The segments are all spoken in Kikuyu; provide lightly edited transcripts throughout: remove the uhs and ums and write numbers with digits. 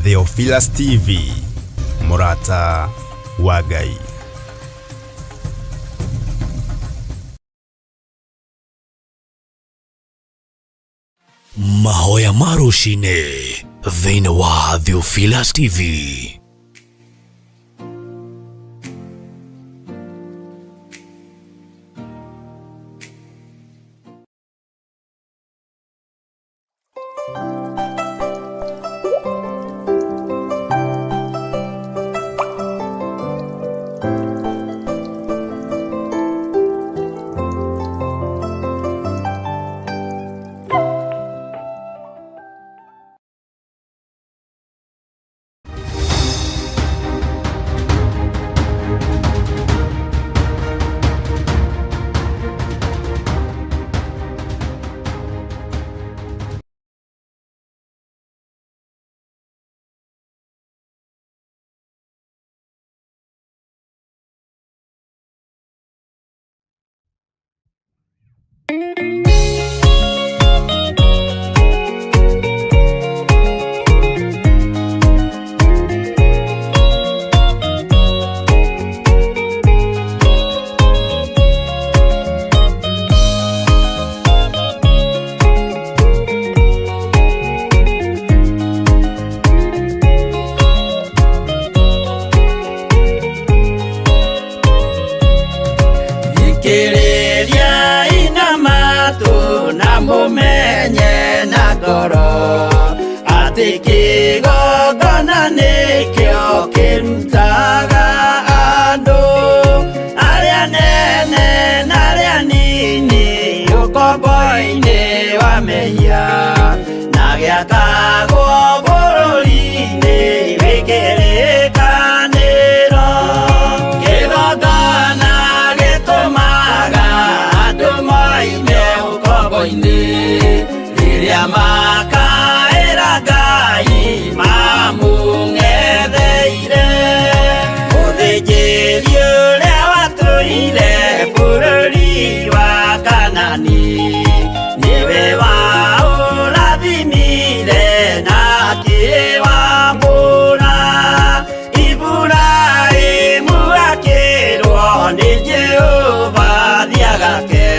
Theophilus TV, mũrata wa Ngai. Mahoya ma rũcinĩ thĩinĩ wa Theophilus TV. Thikĩrĩriai na matũ na mũmenye na ngoro atĩ kĩgongona nĩkĩo kĩrutaga andũ arĩa nene na arĩa nini ũkombo-inĩ wa mehia na gĩakagwo bũrũri-inĩ wĩ kĩrĩkanĩro. Kĩgongona gĩtũmaga andũ moime ũkombo-inĩ rĩrĩa makaĩra Ngai mamũng'etheire. Mũthĩnjĩri ũrĩa watũire bũrũri wa Kanani nĩwe waũrathimire na akĩwamũra. Iburahĩmu akĩrwo nĩ Jehova thiagake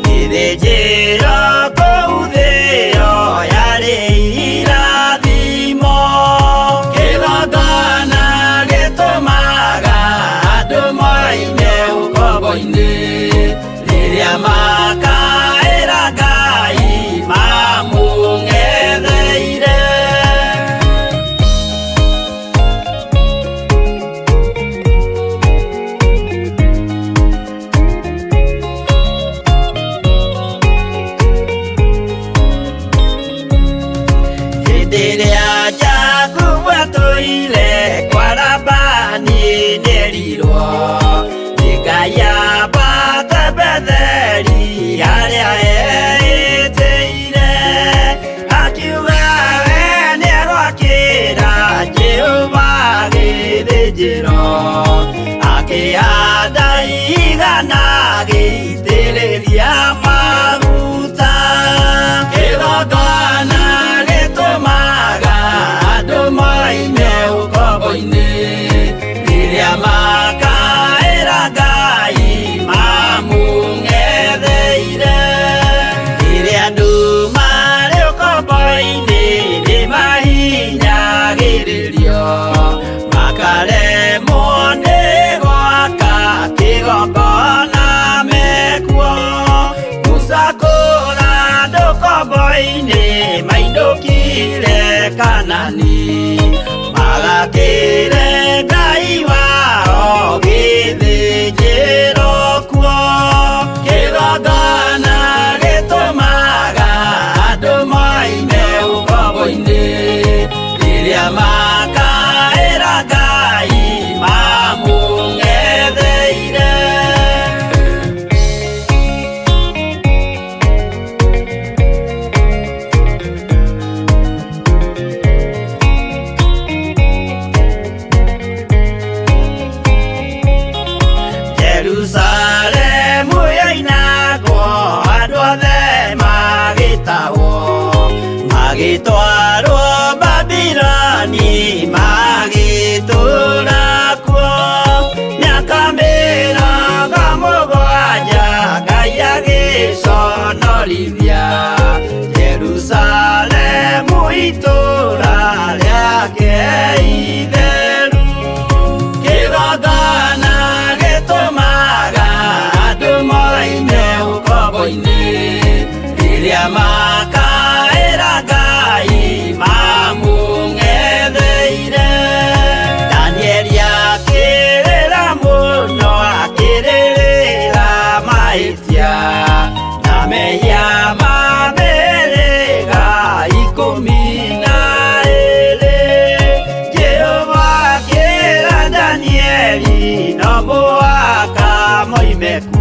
gĩthĩnjĩro kũu thĩo yarĩ irathimo. Kĩgongona gĩtũmaga andũ moime ũkombo-inĩ rĩrĩa makaĩra Ngai mamũng'etheire. Hĩndĩ ĩrĩa Jakubu atũire kwa Labani nĩerirwo nĩ Ngai ambate Betheli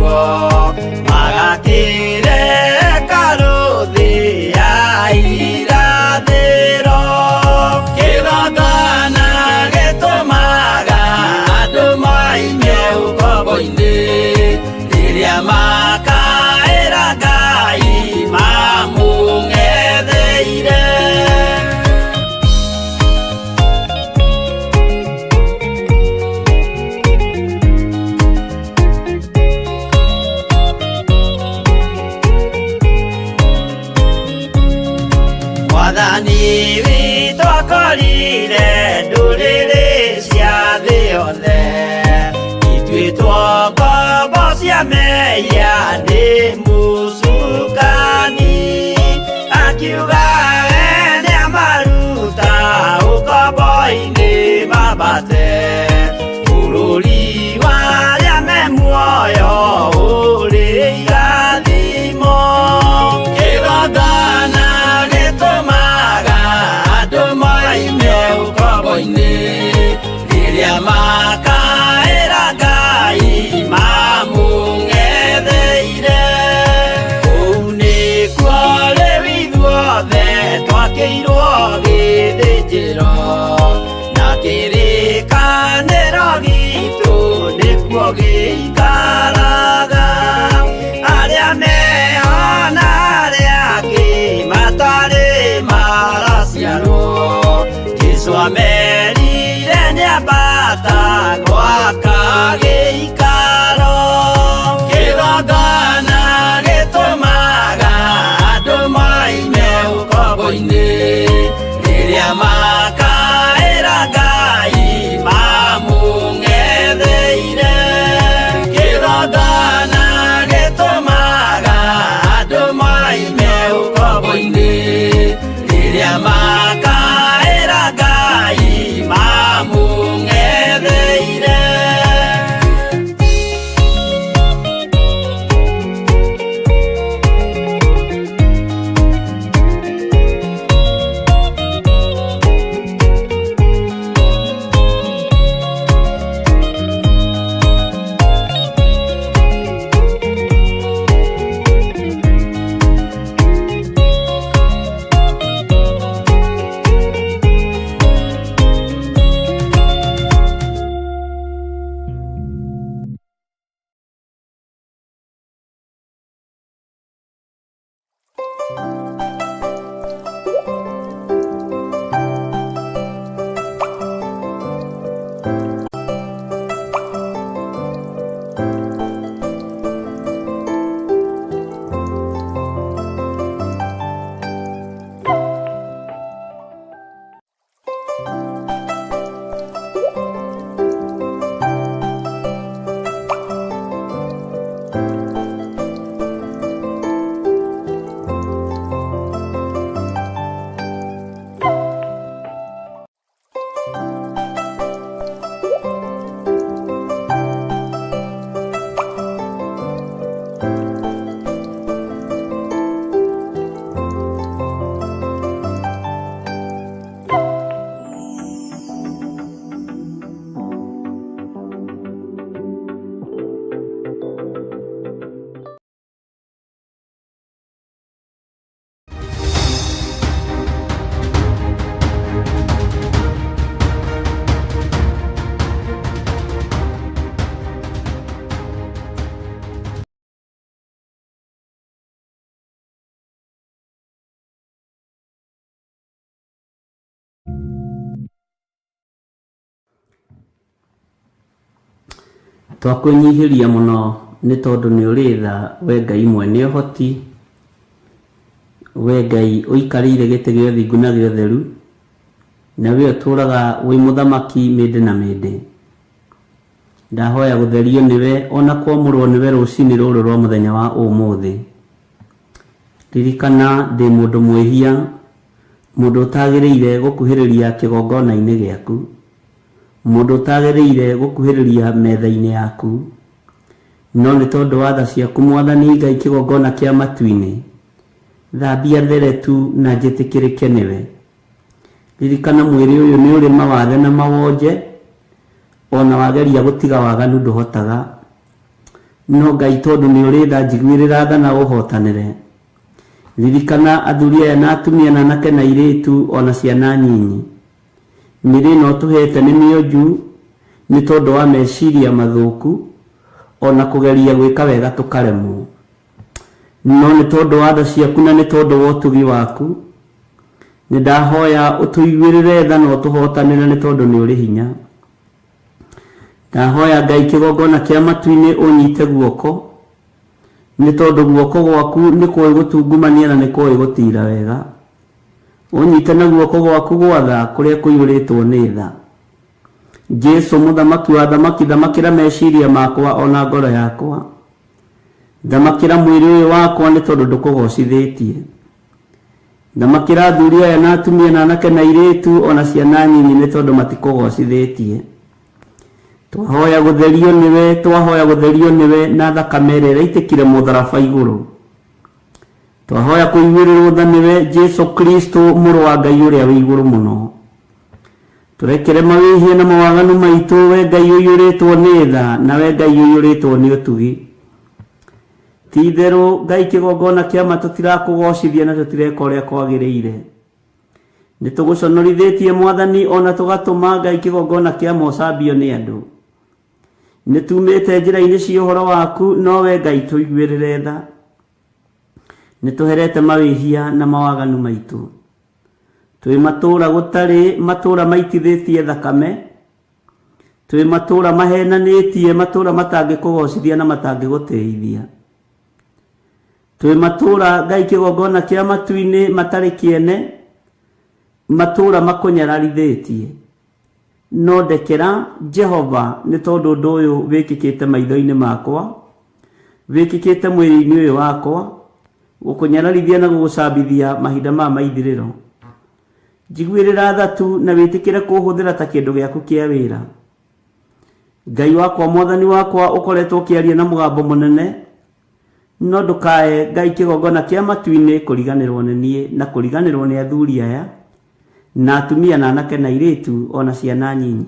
naguo Magakĩreka rũthĩ ya irathĩro Kĩgongona gĩtũmaga andũ moime ũkombo-inĩ Rĩrĩa makaĩra Ngai mamũng'etheire. Mwathani witũ akorire ndũrĩrĩ cia thĩ yothe ituĩtwo ngombo cia mehia nĩ mũcukani akiuga we nĩamaruta ũkombo-inĩ mambate bũrũri wa arĩa me muoyo ũrĩ irathimo. Kĩgongona gĩtũmaga andũ moime ũkombo-inĩ rĩrĩa makaĩra Ngai mamũng'etheire. Kũu nĩkuo rĩu ithuothe twakĩirwo gĩthĩnjĩro na kĩrĩkanĩro gitũ nĩkuo gĩikaraga. Arĩa meho na arĩa angĩ matarĩ maraciarwo Jesũ amerire nĩambata gwaka gĩikaro. Kĩgongona gĩtũmaga andũ moime ũkombo-inĩ rĩrĩa makaĩra Ngai mamũng'etheire. Kĩgongona gĩtũmaga andũ moime ũkombo-inĩ rĩrĩa makaĩra Ngai mamũng'etheire. Twakwĩnyihĩria mũno nĩ tondũ nĩ ũrĩ tha we Ngai mwene ũhoti, we Ngai ũikarĩire gĩtĩ gĩa ũthingu na gĩa ũtheru, na we ũtũũraga wĩ mũthamaki mĩndĩ na mĩndĩ. Ndahoya gũtherio nĩwe ona kwamũrwo nĩwe rũcinĩ rũrũ rwa mũthenya wa ũmũthĩ. Ririkana ndĩ mũndũ mwĩhia, mũndũ ũtagĩrĩire gũkuhĩrĩria kĩgongona-inĩ gĩaku, mũndũ ũtagĩrĩire gũkuhĩrĩria metha-inĩ yaku, no nĩ tondũ wa tha ciaku Mwathani Ngai kĩgongona kĩa matu-inĩ, thambia there tu na njĩtĩkĩrĩke nĩwe. Ririkana mwĩrĩ ũyũ nĩ ũrĩ mawathe na mawonje, ona wageria gũtiga waganu ndũhotaga. No Ngai tondũ nĩ ũrĩ tha njiguĩrĩra tha na ũhotanĩre. Ririkana athuri aya na atumia na anake na airĩtu o na ciana nyinyi. Mĩĩrĩ ĩno ũtũhete nĩ mĩonju nĩ tondũ wa meciria mathũku o na kũgeria gwĩka wega tũkaremwo. No nĩ tondũ wa tha ciaku na nĩ tondũ wa ũtugi waku, nĩ ndahoya ũtũiguĩrĩre tha na ũtũhotanĩre nĩ tondũ nĩ ũrĩ hinya. Ndahoya Ngai kĩgongona kĩa matu-inĩ ũnyite guoko, nĩ tondũ guoko gwaku nĩ kũĩ gũtungumania na nĩ kũĩ gũtiira wega. Ũnyite na guoko gwaku gwa tha kũrĩa kũiyũrĩtwo nĩ tha. Jesu mũthamaki wa athamaki thamakĩra meciria makwa ona ngoro yakwa. Thamakĩra mwĩrĩ ũyũ wakwa nĩ tondũ ndũkũgocithĩtie. Thamakĩra athuri aya na atumia na anake na airĩtu ona ciana nyinyi nĩ tondũ matikũgocithĩtie. Twahoya gũtherio nĩwe, twahoya gũtherio nĩwe na thakame ĩrĩa ĩraitĩkire mũtharaba igũrũ. Twahoya kũiguĩrĩrwo tha nĩwe Jesu Kristo mũrũ wa Ngai ũrĩa wĩ igũrũ mũno. Tũrekere mawĩhia na mawaganu maitũ we Ngai ũiyũrĩtwo nĩ tha na we Ngai ũiyũrĩtwo nĩ ũtugi. Ti itherũ Ngai kĩgongona kĩa ma tũtirakũgocithia na tũtireka ũrĩa kwagĩrĩire. Nĩ tũgũconorithĩtie Mwathani o na tũgatũma Ngai kĩgongona kĩa ma ũcambio nĩ andũ. Nĩ tumĩte njĩra-inĩ cia ũhoro waku no we Ngai tũiguĩrĩre tha. Nĩ tũherete mawĩhia na mawaganu maitũ. Twĩ matũũra gũtarĩ matũũra maitithĩtie thakame. Twĩ matũũra mahenanĩtie, matũũra matangĩkũgocithia na matangĩgũtĩithia. Twĩ matũũra Ngai kĩgongona kĩa matu-inĩ matarĩ kĩene, matũũra makũnyararithĩtie. No ndekera, Jehova, nĩ tondũ ũndũ ũyũ wĩkĩkĩte maitho-inĩ makwa, wĩkĩkĩte mwĩrĩ-inĩ ũyũ wakwa, gũkũnyararithia na gũgũcambithia mahinda maya ma ithirĩro. Njiguĩrĩra tha tu na wĩtĩkĩre kũhũthĩra ta kĩndũ gĩaku kĩa wĩra. Ngai wakwa, Mwathani wakwa, ũkoretwo ũkĩaria na mũgambo mũnene, no ndũkae Ngai kĩgongona kĩa matu-inĩ kũriganĩrwo nĩ niĩ na kũriganĩrwo nĩ athuri aya na atumia na anake na airĩtu o na ciana nyinyi.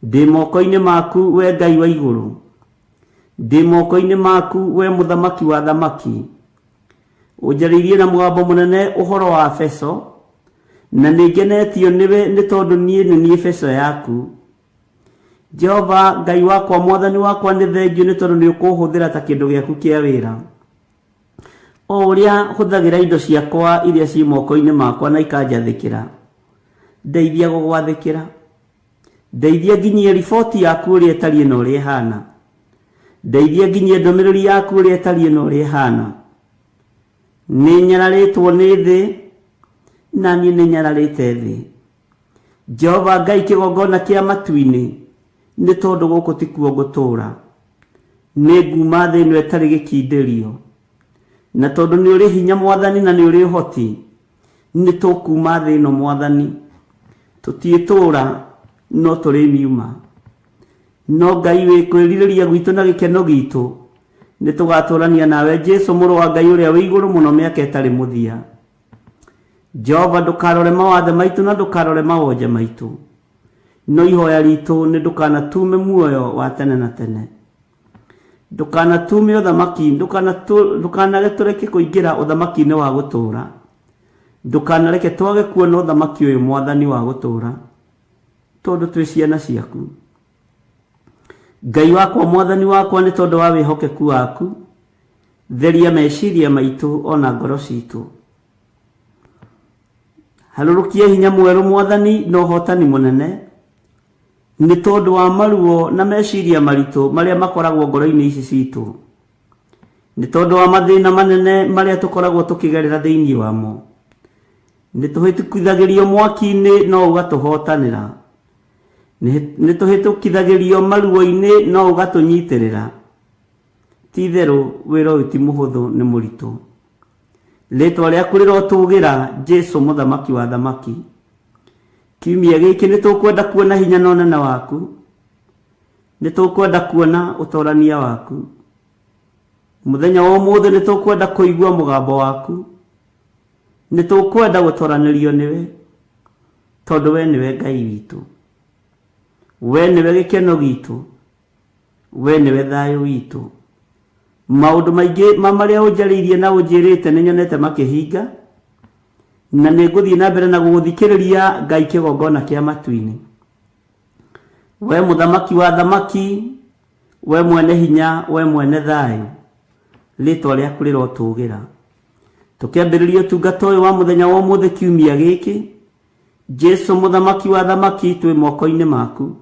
Ndĩ moko-inĩ maku we Ngai wa igũrũ, ndĩ moko-inĩ maku we mũthamaki wa athamaki. Ũnjarĩirie na mũgambo mũnene ũhoro wa Efeso, na nĩ ngenetio nĩwe nĩ tondũ niĩ nĩ niĩ Efeso yaku. Jehova Ngai wakwa, Mwathani wakwa, nĩ thengiũ nĩ tondũ nĩ ũkũhũthĩra ta kĩndũ gĩaku kĩa wĩra. O ũrĩa hũthagĩra indo ciakwa iria ciĩ moko-inĩ makwa na ikanjathĩkĩra, ndeithia gũgwathĩkĩra. Ndeithia nginyie riboti yaku ũrĩa ĩtariĩ na ũrĩa ĩhana. Ndeithia nginyie ndũmĩrĩri yaku ũrĩa ĩtariĩ na ũrĩa ĩhana. Nĩ nyararĩtwo nĩ thĩ, na niĩ nĩ nyararĩte thĩ. Jehova Ngai kĩgongona kĩa matu-inĩ, nĩ tondũ gũkũ tikuo ngũtũũra. Nĩ nguuma thĩ ĩno ĩtarĩ gĩkindĩrio. Na tondũ nĩ ũrĩ hinya Mwathani na nĩ ũrĩ ũhoti, nĩ tũkuuma thĩ ĩno Mwathani. Tũtiĩtũũra, no tũrĩmiuma. No Ngai wĩ kwĩrirĩria gwitũ na gĩkeno gitũ, nĩ tũgatũrania nawe Jesu mũrũ wa Ngai ũrĩa wĩ igũrũ mũno mĩaka ĩtarĩ mũthia. Jehova ndũkarore mawathe maitũ na ndũkarore mawonje maitũ. No ihoya ritũ nĩ ndũkanatume muoyo wa tene na tene. Ndũkanatume ũthamaki, ndũkanage tũreke kũingĩra ũthamaki-inĩ wa gũtũũra. Ndũkanareke twage kuona ũthamaki ũyũ Mwathani wa gũtũũra, tondũ twĩ ciana ciaku. Ngai wakwa, Mwathani wakwa, nĩ tondũ wa wĩhokeku waku, theria meciria maitũ ona ngoro citũ. Harũrũkia hinya mwerũ Mwathani na ũhotani mũnene, nĩ tondũ wa maruo na meciria maritũ marĩa makoragwo ngoro-inĩ ici citũ, nĩ tondũ wa mathĩna manene marĩa tũkoragwo tũkĩgerera thĩinĩ wamo. Nĩ tũhĩtũkithagĩrio mwaki-inĩ no ũgatũhotanĩra, nĩ tũhĩtũkithagĩrio maruo-inĩ no ũgatũnyitĩrĩra. Ti itherũ wĩra ũyũ ti mũhũthũ, nĩ mũritũ. Rĩtwa rĩaku rĩrotũgĩra Jesu mũthamaki wa athamaki. Kiumia gĩkĩ nĩ tũkwenda kuona hinya na ũnene waku. Nĩ tũkwenda kuona ũtorania waku. Mũthenya wa ũmũthĩ nĩ tũkwenda kũigua mũgambo waku. Nĩ tũkwenda gũtoranĩrio nĩwe, tondũ we nĩwe Ngai witũ. We nĩwe gĩkeno gitũ. We nĩwe thayũ witũ. Maũndũ maingĩ ma marĩa ũnjarĩirie na ũnjĩrĩte nĩ nyonete makĩhinga, na nĩ ngũthiĩ na mbere na gũgũthikĩrĩria Ngai kĩgongona kĩa matu-inĩ. We mũthamaki wa athamaki, we mwene hinya, we mwene thayũ, rĩtwa rĩaku rĩrotũgĩra. Tũkĩambĩrĩria ũtungata ũyũ wa mũthenya wa ũmũthĩ kiumia gĩkĩ, Jesu mũthamaki wa athamaki twĩ moko-inĩ maku.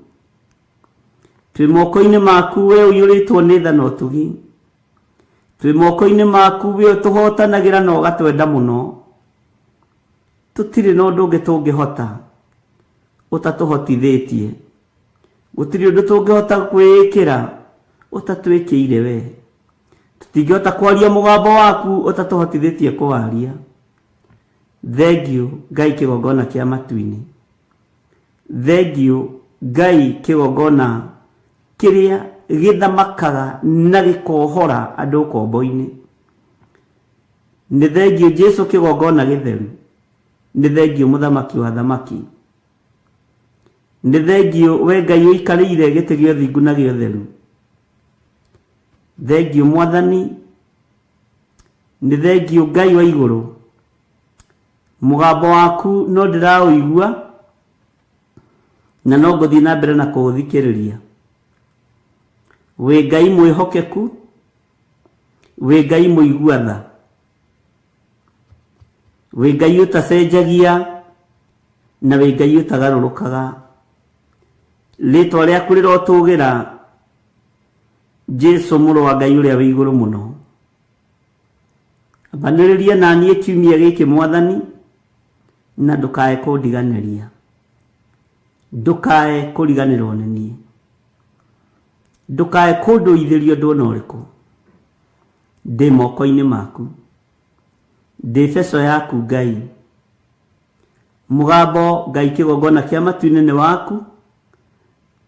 Twĩ moko-inĩ maku we ũiyũrĩtwo nĩ tha na ũtugi. Twĩ moko-inĩ maku we ũtũhotanagĩra na ũgatwenda mũno. Tũtirĩ na ũndũ ũngĩ tũngĩhota ũtatũhotithĩtie. Gũtirĩ ũndũ tũngĩhota kwĩĩkĩra ũtatwĩkĩire we. Tũtingĩhota kwaria mũgambo waku ũtatũhotithĩtie kũwaria. Thengiũ Ngai kĩgongona kĩa matu-inĩ. Thengiũ Ngai kĩgongona kĩrĩa gĩthamakaga na gĩkohora andũ ũkombo-inĩ. Nĩ thengiũ Jesu kĩgongona gĩtheru. Nĩ thengiũ mũthamaki wa athamaki. Nĩ thengiũ we Ngai ũikarĩire gĩtĩ gĩa ũthingu na gĩa ũtheru. Thengiũ Mwathani. Nĩ thengiũ Ngai wa igũrũ. Mũgambo waku no ndĩraũigua na no ngũthiĩ na mbere na kũũthikĩrĩria. Wĩ Ngai mwĩhokeku, wĩ Ngai mũigua tha, wĩ Ngai ũtacenjagia na wĩ Ngai ũtagarũrũkaga. Rĩtwa rĩaku rĩrotũgĩra Jesu mũrũ wa Ngai ũrĩa wĩ igũrũ mũno. Ambanĩrĩria na niĩ kiumia gĩkĩ Mwathani, na ndũkae kũndiganĩria. Ndũkae kũriganĩrwo nĩ niĩ. Ndũkae kũndũithĩria ũndũ ona ũrĩkũ. Ndĩ moko-inĩ maku. Ndĩ beco yaku Ngai. Mũgambo Ngai kĩgongona kĩa matu-inĩ nĩ waku,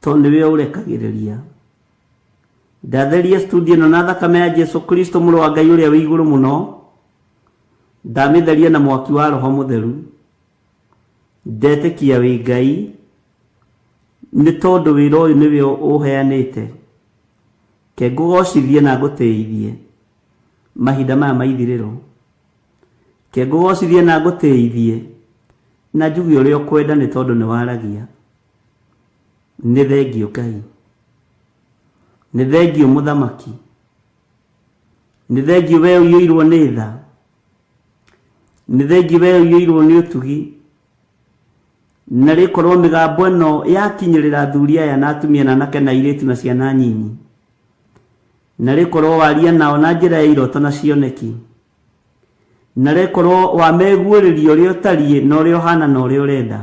tondũ nĩwe ũrekagĩrĩria. Ndatheria studio ĩno na thakame ya Jesu Kristo mũrũ wa Ngai ũrĩa wĩ igũrũ mũno. Ndamĩtheria na mwaki wa Roho Mũtheru. Ndetĩkia wĩ Ngai nĩ tondũ wĩra ũyũ nĩwe ũheanĩte. Ke ngũgocithie na ngũtĩithie mahinda maya ma ithirĩro. Ke ngũgocithie na ngũtĩithie na njuge ũrĩa ũkwenda nĩ tondũ nĩ waragia. Nĩ thengiũ Ngai. Nĩ thengiũ mũthamaki. Nĩ thengiũ we ũiyũirwo nĩ tha. Nĩ thengiũ we ũiyũirwo nĩ ũtugi. Na rĩkorwo mĩgambo ĩno yakinyĩrĩra athuri aya na atumia na anake na airĩtu na ciana nyinyi. Na rĩkorwo waria nao na njĩra ya iroto na cioneki. Na rĩkorwo wameguũrĩria ũrĩa ũtariĩ na ũrĩa ũhana na ũrĩa ũrenda.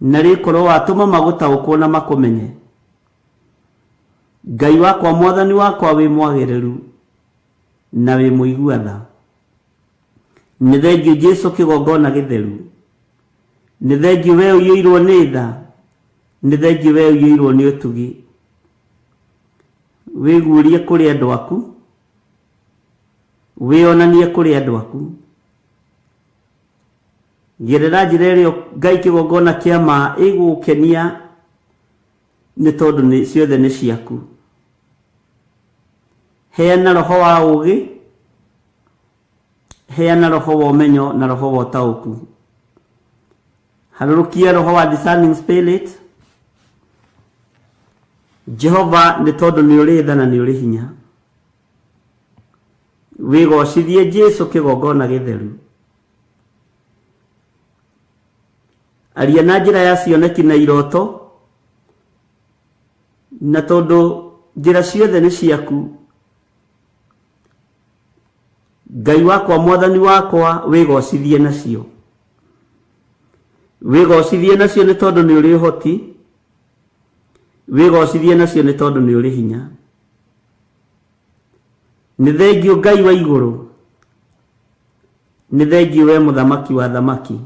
Na rĩkorwo watũma magũtaũkwo na makũmenye. Ngai wakwa mwathani wakwa wĩ mwagĩrĩru na wĩ mũigua tha. Nĩ thengiũ Jesu kĩgongona gĩtheru. Nĩ thengiũ we ũiyũirwo nĩ tha. Nĩ thengiũ we ũiyũirwo nĩ ũtugi. Wĩguũrie kũrĩ andũ aku. Wĩonanie kũrĩ andũ aku. Gerera njĩra ĩrĩa Ngai kĩgongona kĩa ma ĩgũgũkenia nĩ tondũ nĩ ciothe nĩ ciaku. Heana roho wa ũũgĩ, heana roho wa ũmenyo na roho wa ũtaũku. Harũrũkia roho wa discerning spirit. Jehova nĩ tondũ nĩ ũrĩ tha na nĩ ũrĩ hinya. Wĩgocithie Jesu kĩgongona gĩtheru. Aria na njĩra ya cioneki na iroto, na tondũ njĩra ciothe nĩ ciaku, Ngai wakwa mwathani wakwa wĩgocithie nacio. Wĩgocithie nacio nĩ tondũ nĩ ũrĩ ũhoti, wĩgocithie nacio nĩ tondũ nĩ ũrĩ hinya. Nĩ thengiũ Ngai wa igũrũ, Nĩ thengiũ we mũthamaki wa athamaki.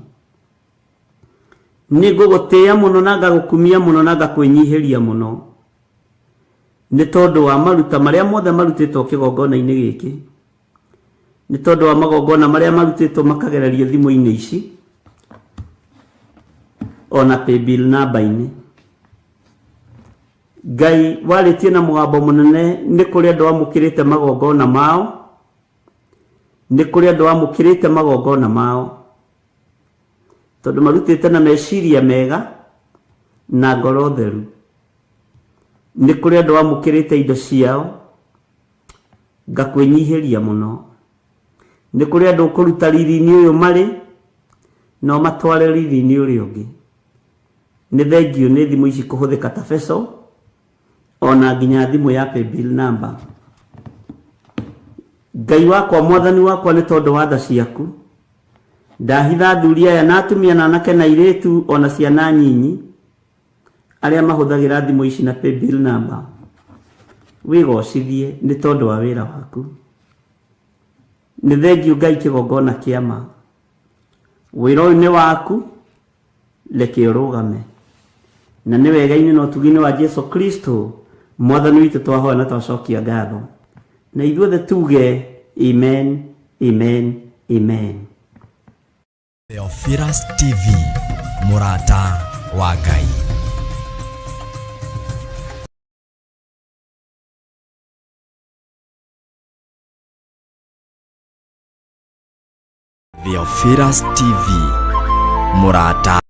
Nĩ ngũgũtĩĩa mũno na ngagũkumia mũno na ngakwĩnyihĩria mũno. Nĩ tondũ wa maruta marĩa mothe marutĩtwo kĩgongona-inĩ gĩkĩ. Nĩ tondũ wa magongona marĩa marutĩtwo makagererio thimũ-inĩ ici ona paybill number-inĩ. Ngai warĩtie na mũgambo mũnene nĩ kũrĩ andũ amũkĩrĩte magongona mao, nĩ kũrĩ andũ amũkĩrĩte magongona mao, tondũ marutĩte na meciria mega na ngoro theru. Nĩ kũrĩ andũ amũkĩrĩte indo ciao, ngakwĩnyihĩria mũno. Nĩ kũrĩ andũ ũkũruta riri-inĩ ũyũ marĩ na ũmatware riri-inĩ ũrĩa ũngĩ. Nĩ thengiũ nĩ thimũ ici kũhũthĩka ta beco, ona nginya thimũ ya paybill number. Ngai wakwa, mwathani wakwa, nĩ tondũ wa tha ciaku, ndahitha athuri aya na atumia na anake na airĩtu ona ciana nyinyi arĩa mahũthagĩra thimũ ici na paybill number, wĩgocithie nĩ tondũ wa wĩra waku. Nĩ thengiũ Ngai kĩgongona kĩa ma. Wĩra ũyũ nĩ waku, reke ũrũgame. Na nĩ wega-inĩ na ũtugi-inĩ wa Jesu Kristo mwathani witũ twahoya na twacokia ngatho. Na ithuothe tuge amen, amen, amen. Theophilus TV, mũrata wa Ngai. Theophilus TV, mũrata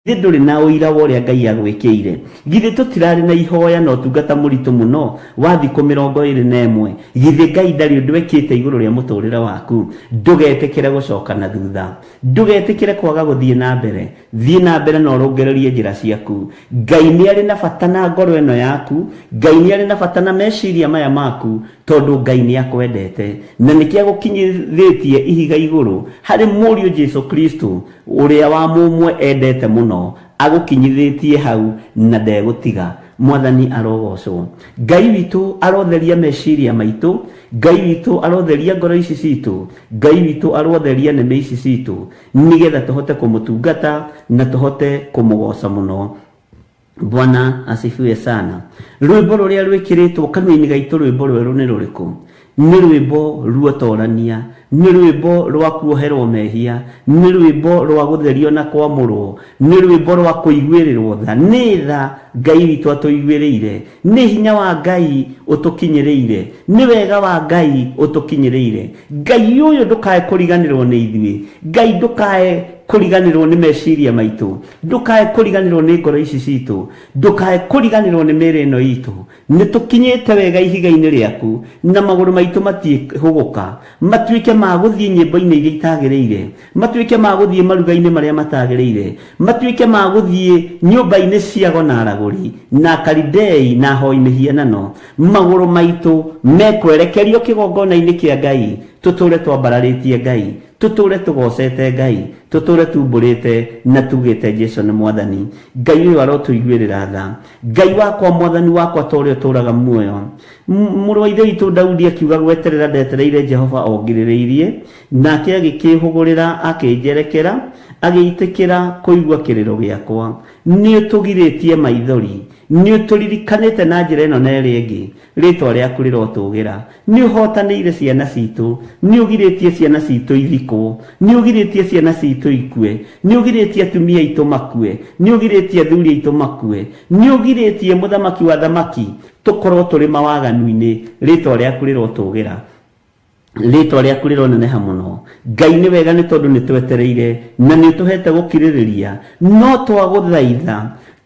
Githĩ ndũrĩ na ũira wa ũrĩa Ngai agwĩkĩire? Githĩ tũtirarĩ na ihoya na ũtungata mũritũ mũno wa thikũ 21? Githĩ Ngai ndarĩ ũndũ ekĩte igũrũ rĩa mũtũrĩre waku? Ndũgetĩkĩre gũcoka na thutha. Ndũgetĩkĩre kwaga gũthiĩ na mbere. Thiĩ na mbere na ũrũngĩrĩrie njĩra ciaku. Ngai nĩ arĩ na bata na ngoro ĩno yaku. Ngai nĩ arĩ na bata na meciria maya maku, tondũ Ngai nĩ akwendete. Na nĩkĩo agũkinyithĩtie ihiga igũrũ harĩ Mũriũ Jesu Kristo, Ũrĩa wa mũmwe endete mũno agũkinyithĩtie hau na ndegũtiga. Mwathani arogocwo. Ngai witũ arotheria meciria maitũ, Ngai witũ arotheria ngoro ici citũ, Ngai witũ arotheria nĩmĩ ici citũ, nĩgetha tũhote kũmũtungata na tũhote kũmũgoca mũno. Bwana asifiwe sana. Rwĩmbo rũrĩa rwĩkĩrĩtwo kanua-inĩ gaitũ rwĩmbo rwerũ nĩ rũrĩkũ? Nĩ rwĩmbo ruotorania, nĩ rwĩmbo rwa kuoherwo mehia, nĩ rwĩmbo rwa gũtherio na kwamũrwo, nĩ rwĩmbo rwa kũiguĩrĩrwo tha. Nĩ tha Ngai witũ atũiguĩrĩire, nĩ hinya wa Ngai ũtũkinyĩrĩire, nĩ wega wa Ngai ũtũkinyĩrĩire. Ngai ũyũ ndũkae kũriganĩrwo nĩ ithuĩ, Ngai ndũkae kũriganĩrwo nĩ meciria maitũ, Ndũkae kũriganĩrwo nĩ ngoro ici citũ, ndũkae kũriganĩrwo nĩ mĩĩrĩ ĩno itũ. Nĩ tũkinyĩte wega ihiga-inĩ rĩaku, na magũrũ maitũ matiĩhũgũka, matuĩke ma gũthiĩ nyĩmbo-inĩ iria itagĩrĩire, matuĩke ma gũthiĩ maruga-inĩ marĩa matagĩrĩire, matuĩke ma gũthiĩ nyũmba-inĩ cia ago na aragũri, na Akalidei na ahoi mĩhianano. Magũrũ maitũ mekwerekerio kĩgongona-inĩ kĩa Ngai, tũtũũre twambararĩtie Ngai. Tũtũũre tũgoocete Ngai, tũtũũre tumbũrĩte na tugĩte Jesu nĩ Mwathani. Ngai ũyũ arotũiguĩrĩra tha. Ngai wakwa, Mwathani wakwa, ta ũrĩa ũtũũraga muoyo. Mũrũ wa Ithe witũ Daudi akiuga, Gweterera ndetereire Jehova o ngirĩrĩirie, nake agĩkĩĩhũgũrĩra akĩnjerekera, agĩitĩkĩra kũigua kĩrĩro gĩakwa. Nĩũtũgirĩtie maithori, nĩũtũririkanĩte na njĩra ĩno na ĩrĩa ĩngĩ, Rĩĩtwa rĩaku rĩrotũũgĩra. Nĩ ũhootanĩire ciana citũ. Nĩ ũgirĩtie ciana citũ ithikwo. Nĩ ũgirĩtie ciana citũ ikue. Nĩ ũgirĩtie atumia aitũ makue. Nĩ ũgirĩtie athuri aitũ makue. Nĩ ũgirĩtie mũthamaki wa athamaki. Tũkorwo tũrĩ mawaganu-inĩ, rĩtwa rĩaku rĩrotũgĩra, rĩtwa rĩaku rĩroneneha mũno. Ngai, nĩ wega nĩ tondũ nĩ twetereire na nĩ ũtũhete gũkirĩrĩria. No twagũthaitha,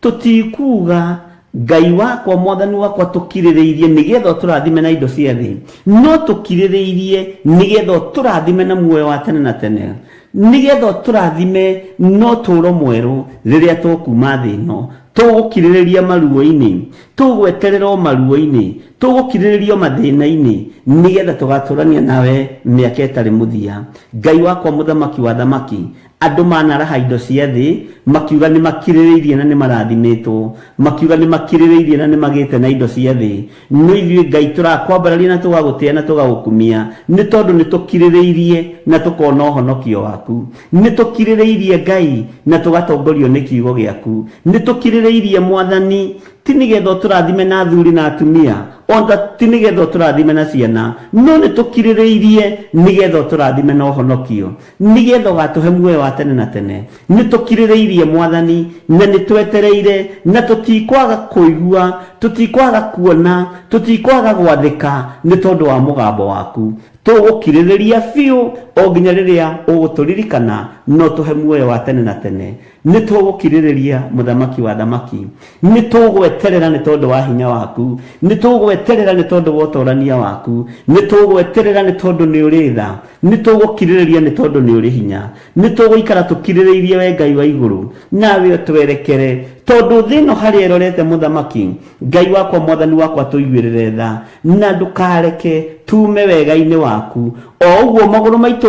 tũtikuga, Ngai wakwa, Mwathani wakwa, tũkirĩrĩirie nĩgetha ũtũrathime na indo cia thĩ, no tũkirĩrĩirie nĩgetha ũtũrathime na muoyo wa tene na tene, nĩgetha ũtũrathime na ũtũũro mwerũ rĩrĩa tũkuma thĩ ĩno. Tũgũkirĩrĩria maruo-inĩ, tũgweterera o maruo-inĩ, tũgũkirĩrĩria o mathĩna-inĩ, nĩgetha tũgatũrania nawe mĩaka ĩtarĩ mũthia. Ngai wakwa, Mũthamaki wa thamaki, andũ manaraha indo cia thĩ makiuga nĩ makirĩrĩirie na nĩ marathimĩtwo, makiuga nĩ makirĩrĩirie na nĩ magĩte na indo cia thĩ, no ithuĩ Ngai tũrakwambararia na tũgagũtĩa na tũgagũkumia, nĩ tondũ nĩ tũkirĩrĩirie na tũkona ũhonokio waku. Nĩ tũkirĩrĩirie Ngai na tũgatongorio nĩ kiugo gĩaku. Nĩ tũkirĩrĩirie Mwathani, ti nĩgetha ũtũrathime na athuri na atumia, ona ti nĩgetha ũtũrathime na ciana, no nĩ tũkirĩrĩirie nĩgetha ũtũrathime na ũhonokio, nĩgetha ũgatũhe muoyo wa tene na tene. Nĩ tũkirĩrĩirie Mwathani, na nĩ twetereire, na tũtikwaga kũigua, tũtikwaga kuona, tũtikwaga gwathĩka nĩ tondũ wa mũgambo waku. Tũgũkirĩrĩria biũ o nginya rĩrĩa ũgũtũririkana na ũtũhe muoyo wa tene na tene. Nĩ tũgũkirĩrĩria, Mũthamaki wa thamaki. Nĩ tũgweterera nĩ tondũ wa hinya waku. Nĩ tũgweterera nĩ tondũ wa ũtorania waku. Nĩ tũgweterera nĩ tondũ nĩ ũrĩ tha. Nĩ tũgũkirĩrĩria nĩ tondũ nĩ ũrĩ hinya. Nĩ tũgũikara tũkirĩrĩirie we Ngai wa igũrũ, nawe ũtwerekere, tondũ thĩ ĩno harĩa ĩrorete Mũthamaki, Ngai wakwa, Mwathani wakwa, tũiguĩrĩre tha, na ndũkareke tuume wega-inĩ waku. O ũguo magũrũ maitũ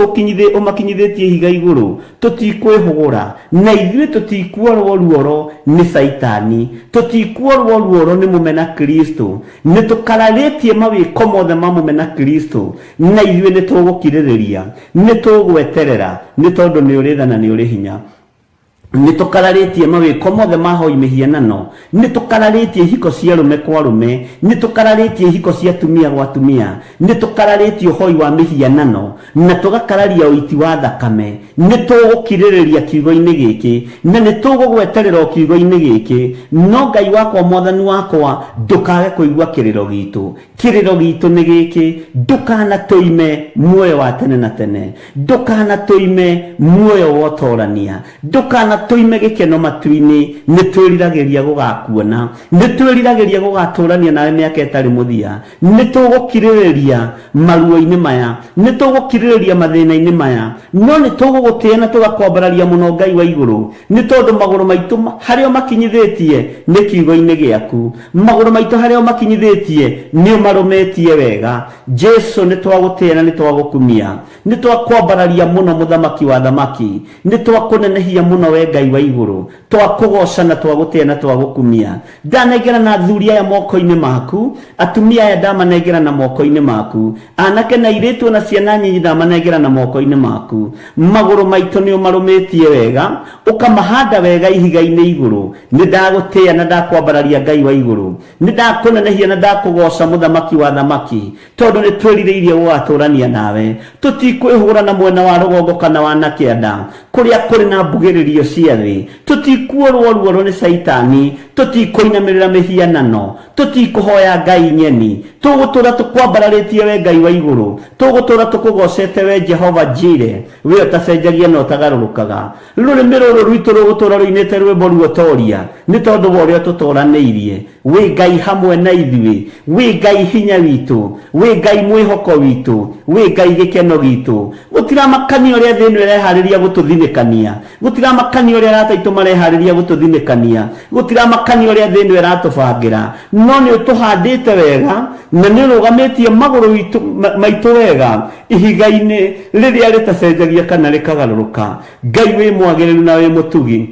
ũmakinyithĩtie ihiga igũrũ, tũtikwĩhũgũra, na ithuĩ tũtikuorwo ruoro nĩ Caitani, tũtikuorwo ruoro nĩ mũmena Kristo. Nĩ tũkararĩtie mawĩko mothe ma mũmena Kristo, na ithuĩ nĩ tũgũkirĩrĩria, nĩ tũgweterera, nĩ tondũ nĩ ũrĩ tha na nĩ ũrĩ hinya. Nĩ tũkararĩtie mawĩko mothe ma hoi mĩhianano, nĩ tũkararĩtie ihiko cia arũme kwa arũme, nĩ tũkararĩtie ihiko cia atumia gwa atumia, nĩ tũkararĩtie ũhoi wa mĩhianano, na tũgakararia ũiti wa thakame. Nĩ tũgũkirĩrĩria kiugo-inĩ gĩkĩ, na nĩ tũgũgweterera o kiugo-inĩ gĩkĩ. No Ngai wakwa, Mwathani wakwa, ndũkage kũigua kĩrĩro gitũ. Kĩrĩro gitũ nĩ gĩkĩ, ndũkanatũime muoyo wa tene na tene, ndũkanatũime muoyo wa ũtorania, ndũkanatũime gĩkeno matu-inĩ. Nĩ twĩriragĩria gũgakuona, nĩ twĩriragĩria gũgatũrania nawe mĩaka ĩtarĩ mũthia. Nĩ tũgũkirĩrĩria maruo-inĩ maya, nĩ tũgũkirĩrĩria mathĩna-inĩ maya, no nĩ tũgũgũtĩa na tũgakwambararia mũno Ngai wa igũrũ, nĩ tondũ magũrũ maitũ harĩa ũmakinyithĩtie nĩ kiugo-inĩ gĩaku. Magũrũ maitũ harĩa ũmakinyithĩtie nĩ ũmarũmĩtie wega. Jesu, nĩ twagũtĩa na nĩ twagũkumia, nĩ twakwambararia mũno Mũthamaki wa thamaki, nĩ twakũnenehia mũno we Ngai wa igũrũ, twakũgoca na twagũtĩa na twagũkumia. Ndanengerana athuri aya moko-inĩ maku, atumia aya ndamanengerana moko-inĩ maku, anake na airĩtu ona ciana nyinyi ndamanengerana moko-inĩ maku. Magũrũ maitũ nĩ ũmarũmĩtie wega, ũkamahanda wega ihiga-inĩ igũrũ. Nĩ ndagũtĩa na ndakwambararia Ngai wa igũrũ, nĩ ndakũnenehia na ndakũgoca Mũthamaki wa thamaki, tondũ nĩ twĩrirĩirie gũgatũrania nawe. Tũtikwĩhũgũra na mwena wa rũgongo kana wa na kĩanda, kũrĩa kũrĩ na mbugĩrĩrio cia thĩ. Tũtikuorwo ruoro nĩ Caitani, tũtikũinamĩrĩra mĩhianano, tũtikũhoya ngai nyeni. Tũgũtũra tũkwambararĩtie we Ngai wa igũrũ, tũgũtũra tũkũgocete we Jehova Jire, we ũtacenjagia na ũtagarũrũkaga. Rũrĩmĩ rũrũ rwitũ rũgũtũra rũinĩte rwĩmbo ruotoria nĩ tondũ wa ũrĩa ũtũtoranĩirie. Wĩ Ngai hamwe na ithuĩ, wĩ Ngai hinya witũ, wĩ Ngai mwĩhoko witũ, wĩ Ngai gĩkeno gitũ. Gũtiramakania ũrĩa thĩ ĩno ĩreharĩria gũtũthinĩkania, gũtiramakania ũrĩa arata aitũ mareharĩria gũtũthinĩkania, gũtiramakania ũrĩa thĩ ĩno ĩratũbangĩra, no nĩ ũtũhandĩte wega na nĩ ũrũgamĩtie magũrũ maitũ wega ihiga-inĩ rĩrĩa rĩtacenjagia kana rĩkagarũrũka. Ngai wĩ mwagĩrĩru na wĩ mũtugi,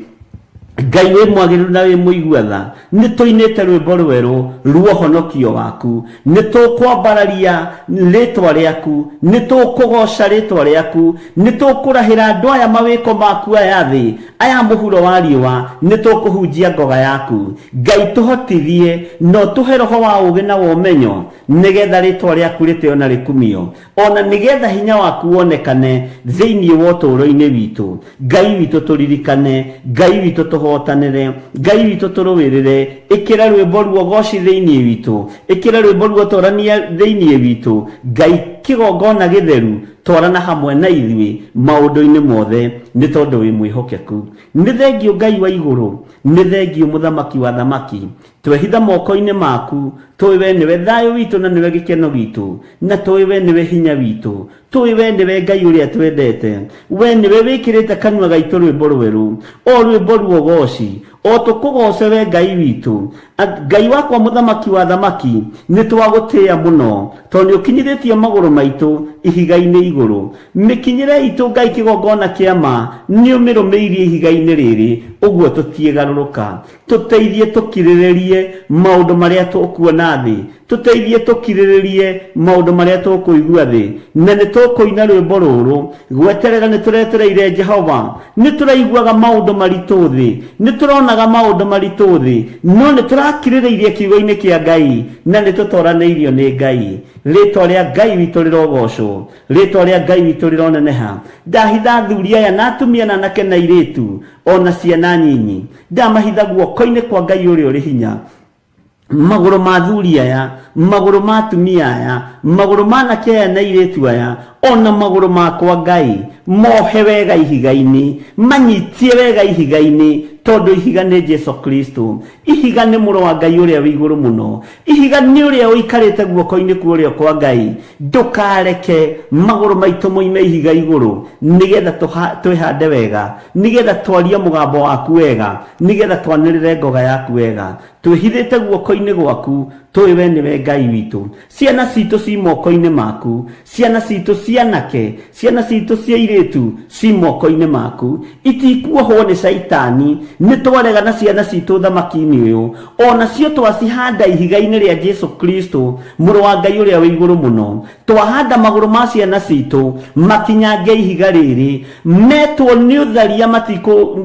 Ngai wĩ mwagĩrĩru na wĩ mũigua tha, nĩ tũinĩte rwĩmbo rwerũ rwa ũhonokio waku, nĩ tũkwambararia rĩtwa rĩaku, nĩ tũkũgoca rĩtwa rĩaku, nĩ tũkũrahĩra andũ aya mawĩko maku aya thĩ, aya mũhuro wa riũa, nĩ tũkũhunjia ngoga yaku. Ngai tũhotithie na ũtũhe roho wa ũũgĩ na wa ũmenyo, nĩgetha rĩtwa rĩaku rĩtĩo na rĩkumio, ona nĩgetha hinya waku wonekane thĩinĩ wa ũtũũro-inĩ witũ. Ngai witũ tũririkane, Ngai witũ tũhoe. Tũhotanĩre Ngai witũ, tũrũĩrĩre. Ĩkĩra rwĩmbo ruogoci thĩinĩ witũ, ĩkĩra rwĩmbo ruotorania thĩinĩ witũ. Ngai kĩgongona gĩtheru, twarana hamwe na ithuĩ maũndũ-inĩ mothe, nĩ tondũ wĩ mwĩhokeku. Nĩ thengio Ngai wa igũrũ, nĩ thengio mũthamaki wa thamaki. Twehitha moko-inĩ maku, tũĩ we nĩwe thayũ witũ na nĩwe gĩkeno gitũ, na tũĩ we nĩwe hinya witũ, tũĩ we nĩwe Ngai ũrĩa twendete. We nĩwe wĩkĩrĩte kanua gaitũ rwĩmbo rwerũ, o rwĩmbo ruogoci, o tũkũgoce we Ngai witũ. Ngai wakwa mũthamaki wa thamaki, nĩ twagũtĩĩa mũno, tondũ nĩ ũkinyithĩtie magũrũ maitũ ihiga-inĩ igũrũ. Mĩkinyĩre itũ Ngai kĩgongona kĩa ma nĩ ũmĩrũmĩirie ihiga-inĩ rĩrĩ, ũguo tũtiĩgarũrũka. Tũteithie tũkirĩrĩrie maũndũ marĩa tũkuona thĩ, tũteithie tũkirĩrĩrie maũndũ marĩa tũkũigua thĩ, na nĩ tũkũina rwĩmbo rũrũ gweterera. Nĩ tũretereire Jehova, nĩ tũraiguaga maũndũ maritũ thĩ, nĩ tũronaga maũndũ maritũ thĩ, no nĩ tũrakirĩrĩirie kiugo-inĩ kĩa Ngai na nĩ tũtoranĩirio nĩ Ngai. Rĩtwa rĩa Ngai witũ rĩrogocwo, rĩtwa rĩa Ngai witũ rĩroneneha. Ndahitha athuri aya na atumia na anake na airĩtu ona ciana nyinyi, ndamahitha guoko-inĩ kwa Ngai ũrĩa ũrĩ hinya. Magũrũ ma athuri aya, magũrũ ma atumia aya, magũrũ ma anake aya na airĩtu aya, ona magũrũ makwa Ngai, mohe wega ihiga-inĩ, manyitie wega ihiga-inĩ, tondũ ihiga nĩ Jesu Kristo. Ihiga nĩ mũrũ wa Ngai ũrĩa wĩ igũrũ mũno. Ihiga nĩ ũrĩa ũikarĩte guoko-inĩ kwa ũrĩo kwa Ngai. Ndũkareke magũrũ maitũ moime ihiga igũrũ, nĩgetha twĩhande wega, nĩgetha twarie mũgambo waku wega, nĩgetha twanĩrĩre ngoga yaku wega. Twĩhithĩte guoko-inĩ gwaku, tũĩ we nĩwe Ngai witũ. Ciana citũ ci moko-inĩ maku, ciana citũ cianake, ciana citũ cia airĩtu ci moko-inĩ maku, itikuohwo nĩ caitani. Nĩ twarega na ciana citũ thamaki-inĩ ũyũ, onacio twacihanda ihiga-inĩ rĩa Jesu Kristo, mũrũ wa Ngai ũrĩa wĩ igũrũ mũno. Twahanda magũrũ ma ciana citũ makinyange ihiga rĩrĩ, metwo nĩ ũtharia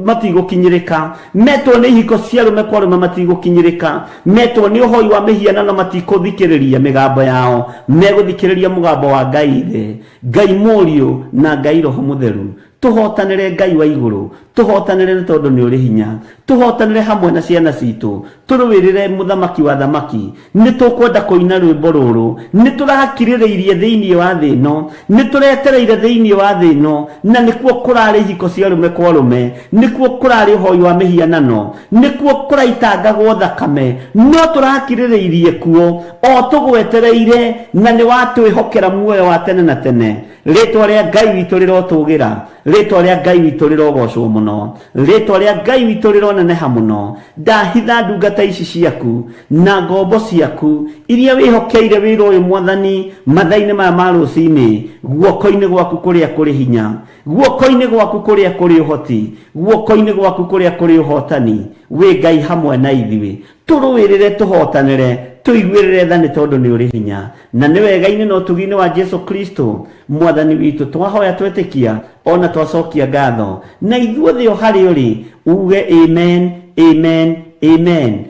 matigũkinyĩrĩka, metwo nĩ ihiko cia arũme kwa arũme matigũkinyĩrĩka, metwo nĩ ũhoi wa mĩhianano matikũthikĩrĩria mĩgambo yao, megũthikĩrĩria mũgambo wa Ngai Ithe, Ngai Mũriũ na Ngai Roho Mũtheru. Tũhotanĩre Ngai wa igũrũ, tũhotanĩre nĩ tondũ nĩ ũrĩ hinya, tũhotanĩre hamwe na ciana citũ, tũrũĩrĩre mũthamaki wa thamaki. Nĩ tũkwenda kũina rwĩmbo rũrũ, nĩ tũrakirĩrĩirie thĩinĩ wa thĩ ĩno, nĩ tũretereire thĩinĩ wa thĩ ĩno, na nĩkuo kũrarĩ ihiko cia arũme kwa arũme, nĩkuo kũrarĩ ũhoi wa mĩhianano, nĩkuo kũraitangagwo thakame, no tũrakirĩrĩirie kuo o tũgwetereire, na nĩ watwĩhokera muoyo wa tene na tene. Rĩtwa rĩa Ngai witũ rĩrotũgĩra, rĩtwa rĩa Ngai witũ rĩrogocwo mũno, rĩtwa rĩa Ngai witũ rĩroneneha mũno. Ndahitha ndungata ici ciaku na ngombo ciaku iria wĩhokeire wĩra ũyũ Mwathani, mathaa-inĩ maya ma rũcinĩ, guoko-inĩ gwaku kũrĩa kũrĩ hinya, guoko-inĩ gwaku kũrĩa kũrĩ ũhoti, guoko-inĩ gwaku kũrĩa kũrĩ ũhotani. Wĩ Ngai hamwe na ithuĩ, tũrũĩrĩre, tũhotanĩre, tũiguĩrĩre tha nĩ tondũ nĩ ũrĩ hinya, na nĩ wega-inĩ na ũtugi-inĩ wa Jesu Kristo Mwathani witũ twahoya, twetĩkia ona twacokia ngatho, na ithuothe o harĩ ũrĩ uge amen, amen, amen.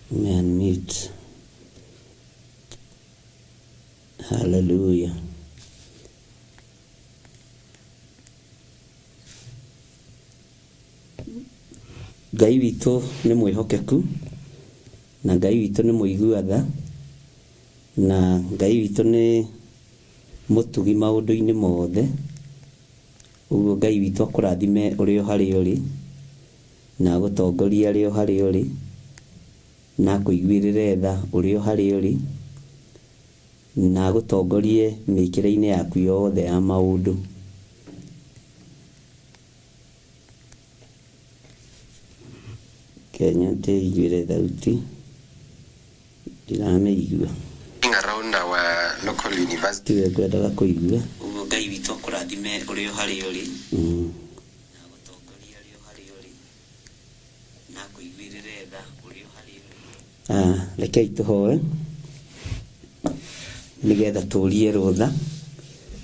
Unmute. Hallelujah. Ngai witũ nĩ mwĩhokeku, na Ngai witũ nĩ mũigua tha, na Ngai witũ nĩ mũtugi maũndũ-inĩ mothe. Ũguo Ngai witũ akũrathime ũrĩ o harĩa ũrĩ, na agũtongorie arĩ o harĩa ũrĩ, na akũiguĩrĩre tha ũrĩ o harĩa ũrĩ, na agũtongorie mĩkĩre-inĩ yaku yothe ya maũndũ. Kenya ndĩiguĩre thauti ndiramĩigua. Around our local university. Tiwe ngwendaga kũigua. Ũguo Ngai witũ akũrathime ũrĩ o harĩa ũrĩ, na agũtongorie arĩ o harĩa ũrĩ, na akũiguĩrĩre tha ũrĩ o harĩa ũrĩ. Rekei tũhoe nĩgetha tũrie rũtha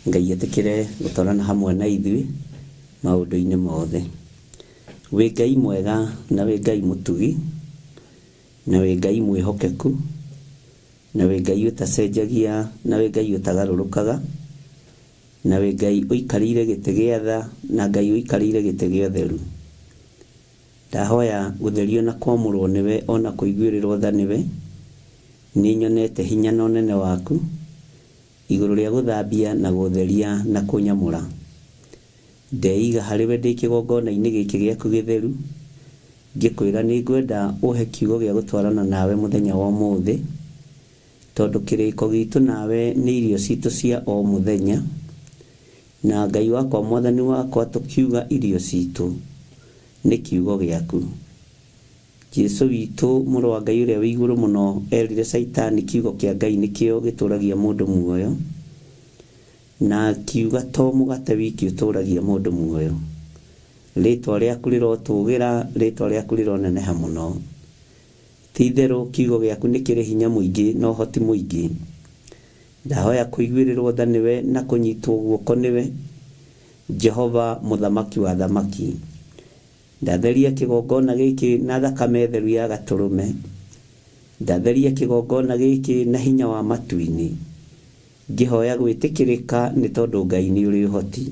Ngai etĩkĩre gũtwarana hamwe na ithuĩ maũndũ-inĩ mothe. Wĩ Ngai mwega na wĩ Ngai mũtugi na wĩ Ngai mwĩhokeku na wĩ Ngai ũtacenjagia na wĩ Ngai ũtagarũrũkaga na wĩ Ngai ũikarĩire gĩtĩ gĩa tha na Ngai ũikarĩire gĩtĩ gĩa ũtheru. Ndahoya gũtherio na kwamũrwo nĩwe ona kũiguĩrĩrwo tha nĩwe. Nĩ nyonete hinya na ũnene waku igũrũ rĩa gũthambia na gũtheria na kũnyamũra. Ndeiga harĩ we ndĩ kĩgongona-inĩ gĩkĩ gĩaku gĩtheru, ngĩkwĩra nĩ ngwenda ũhe kiugo gĩa gũtwarana nawe mũthenya wa ũmũthĩ, tondũ kĩrĩko gitũ nawe nĩ irio citũ cia o mũthenya, na Ngai wakwa mwathani wakwa tũkiuga irio citũ nĩ kiugo gĩaku. Jesu witũ mũrũ wa Ngai ũrĩa wĩ igũrũ mũno erire Caitani kiugo kĩa Ngai nĩkĩo gĩtũragia mũndũ muoyo, na akiuga to mũgate wiki ũtũragia mũndũ muoyo. Rĩtwa rĩaku rĩrotũgĩra, rĩtwa rĩaku rĩroneneha mũno. Ti itherũ kiugo gĩaku nĩ kĩrĩ hinya mũingĩ na ũhoti mũingĩ. Ndahoya kũiguĩrĩrwo tha nĩwe na kũnyitwo guoko nĩwe, Jehova mũthamaki wa thamaki. Ndatheria kĩgongona gĩkĩ na thakame theru ya gatũrũme. Ndatheria kĩgongona gĩkĩ na hinya wa matu-inĩ. Ngĩhoya gwĩtĩkĩrĩka nĩ tondũ Ngai nĩ ũrĩ ũhoti.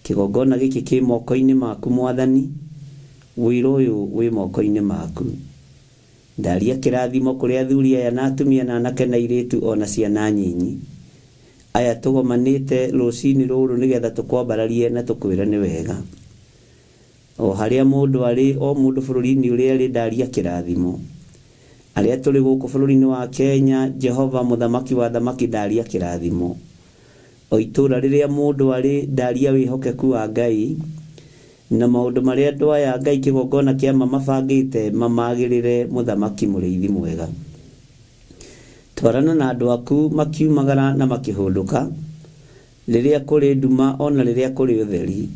Kĩgongona gĩkĩ kĩ moko-inĩ maku mwathani, ũira ũyũ wĩ moko-inĩ maku. Ndaria kĩrathimo kũrĩ athuri aya na atumia na anake na airĩtu ona ciana nyinyi. Aya tũgomanĩte rũcinĩ rũrũ nĩgetha tũkwambararie na tũkwĩre nĩ wega. O harĩa mũndũ arĩ, o mũndũ bũrũri-inĩ ũrĩa arĩ, ndaria kĩrathimo. Arĩa tũrĩ gũkũ bũrũri-inĩ wa Kenya, Jehova mũthamaki wa thamaki, ndaria kĩrathimo. O itũũra rĩrĩa mũndũ arĩ, ndaria wĩhokeku wa Ngai, na maũndũ marĩa andũ aya Ngai kĩgongona kĩa ma mabangĩte mamagĩrĩre mũthamaki mũrĩithi mwega. Twarana na andũ aku makiumagara na makĩhũndũka, rĩrĩa kũrĩ nduma ona rĩrĩa kũrĩ ũtheri.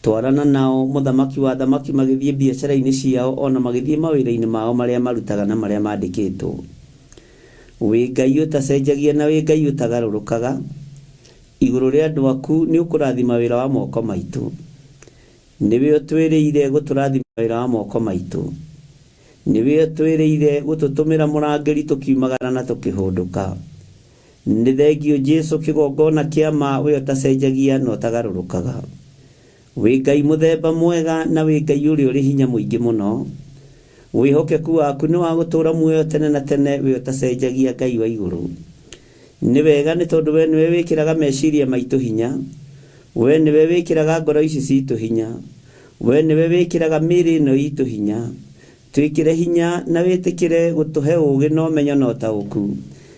Twarana nao mũthamaki wa thamaki magĩthiĩ biacara-inĩ ciao ona magĩthiĩ mawĩra-inĩ mao marĩa marutaga na marĩa mandĩkĩtwo. Wĩ Ngai ũtacenjagia na wĩ Ngai ũtagarũrũkaga, igũrũ rĩa andũ aku nĩ ũkũrathima wĩra wa moko maitũ. Nĩwe ũtwĩrĩire gũtũrathima wĩra wa moko maitũ. Nĩwe ũtwĩrĩire gũtũtũmĩra mũrangĩri tũkiumagara na tũkĩhũndũka. Nĩ thengio Jesu kĩgongona kĩa ma we ũtacenjagia na ũtagarũrũkaga. Wĩ Ngai mũthemba mwega na wĩ Ngai ũrĩa ũrĩ hinya mũingĩ mũno. Wĩhokeku waku nĩ wa gũtũũra muoyo tene na tene we ũtacenjagia Ngai wa igũrũ. Nĩ wega nĩ tondũ we nĩwe wĩkĩraga meciria maitũ hinya, we nĩwe wĩkĩraga ngoro ici citũ hinya, we nĩwe wĩkĩraga mĩĩrĩ ĩno itũ hinya. Twĩkĩre hinya na wĩtĩkĩre gũtũhe ũũgĩ na ũmenyo na ũtaũku,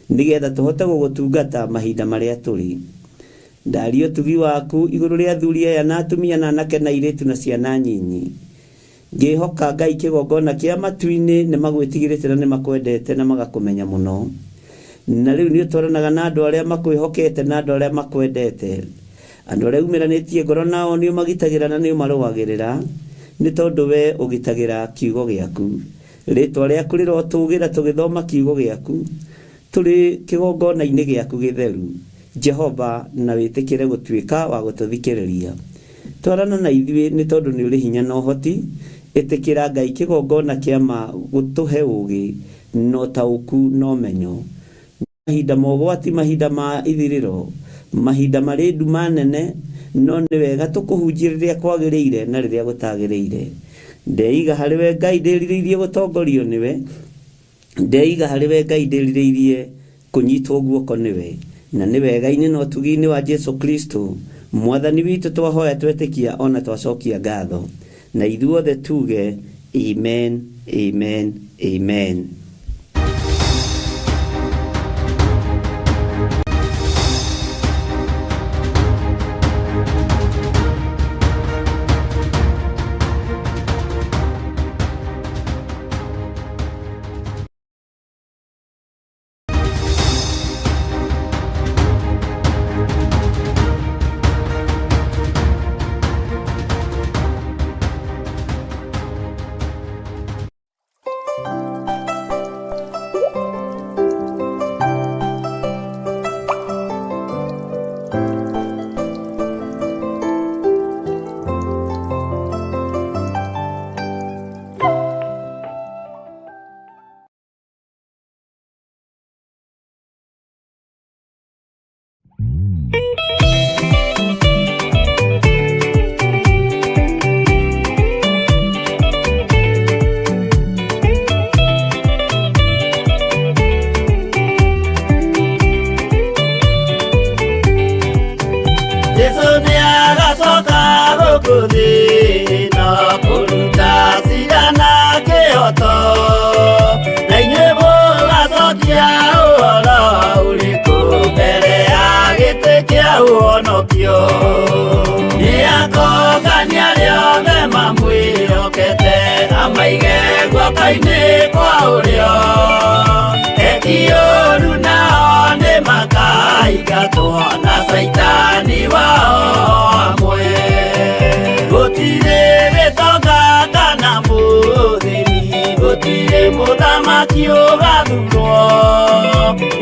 nĩgetha tũhote gũgũtungata mahinda marĩa tũrĩ. Ndaria ũtugi waku igũrũ rĩa athuri aya na atumia na anake na airĩtu na ciana nyinyi. Ngĩhoka Ngai kĩgongona kĩa matu-inĩ nĩ magwĩtigĩrĩte na nĩ makwendete na magakũmenya mũno. Na rĩu nĩ ũtwaranaga na andũ arĩa makwĩhokete na andũ arĩa makwendete. Andũ arĩa umĩranĩtie ngoro nao nĩ ũmagitagĩra na nĩ ũmarũagĩrĩra, nĩ tondũ we ũgitagĩra kiugo gĩaku. Rĩtwa rĩaku rĩrotũgĩra tũgĩthoma kiugo gĩaku, tũrĩ kĩgongona-inĩ gĩaku gĩtheru. Jehova, na wĩtĩkĩre gũtuĩka wa gũtũthikĩrĩria. Twarana na ithuĩ nĩ tondũ nĩ ũrĩ hinya na ũhoti, ĩtĩkĩra Ngai kĩgongona kĩa ma gũtũhe ũũgĩ na ũtaũku na ũmenyo. Mahinda ma ũgwati, mahinda ma ithirĩro, mahinda marĩ nduma nene, no nĩ wega tũkũhunjie rĩrĩa kwagĩrĩire na rĩrĩa gũtagĩrĩire. Ndeiga harĩ we Ngai ndĩrirĩirie gũtongorio nĩwe, ndeiga harĩ we Ngai ndĩrirĩirie kũnyitwo guoko nĩwe, na nĩ wega-inĩ na ũtugi-inĩ wa Jesu Kristo mwathani witũ twahoya twetĩkia ona twacokia ngatho, na ithuothe tuge amen, amen, amen. Jesu nĩ agacoka gũkũ thĩ ĩno kũruta cira na kĩhoto, na inyuĩ mũgacokia ũhoro ũrĩkũ mbere ya gĩtĩ kĩa ũhonokio. Nĩ akongania arĩa othe mamwĩhokete, amaige guoko-inĩ kwa ũrĩo. Eki ũũru nao nĩ makaingatwo na caitani wao amwe. Gũtirĩ gĩtonga kana mũthĩni, gũtirĩ mũthamaki ũgathurwo,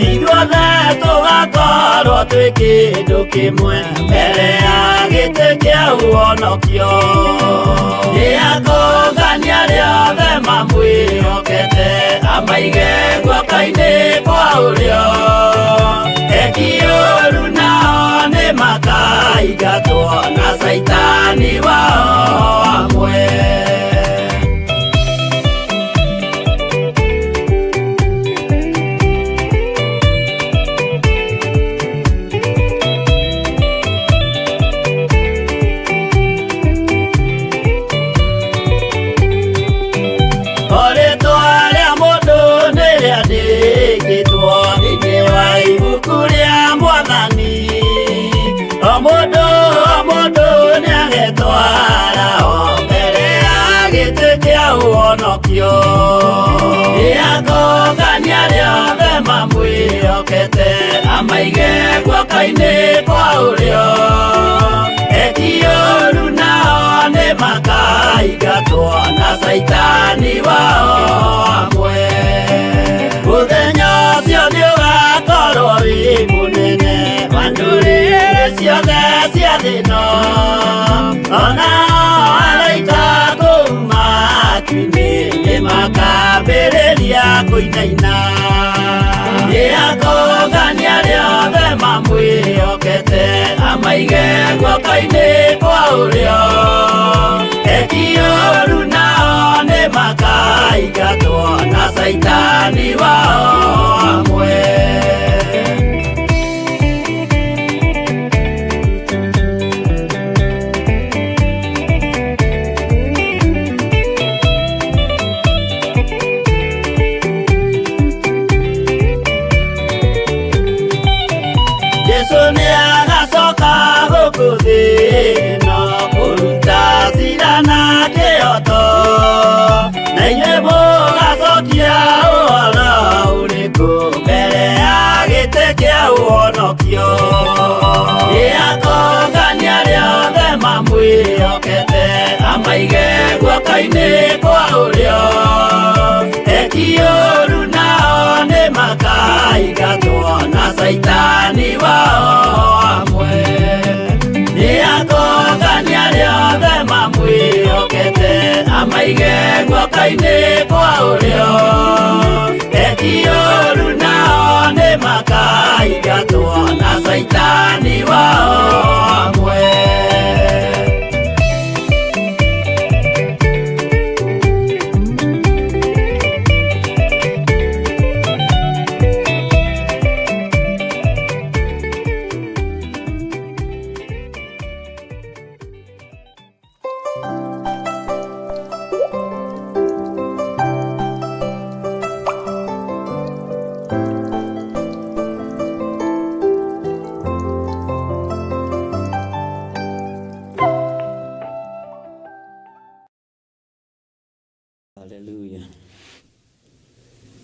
ithuothe tũgakorwo twĩ kĩndũ kĩmwe mbere ya gĩtĩ kĩa ũhonokio. Nĩ akongania arĩa othe mamwĩhokete, amaige guoko-inĩ kwa ũrĩo. Eki ũũru nao nĩ makaingatwo na caitani wao amwe. O rĩtwa rĩa mũndũ nĩ rĩandĩkĩtwo thĩinĩ wa ibuku rĩa mwathani, o mũndũ o mũndũ nĩagetwara o mbere ya gĩtĩ kĩa ũhonokio. Nĩ akongania arĩa othe mamwĩhokete, amaige guoko-inĩ kwa ũrĩo. Eki ũũru nao nĩ makaingatwo na caitani wao amwe. Mũthenya ũcio nĩ ũgakorwo wĩ mũnene wa ndũrĩrĩ ciothe cia thĩ ĩno, ona araika kũu matu-inĩ nĩ makambĩrĩria kũinaina. Nĩ akongania arĩa othe mamwĩhokete, amaige guoko-inĩ kwa ũrĩo. Eki ũũru nao nĩ makaingatwo na caitani wao amwe. Jesu nĩ agacoka gũkũ thĩ ĩno kũruta cira na kĩhoto, na inyuĩ mũgacokia ũhoro ũrĩkũ mbere ya gĩtĩ kĩa ũhonokio. Nĩ akongania arĩa othe mamwĩhokete, amaige guoko-inĩ kwa ũrĩo. Eki ũũru nao nĩ makaingatwo na caitani wao amwe. Nĩ akongania arĩa othe mamwĩhokete, amaige guoko-inĩ kwa ũrĩo. Eki ũũru nao nĩ makaingatwo na caitani wao amwe.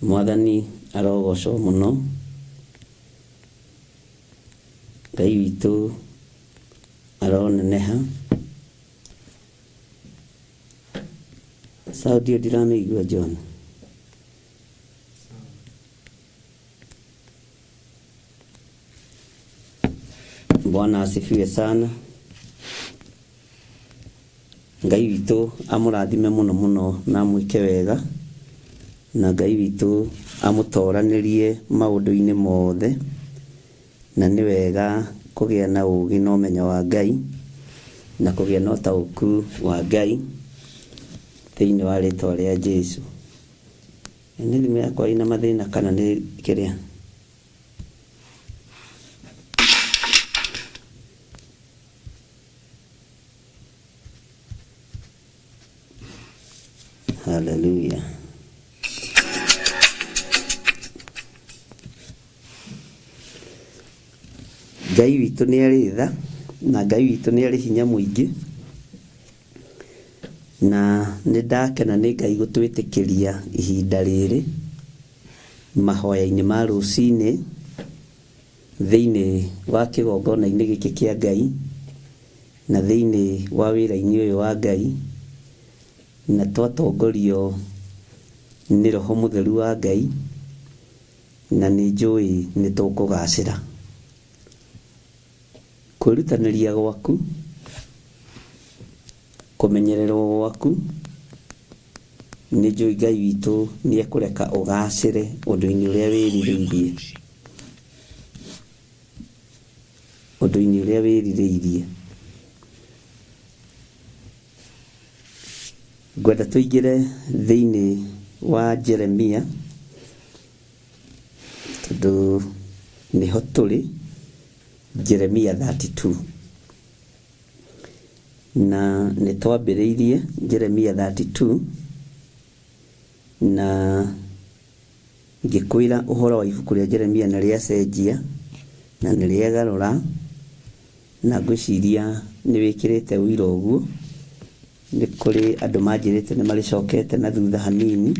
Mwathani arogocwo mũno. Ngai witũ aroneneha. Sound ĩyo ndiramĩigua John. Bwana asifiwe sana. Ngai witũ amũrathime mũno mũno na amwĩke wega, na Ngai witũ amũtoranĩrie maũndũ-inĩ mothe, na nĩ wega kũgĩa na ũũgĩ na ũmenyo wa Ngai, na kũgĩa na ũtaũku wa Ngai thĩinĩ wa rĩtwa rĩa Jesu. Nĩ thimũ yakwa ĩna mathĩna kana nĩ kĩrĩa? Hallelujah. Ngai witũ nĩ arĩ tha na Ngai witũ nĩ arĩ hinya mũingĩ, na nĩ ndakena nĩ Ngai gũtwĩtĩkĩria ihinda rĩrĩ mahoya-inĩ ma rũcinĩ thĩinĩ wa kĩgongona-inĩ gĩkĩ kĩa Ngai na thĩinĩ wa wĩra-inĩ ũyũ wa Ngai, na twatongorio nĩ Roho Mũtheru wa Ngai, na nĩ njũĩ nĩ tũkũgacĩra. Kwĩrutanĩria gwaku, kũmenyererwo gwaku, nĩ njũĩ Ngai witũ nĩ ekũreka ũgacĩre ũndũ-inĩ ũrĩa wĩrirĩirie. Ũndũ-inĩ ũrĩa wĩrirĩirie. Ngwenda tũingĩre thĩinĩ wa Jeremia tondũ nĩho tũrĩ, Jeremia 32. Na nĩ twambĩrĩirie Jeremia 32 na ngĩkwĩra ũhoro wa ibuku rĩa Jeremia nĩ rĩacenjia na nĩ rĩegarũra, na ngwĩciria nĩ wĩkĩrĩte ũira ũguo. Nĩ kũrĩ andũ manjĩrĩte nĩ marĩcokete na thutha hanini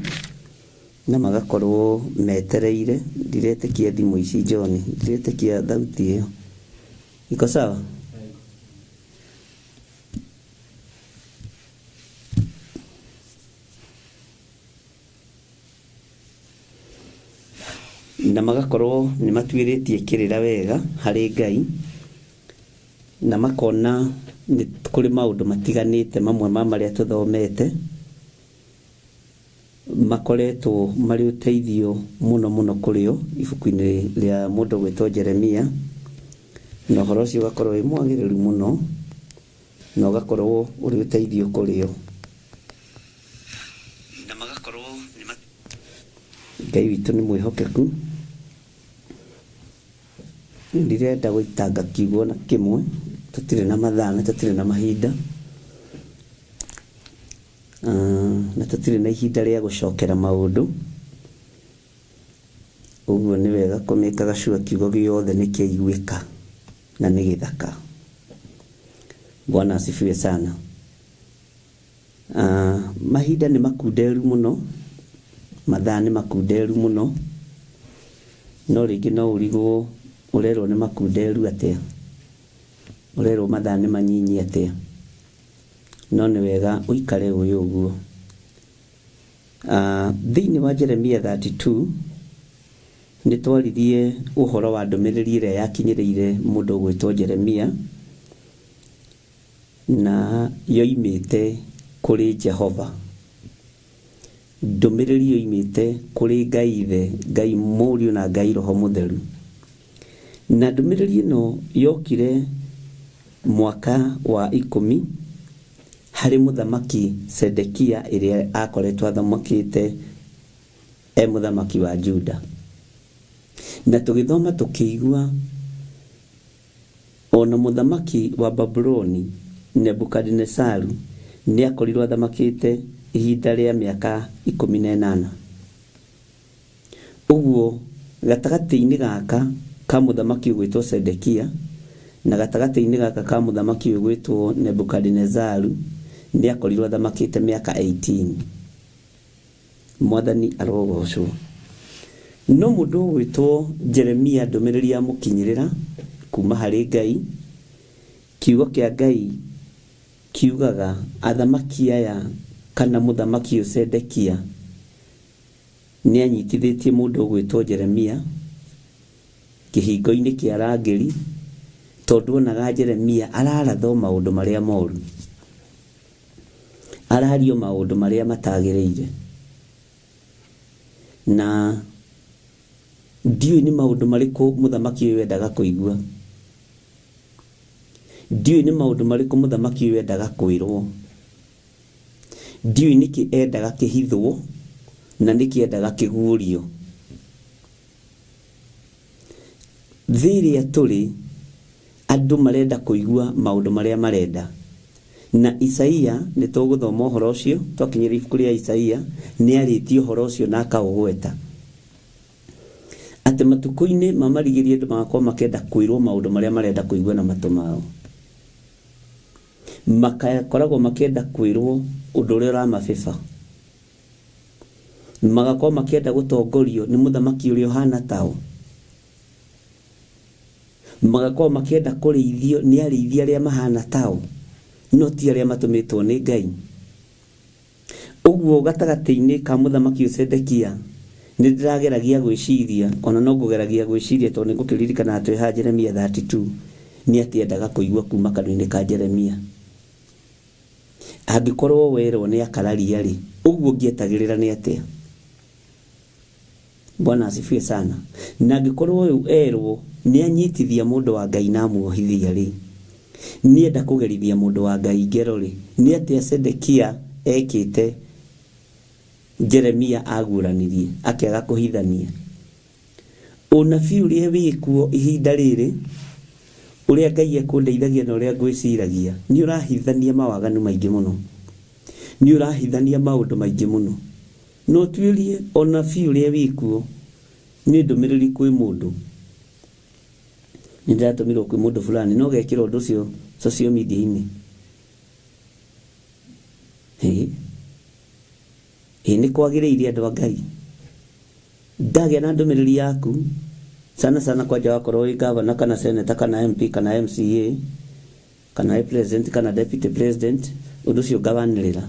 na magakorwo metereire. Ndiretĩkia thimũ ici John, ndiretĩkia thauti ĩyo. Iko sawa? Na magakorwo nĩ matuĩrĩtie kĩrĩra wega harĩ Ngai, na makona nĩ kũrĩ maũndũ matiganĩte mamwe ma marĩa tũthomete makoretwo marĩ ũteithio mũno mũno kũrĩ o ibuku-inĩ rĩa mũndũ gwĩtwo Jeremia, na ũhoro ũcio ũgakorwo wĩ mwagĩrĩru mũno na ũgakorwo ũrĩ ũteithio kũrĩ o. Na magakorwo nĩ Ngai witũ nĩ mwĩhokeku. Ndirenda gũitanga kiugo na kĩmwe, tũtirĩ na mathaa na tũtirĩ na mahinda, na tũtirĩ na ihinda rĩa gũcokera maũndũ. Ũguo nĩ wega kũmĩkaga sure kiugo gĩothe nĩ kĩaiguĩka na nĩ gĩthaka. Bwana asifiwe sana. Mahinda nĩ makunderu mũno, mathaa nĩ makunderu mũno, no rĩngĩ no ũrigwo ũrerwo nĩ makunderu atĩa, ũrerwo mathaa nĩ manyinyi atĩa, no nĩ wega ũikare ũĩ ũguo. Thĩinĩ wa Jeremia 32 nĩ twaririe ũhoro wa ndũmĩrĩri ĩrĩa yakinyĩrĩire mũndũ ũgwĩtwo Jeremia, Na yoimĩte kũrĩ Jehova. Ndũmĩrĩri yoimĩte kũrĩ Ngai Ithe, Ngai Mũriũ na Ngai Roho Mũtheru. Na ndũmĩrĩri ĩno yokire mwaka wa ikũmi harĩ mũthamaki Sedekia ĩrĩa akoretwo athamakĩte e mũthamaki wa Juda. Na tũgĩthoma tũkĩigua O na mũthamaki wa Babuloni Nebukadinezaru nĩakorirwo athamakĩte ihinda rĩa mĩaka 18. Ũguo gatagatĩ-inĩ gaka ka mũthamaki ũgwĩtwo Sedekia na gatagatĩ-inĩ gaka ka mũthamaki ũgwĩtwo Nebukadinezaru nĩakorirwo athamakĩte mĩaka 18. Mwathani arogocwo. No mũndũ ũgwĩtwo Jeremia ndũmĩrĩri yamũkinyĩrĩra kuma harĩ Ngai. Kiugo kĩa Ngai kiugaga athamaki aya kana mũthamaki ũyũ Sedekia nĩ anyitithĩtie mũndũ ũgwĩtwo Jeremia kĩhingo-inĩ kĩa arangĩri tondũ onaga Jeremia ararathwo maũndũ marĩa moru, arario maũndũ marĩa matagĩrĩire. Na ndiũĩ nĩ maũndũ marĩkũ mũthamaki ũyũ endaga kũigua, ndiũĩ nĩ maũndũ marĩkũ mũthamaki ũyũ endaga kwĩrwo, ndiũĩ nĩkĩ endaga kĩhithwo na nĩkĩ endaga kĩguũrio. Thĩ ĩrĩa tũrĩ andũ marenda kũigua maũndũ marĩa marenda. Na Isaia nĩ tũgũthoma ũhoro ũcio twakinyĩra ibuku rĩa Isaia nĩ arĩtie ũhoro ũcio na akaũgweta atĩ matukũ-inĩ ma marigĩrĩrio andũ magakorwo makĩenda kwĩrwo maũndũ marĩa marenda kũigua na matũ mao. Makakoragwo makĩenda kwĩrwo ũndũ ũrĩa ũramabĩba. Magakorwo makĩenda gũtongorio nĩ mũthamaki ũrĩa ũhana tao. Magakorwo makĩenda kũrĩithio nĩ arĩithi arĩa mahana tao, no ti arĩa matũmĩtwo nĩ Ngai. Ũguo gatagatĩ-inĩ ka mũthamaki ũyũ Sedekia nĩ ndĩrageragia gwĩciria, ona no ngũgeragia gwĩciria tondũ nĩ ngũkĩririkana twĩ haha Jeremia 32, nĩ atĩ endaga kũigua kuma kanua-inĩ ka Jeremia. Angĩkorwo werwo nĩ akararia rĩ, ũguo ũngĩetagĩrĩra nĩ atĩa? Bwana asifiwe sana. Na angĩkorwo ũyũ erwo nĩ anyitithia mũndũ wa Ngai na amuohithia rĩ, nĩenda kũgerithia mũndũ wa Ngai ngero rĩ, nĩ atĩa Sedekia ekĩte Jeremia aguũranirie akĩaga kũhithania? Ũnabii ũrĩa wĩkuo ihinda rĩrĩ, ũrĩa Ngai ekũndeithagia na ũrĩa ngwĩciragia, nĩ ũrahithania mawaganu maingĩ mũno. Nĩ ũrahithania maũndũ maingĩ mũno. Na ũtuĩrie ũnabii ũrĩa wĩkuo nĩ ndũmĩrĩri kwĩ mũndũ. Nĩ ndĩratũmirwo kwĩ mũndũ fulani na ũgekĩra ũndũ ũcio social media-inĩ. Ĩ ĩ nĩ kwagĩrĩire andũ a Ngai. Ndagĩa na ndũmĩrĩri yaku sana sana kwanja wakorwo wĩ governor kana senator kana MP kana MCA kana wĩ president kana deputy president, ũndũ ũcio ngawanĩrĩra.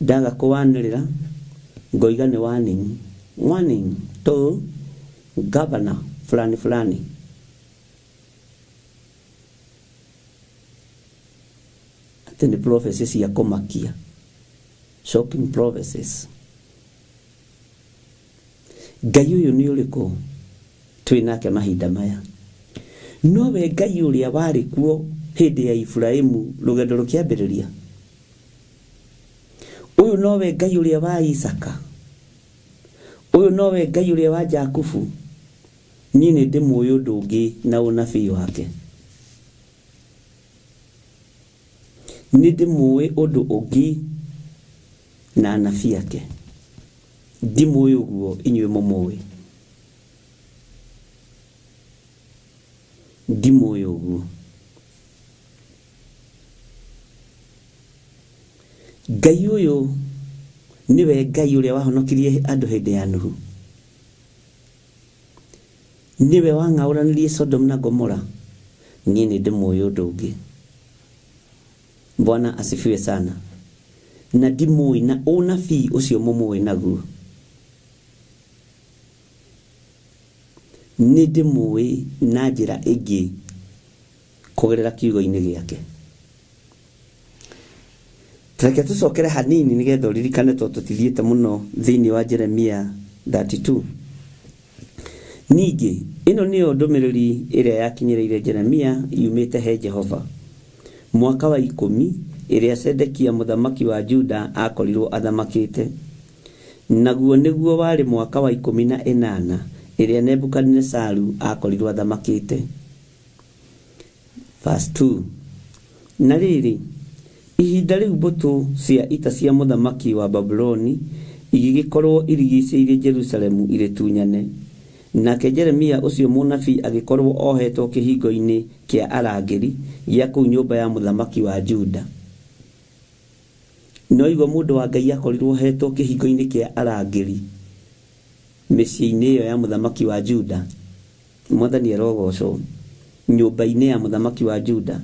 Ndaga kũwanĩrĩra ngoiga nĩ warning, warning to governor fulani fulani. Atĩ nĩ prophecy cia kũmakia, shocking prophecies. Ngai ũyũ nĩ ũrĩkũ twĩ nake mahinda maya? Nowe Ngai ũrĩa warĩ kuo hĩndĩ ya Iburahimu rũgendo rũkĩambĩrĩria? Ũyũ nowe Ngai ũrĩa wa Isaka? Ũyũ nowe Ngai ũrĩa wa Jakubu? Niĩ nĩ ndĩmũĩ ũndũ ũngĩ na ũnabii wake. Nĩ ndĩmũĩ ũndũ ũngĩ na anabii ake. Ndimũĩ ũguo inyuĩ mũmũĩ. Ndimũĩ ũguo. Ngai ũyũ nĩwe Ngai ũrĩa wahonokirie andũ hĩndĩ ya Nuhu. Nĩwe wang'aũranirie Sodom na Gomora. Niĩ nĩ ndĩmũĩ ũndũ ũngĩ. Bwana asifiwe sana. Na ndimũĩ na ũnabii ũcio mũmũĩ naguo. Nĩ ndĩmũĩ na njĩra ĩngĩ kũgerera kiugo-inĩ gĩake. Reke tũcokere hanini nĩgetha ũririkane tondũ tũtithiĩte mũno thĩinĩ wa Jeremia 32. Ningĩ, ĩno nĩyo ndũmĩrĩri ĩrĩa yakinyĩrĩire Jeremia yumĩte he Jehova, mwaka wa ikũmi ĩrĩa Zedekia mũthamaki wa Juda aakorirũo athamakĩte, naguo nĩguo warĩ mwaka wa 18 ĩrĩa Nebukadinezaru aakorirũo athamakĩte. Verse 2. Na rĩrĩ, ihinda rĩu mbũtũ cia ita cia mũthamaki wa Babuloni igĩgĩkorũo irigicĩirie Jerusalemu irĩtunyane, nake Jeremia ũcio mũnabii agĩkorũo ohetwo kĩhingo-inĩ kĩa arangĩri gĩa kũu nyũmba ya mũthamaki wa Juda. No igua mũndũ wa Ngai akorirwo hetwo kĩhingo-inĩ kĩa arangĩri mĩciĩ-inĩ ĩyo ya mũthamaki wa Juda. Mwathani arogocwo. Nyũmba-inĩ ya mũthamaki wa Juda.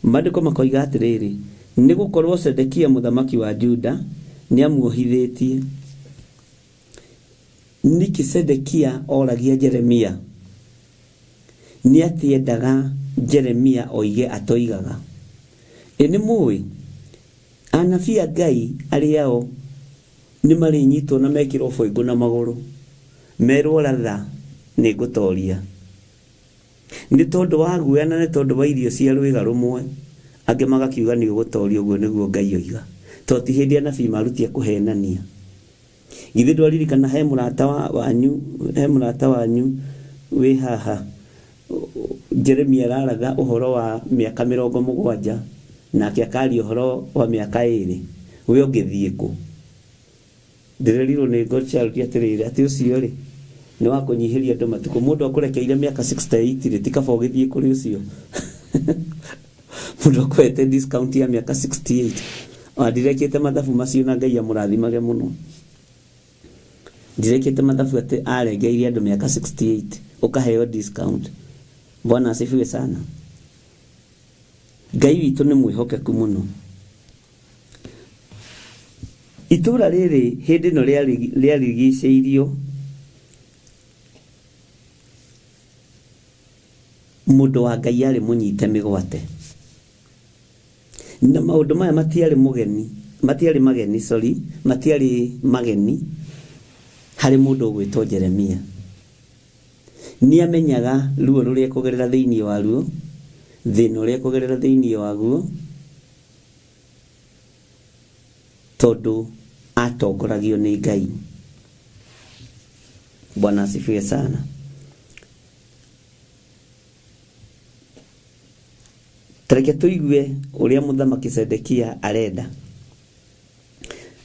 Maandĩko makoiga atĩrĩrĩ, nĩ gũkorwo Zedekia mũthamaki wa Juda nĩamuohithĩtie. Nĩkĩ Zedekia oragia Jeremia? Nĩ atĩ endaga Jeremia oige atoigaga. Ĩ nĩ mũĩ? Anabii a Ngai arĩa o nĩ marĩnyitwo na mekĩrwo bũĩngũ na magũrũ, merwo ratha nĩ ngũtoria. Nĩ tondũ wa guoya na nĩ tondũ wa irio cia rwĩga rũmwe, angĩ magakiuga nĩ ũgũtoria ũguo nĩguo Ngai oiga. To ti hĩndĩ anabii marutia kũhenania. Githĩ ndwaririkana he mũrata wanyu, he mũrata wanyu wĩ haha, Jeremia araratha ũhoro wa mĩaka 70 nake akaria ũhoro wa mĩaka 2. We ũngĩthiĩ kũ? Ndĩrerirwo nĩ Godchild atĩrĩrĩ, atĩ ũcio rĩ, nĩ wa kũnyihĩria andũ matukũ. Mũndũ akũrekeire mĩaka 68 rĩ, ti kaba ũgĩthiĩ kũrĩ ũcio? Mũndũ akũhete discount ya mĩaka 68. Ona ndirekĩte mathabu macio na Ngai amũrathimage mũno. Ndirekĩte mathabu atĩ arengeire andũ mĩaka 68 ũkaheo discount. Bwana asifiwe sana. Ngai witũ nĩ mwĩhokeku mũno. Itũũra rĩrĩ hĩndĩ ĩno rĩarigicĩirio mũndũ wa Ngai arĩ mũnyite mĩgwate. Na maũndũ maya matiarĩ mũgeni, matiarĩ mageni, sorry, matiarĩ mageni harĩ mũndũ ũgwĩtwo Jeremia. Nĩamenyaga ruo rũrĩa ekũgerera thĩinĩ waruo, thĩna ũrĩa ekũgerera thĩinĩ waguo, tondũ atongoragio nĩ Ngai. Bwana asifiwe sana. Tareke tũigue ũrĩa mũthamaki Zedekia arenda.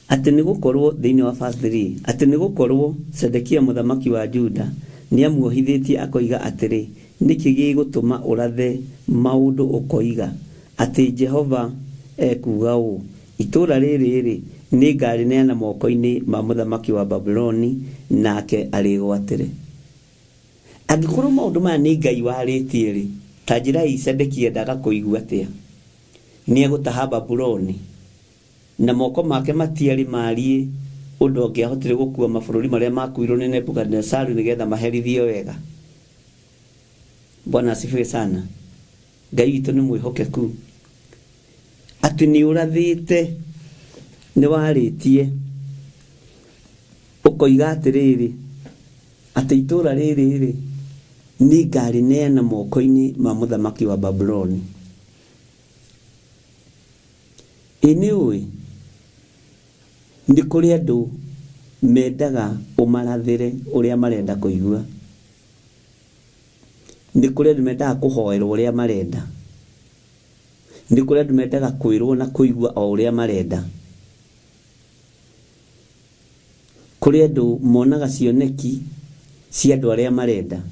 Atĩ nĩ gũkorwo, thĩinĩ wa verse 3, atĩ nĩ gũkorwo Zedekia mũthamaki wa Juda nĩamuohithĩtie akoiga atĩrĩ, Nĩkĩ gĩgũtũma ũrathe maũndũ ũkoiga, atĩ Jehova ekuuga ũũ, Itũũra rĩrĩ-rĩ, nĩngarĩneana moko-inĩ ma mũthamaki wa Babuloni, nake arĩĩgwatĩre. Angĩkorwo maũndũ maya nĩ Ngai warĩtie-rĩ, ta njĩrai Zedekia endaga kũigua atĩa? Nĩegũtaha Babuloni? Na moko make matiarĩ maariĩ ũndũ angĩahotire gũkuua mabũrũri marĩa maakuuirwo nĩ Nebukadinezaru nĩgeetha maherithio wega. Bwana asifiwe sana. Ngai witũ nĩ mwĩhokeku. Atĩ nĩ ũrathĩte, nĩ warĩtie, ũkoiga atĩrĩrĩ, atĩ itũũra rĩrĩ-rĩ, nĩ ngarĩneana moko-inĩ ma mũthamaki wa Babuloni. Ĩ nĩ ũĩ? Nĩ kũrĩ andũ mendaga ũmarathĩre ũrĩa marenda kũigua. Nĩ kũrĩ andũ mendaga kũhoerwo ũrĩa marenda. Nĩ kũrĩ andũ mendaga kwĩrwo na kũigua o ũrĩa marenda. Kũrĩ andũ monaga cioneki cia andũ arĩa marenda.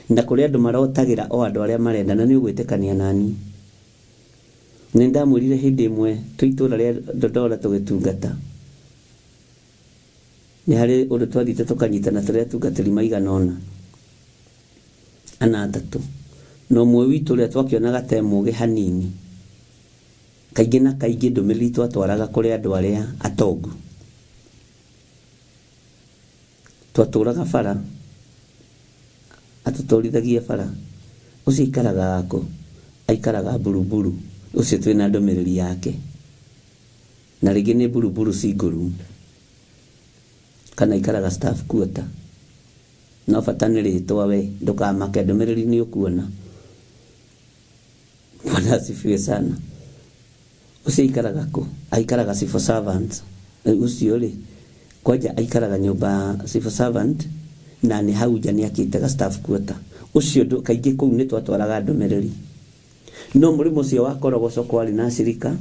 Na kũrĩ andũ marotagĩra o andũ arĩa marenda na nĩ ũgwĩtĩkania naniĩ. Nĩ ndamwĩrire hĩndĩ ĩmwe twĩ itũũra rĩa Dodora tũgĩtungata, nĩ harĩ ũndũ twathiĩte tũkanyitana tũrĩ atungatĩri maigana ũna, ana atatũ, na ũmwe witũ ũrĩa twakĩonaga ta e mũgĩ hanini, kaingĩ na kaingĩ ndũmĩrĩri twatwaraga kũrĩ andũ arĩa atongu. Twatũraga bara, atũtwarithagia bara, ũcio aikaraga kũ? Aikaraga Buruburu, ũcio twĩna ndũmĩrĩri yake. Na rĩngĩ nĩ Buruburu single room, kana aikaraga staff quarter. No bata nĩ rĩtwa we, ndũkamake ndũmĩrĩri nĩ ũkuona. Bwana asifiwe sana. Ũcio aikaraga kũ? Aikaraga civil servant. Ũcio rĩ, kwanja aikaraga nyũmba ya civil servant na nĩ hau nja nĩ akĩte ga staff quarter. Ũcio kaingĩ kũu nĩ twatwaraga ndũmĩrĩri. No mũrĩmo ũcio wa Korogoco kwarĩ na acirika,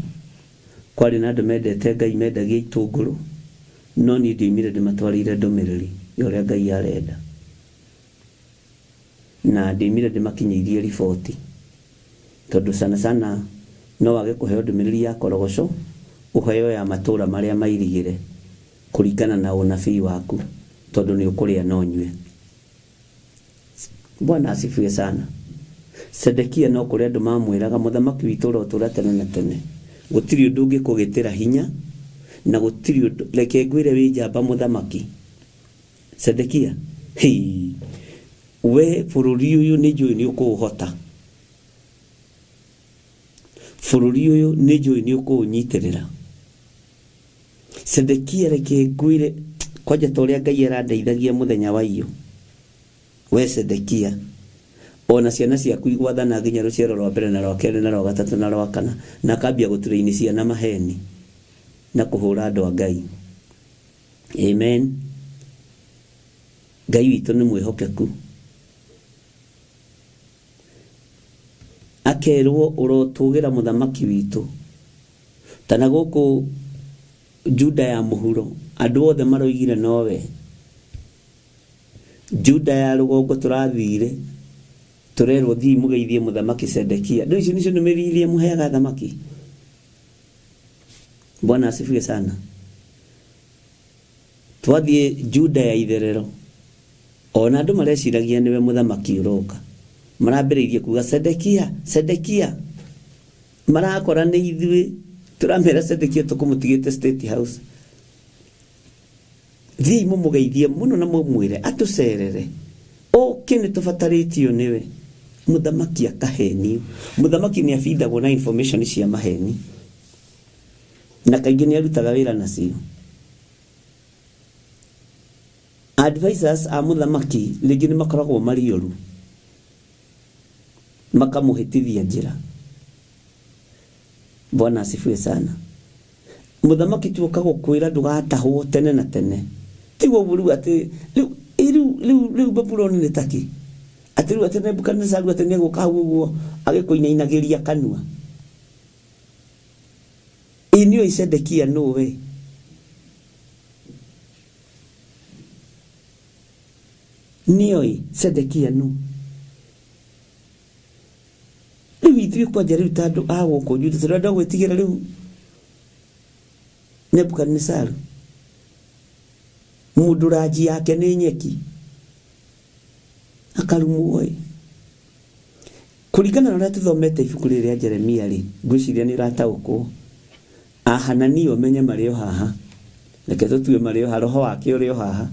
kwarĩ na andũ mendete Ngai mendagia itũngũrũ, no niĩ ndioimire ndĩmatwarĩire ndũmĩrĩri ya ũrĩa Ngai arenda. Na ndioimire ndĩmakinyĩirie riboti. Tondũ sana sana no wage kũheo ndũmĩrĩri ya Korogoco, Ũheo ya matũũra marĩa mairigĩre kũringana na ũnabii waku, tondũ nĩ ũkũrĩa na ũnyue. Bwana asifiwe sana. Sedekia no kũrĩ andũ mamwĩraga mũthamaki witũ ũrotũra tene na tene, gũtirĩ ũndũ ũngĩkũgĩtĩra hinya na gũtirĩ ũndũ, reke ngwĩre wĩ njamba mũthamaki Sedekia, hii, we bũrũri ũyũ nĩ njũĩ nĩ ũkũũhota, bũrũri ũyũ nĩ njũĩ nĩ ũkũũnyitĩrĩra. Sedekia reke ngwĩre kwanja ta ũrĩa Ngai arandeithagia mũthenya wa iyo, we Sedekia ona ciana ciaku igwathana nginya rũciaro rwa mbere na rwa kerĩ na rwa gatatũ na rwa kana, na akambia gũturaini ciana maheni na kũhũra andũ a Ngai. Amen. Ngai witũ nĩ mwĩhokeku. Akerwo ũrotũgĩra mũthamaki witũ. Ta na gũkũ Juda ya mũhuro andũ othe maroigire nowe. Juda ya rũgongo tũrathire tũrerwo thiĩi mũgeithie mũthamaki Sedekia. Rĩu icio nĩcio ndũmĩrĩri iria mũheaga athamaki? Bwana asifiwe sana. Twathiĩ Juda ya itherero ona andũ mareciragia nĩwe mũthamaki ũroka. Marambĩrĩirie kuga Sedekia, Sedekia. Marakora nĩ ithuĩ tũramera Sedekia tũkũmũtigĩte State House. Thiĩi mũmũgeithie mũno na mũmwĩre atũcerere. Ũkĩ nĩ tũbatarĩtio nĩwe. Mũthamaki akahenio. Mũthamaki nĩ abindagwo na information cia maheni. Na kaingĩ nĩ arutaga wĩra nacio. Advisors a mũthamaki rĩngĩ nĩ makoragwo marĩ oru. Makamũhĩtithia njĩra. Bwana asifiwe sana. Mũthamaki tu oka gũkwĩra ndũgatahwo tene na tene. Tiguo ũguo rĩu atĩ rĩu rĩu rĩu rĩu Babuloni nĩ takĩ? Atĩ rĩu atĩ Nebukadinezaru atĩ nĩ egũka hau ũguo agĩkũinainagĩria kanua. Ĩ nĩũĩ Sedekia nũ we? Nĩoĩ Sedekia nũ? Rĩu ithuĩ kwanja rĩu ta andũ a gũkũ Juda tũrenda gwĩtigĩra rĩu Nebukadinezaru, mũndũ ranji yake nĩ nyeki akarumwo ĩ. Kũringana na ũrĩa tũthomete ibuku rĩrĩ rĩa Jeremia rĩ, ngwĩciria nĩ ũrataũkwo. Ahanania ũmenye marĩ o haha, reke tũtue marĩ o haha, roho wake ũrĩ o haha,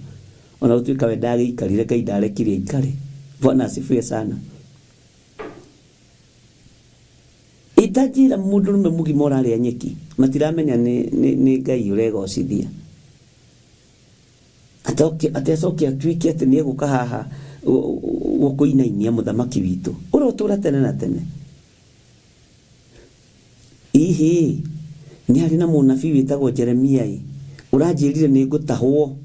ona gũtuĩka we ndagĩikarire, Ngai ndarekire aikare. Bwana asifiwe sana. Itanjĩra mũndũrũme mũgima ũrarĩa nyeki, matiramenya nĩ, nĩ, nĩ Ngai ũregocithia. Atoke, atĩ acoke atuĩke atĩ nĩ egũka haha gũkũinainia mũthamaki witũ ũrotũra tene na tene. Ihĩ, nĩ harĩ na mũnabii wĩtagwo Jeremia ĩ, ũranjĩrire nĩ ngũtahwo,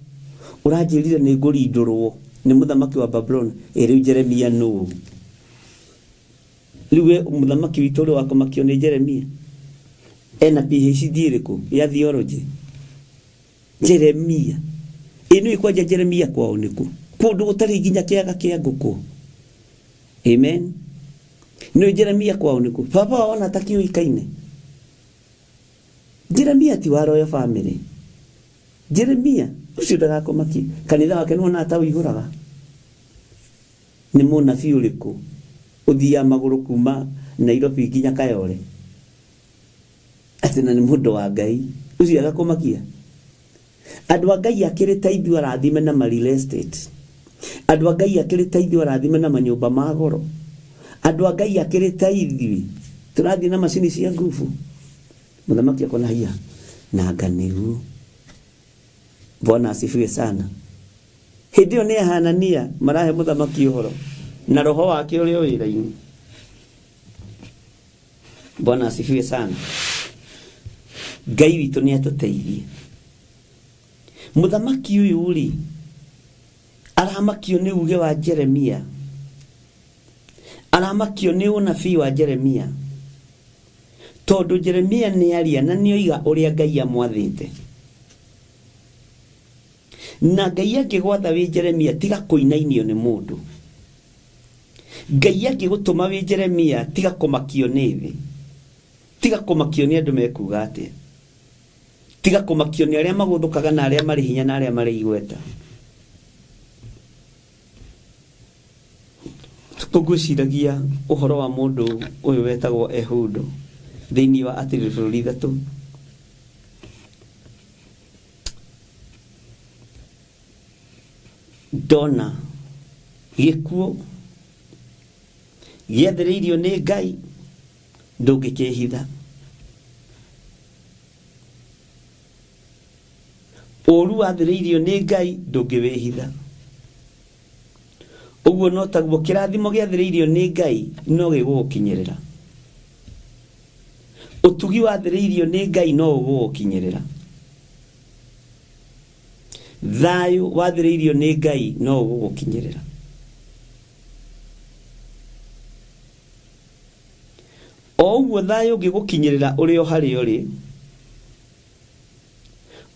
ũranjĩrire nĩ ngũrindũrwo nĩ mũthamaki wa Babuloni. Ĩ rĩu Jeremia nũũ? Rĩu we mũthamaki witũ ũrĩ wa kũmakio nĩ Jeremia? Ena PhD ĩrĩkũ ya theology? Jeremia. Ĩ nĩũĩ kwanja Jeremia kwao nĩkũ? Kũndũ gũtarĩ nginya kĩaga kĩa ngũkũ. Amen. Nĩũĩ Jeremia kwao nĩkũ? Baba wao ona atakĩũĩkaine. Jeremia ti wa royal family. Jeremia ũcio ndagakũmakie. Kanitha wake nĩwona ta ũihũraga. Nĩ mũnabii ũrĩkũ ũthiaga magũrũ kuma Nairobi nginya Kayole? Atĩ na nĩ mũndũ wa Ngai. Ũcio agakũmakia. Andũ a Ngai akĩrĩ ta ithuĩ arathime na ma real estate. Andũ a Ngai akĩrĩ ta ithuĩ arathime na manyũmba ma goro. Andũ a Ngai akĩrĩ ta ithuĩ tũrathiĩ na macini cia ngubu. Mũthamaki akona haiya nanga nĩguo. Bwana asifiwe sana. Hĩndĩ ĩyo nĩ Hanania marahe mũthamaki ũhoro na roho wake ũrĩ o wĩra-inĩ. Bwana asifiwe sana. Ngai witũ nĩ atũteithie. Mũthamaki ũyũ rĩ aramakio nĩ uge wa Jeremia, aramakio nĩ ũnabii wa Jeremia, tondũ Jeremia nĩ aria na nĩ oiga ũrĩa Ngai amwathĩte. Na Ngai angĩgwatha wĩ Jeremia, tiga kũinainio nĩ mũndũ. Ngai angĩgũtũma wĩ Jeremia, tiga kũmakio nĩ thĩ, tiga kũmakio nĩ andũ mekuga atĩa. Tiga kũmakio nĩ arĩa magũthũkaga na arĩa marĩ hinya na arĩa marĩ igweta. Tukũ ngwĩciragia ũhoro wa mũndũ ũyũ wetagwo Ehudu thĩinĩ wa Atirĩrĩ Bũrũri Ithatũ. Ndona gĩkuũ gĩathĩrĩirio nĩ Ngai ndũngĩkĩhitha. Ũũru wathĩrĩirio nĩ Ngai ndũngĩwĩhitha. Ũguo no taguo kĩrathimo gĩathĩrĩirio nĩ Ngai no gĩgũgũkinyĩrĩra. Ũtugi wathĩrĩirio nĩ Ngai no ũgũgũkinyĩrĩra. Thayũ wathĩrĩirio nĩ Ngai no ũgũgũkinyĩrĩra. O ũguo thayũ ũngĩgũkinyĩrĩra ũrĩ o harĩa ũrĩ,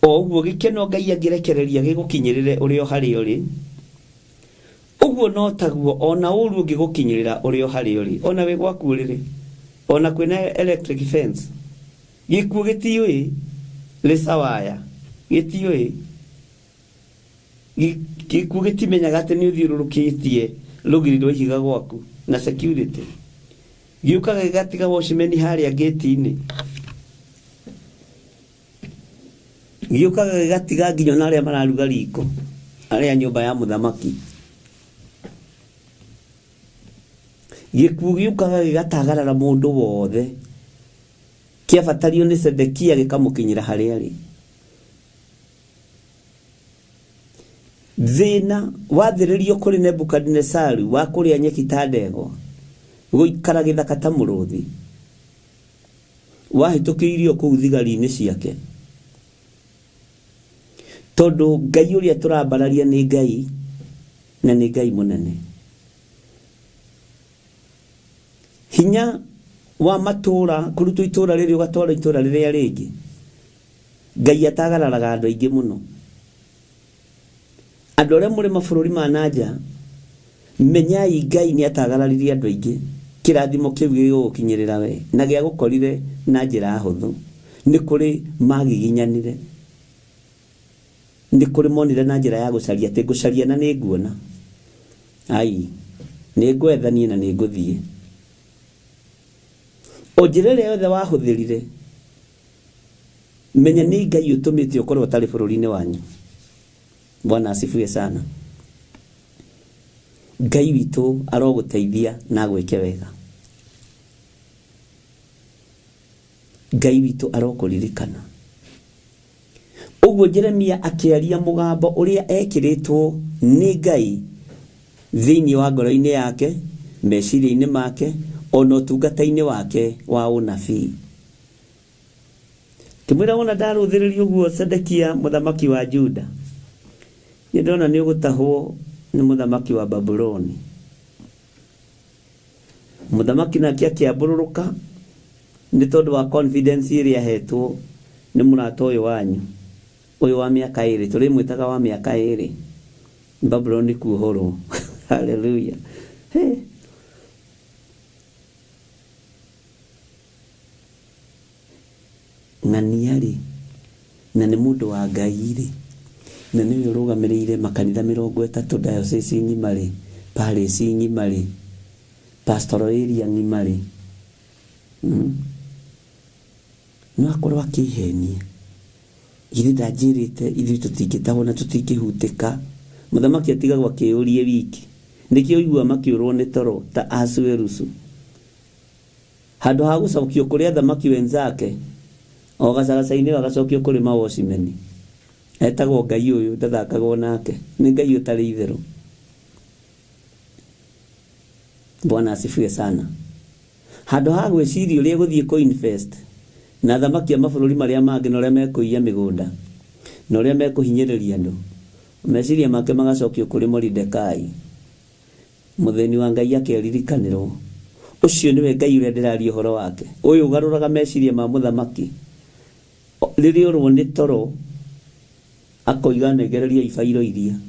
o ũguo gĩkeno Ngai angĩrekereria gĩgũkinyĩrĩre ũrĩ o harĩa ũrĩ, ũguo no taguo o na ũũru ũngĩgũkinyĩrĩra ũrĩ o harĩa ũrĩ, o na wĩ gwaku ũrĩrĩ, o na kwĩna electric fence. Gĩkuũ gĩtiũĩ rĩcawaya, gĩtiũĩ. Gĩkuũ gĩtimenyaga atĩ nĩ ũthiũrũrũkĩtie rũgiri rwa ihiga gwaku na security. Gĩũkaga gĩgatiga watchman harĩa gate-inĩ. Gĩũkaga gĩgatiga nginya ona arĩa mararuga riko, arĩa a nyũmba ya mũthamaki. Gĩkuũ gĩũkaga gĩgatagarara mũndũ wothe. Kĩabatario nĩ Zedekia gĩkamũkinyĩra harĩa arĩ. Thĩna wathĩrĩrio kũrĩ Nebukadinezaru wa kũrĩa nyeki ta ndegwa, gũikara gĩthaka ta mũrũthi, wahĩtũkĩirio kũu thigari-inĩ ciake. Tondũ Ngai ũrĩa tũrambararia nĩ Ngai, na nĩ Ngai mũnene. Hinya wa matũũra, kũrutwo itũũra rĩrĩ ũgatwarwo itũũra rĩrĩa rĩngĩ, Ngai atagararaga andũ aingĩ mũno. Andũ arĩa mũrĩ mabũrũri ma na nja, menyai Ngai nĩ atagararirie andũ aingĩ. Kĩrathimo kĩu gĩgũgũkinyĩrĩra we na gĩagũkorire na njĩra hũthũ. Nĩ kũrĩ magiginyanire. Nĩ kũrĩ monire na njĩra ya gũcaria atĩ ngũcaria na nĩ nguona. Ai, nĩ ngwetha niĩ na nĩ ngũthiĩ. O njĩra ĩrĩa yothe wahũthĩrire, Menya nĩ Ngai ũtũmĩte ũkorwo ũtarĩ bũrũri-inĩ wanyu. Bwana asifiwe sana. Ngai witũ arogũteithia na agwĩke wega. Ngai witũ arokũririkana. Ũguo Jeremia akĩaria mũgambo ũrĩa ekĩrĩtwo nĩ Ngai thĩinĩ wa ngoro-inĩ yake, meciria-inĩ make, ona ũtungata-inĩ wake wa ũnabii. Ngĩmwĩra wona ndarũthĩrĩria ũguo Zedekia mũthamaki wa Juda, nĩ ndona nĩ ũgũtahwo nĩ mũthamaki wa Babuloni. Mũthamaki nake akĩambũrũrũka nĩ tondũ wa confidence ĩrĩa ahetwo nĩ mũrata ũyũ wanyu, ũyũ wa mĩaka ĩrĩ, tũrĩmwĩtaga wa mĩaka ĩrĩ, Babuloni kuohorwo. Hallelujah. Hey. Ng'ania-rĩ, na nĩ mũndũ wa Ngai-rĩ, na nĩwe ũrũgamĩrĩire makanitha 30, diocese ng'ima-rĩ, parish ng'ima-rĩ, pastoral area ng'ima-rĩ, mm, no akorwo akĩhenia. Githĩ ndanjĩrĩte ithuĩ tũtingĩtahwo na tũtingĩhutĩka? Mũthamaki atigagwo akĩyũria wiki. Nĩkĩo ũiguaga makĩũrwo nĩ toro ta Ahasuerusu. Handũ ha gũcokio kũrĩ athamaki wenzake, o gacagaca-inĩ agacokio kũrĩ mawocimeni. Etagwo Ngai ũyũ ndathakagwo nake. Nĩ Ngai ũtarĩ itherũ. Bwana asifiwe sana. Handũ ha gwĩciria ũrĩa egũthiĩ kũ invest na athamaki a mabũrũri marĩa mangĩ na ũrĩa mekũiya mĩgũnda na ũrĩa mekũhinyĩrĩria andũ, meciria make magacokio kũrĩ Moridekai. Mũthĩni wa Ngai akeririkanĩrwo. Ũcio nĩwe Ngai ũrĩa ndĩraria ũhoro wake, ũyũ ũgarũraga meciria ma mũthamaki. Rĩrĩa orwo nĩ toro, akoiga nengereria ibairo iria.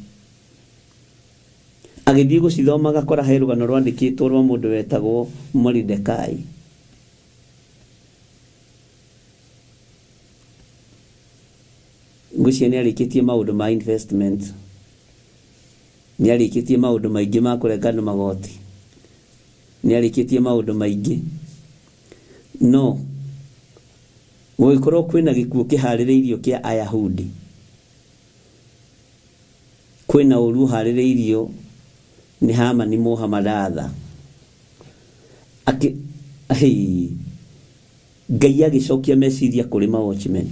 Agĩthiĩ gũcithoma agakora he rũgano rwandĩkĩtwo rwa mũndũ wetagwo Moridekai. Ngwĩciria nĩ arĩkĩtie maũndũ ma investment, nĩ arĩkĩtie maũndũ maingĩ ma kũrenga andũ magoti, nĩ arĩkĩtie maũndũ maingĩ, no gũgĩkorwo kwĩna gĩkuũ kĩharĩrĩirio kĩa Ayahudi, kwĩna ũru ũharĩrĩirio nĩ Hamani Mũhamadatha. Akĩ, hei, Ngai agĩcokia meciria kũrĩ ma watchmen.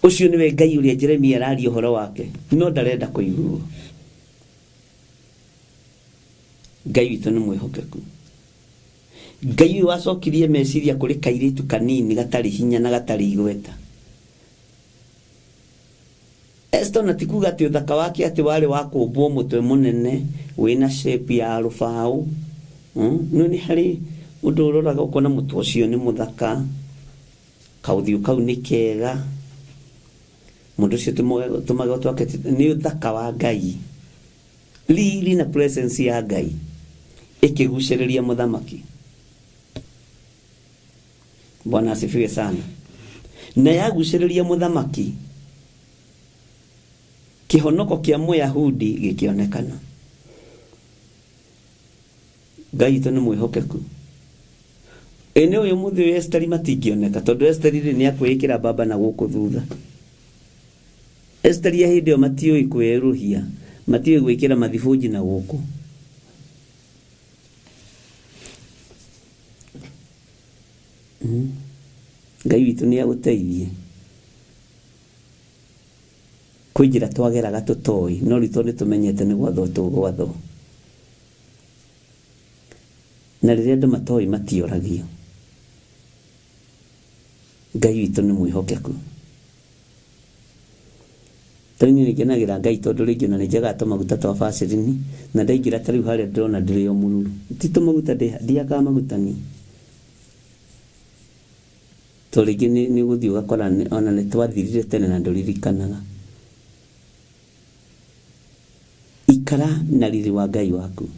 Ũcio nĩwe Ngai ũrĩa Jeremia araria ũhoro wake, no ndarenda kũiguo. Ngai witũ nĩ mwĩhokeku. Ngai ũyũ wacokirie meciria kũrĩ kairĩtu kanini gatarĩ hinya na gatarĩ igweta. Esther ona ti kuga atĩ ũthaka wake atĩ warĩ wa kũmbwo mũtwe mũnene wĩna shape ya rũbaũ. No nĩ harĩ ũndũ ũroraga ũkona mũtwe ũcio nĩ mũthaka, kaũthiũ kau nĩ kega, mũndũ ũcio tũmagego twake nĩ ũthaka wa Ngai. Riri na presence ya Ngai ĩkĩgucĩrĩria mũthamaki. Bwana asifiwe sana. Na yagucĩrĩria mũthamaki, kĩhonoko kĩa Mũyahudi gĩkĩonekana. Ngai witũ nĩ mwĩhokeku. Ĩ nĩ ũyũ mũthĩ ũyũ Esteri matingĩoneka tondũ Esteri rĩ nĩ akwĩĩkĩra mbamba na gũkũ thutha. Esteri ya hĩndĩ ĩyo matiũĩ kwĩrũhia, matiũĩ gwĩkĩra mathibũnji na gũkũ. Ngai witũ nĩ agũteithie. Kwĩ njĩra twageraga tũtoĩ, no rĩu tondũ nĩ tũmenyete nĩ gwathwo tũgwathwo. Na rĩrĩa andũ matoĩ matioragio. Ngai witũ nĩ mwĩhokeku. Tarĩu niĩ nĩngenagĩra Ngai tondũ rĩngĩ ona nĩnjagaga tũmaguta twa Vaseline na ndaingĩra ta rĩu harĩa ndĩrona ndĩrĩ o mũruru. Ti tũmaguta ndihakaga maguta niĩ. Tondũ rĩngĩ nĩ ũgũthiĩ ũgakora ona nĩ twathirire tene na ndũririkanaga. Ikara na riri wa Ngai waku.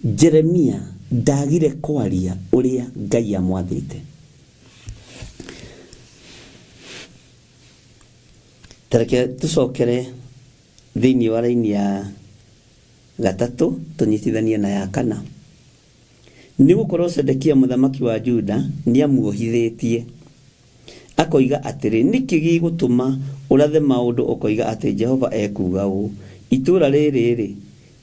Jeremia ndagire kwaria ũrĩa Ngai amwathĩte. Ta reke tũcokere thĩinĩ wa raini ya gatatũ tũnyitithanie na ya kana. Nĩ gũkorũo Zedekia mũthamaki wa Juda nĩamuohithĩtie, akoiga atĩrĩ, Nĩ kĩ gĩgũtũma ũrathe maũndũ ũkoiga atĩ Jehova ekuuga ũũ, Itũũra rĩrĩ-rĩ,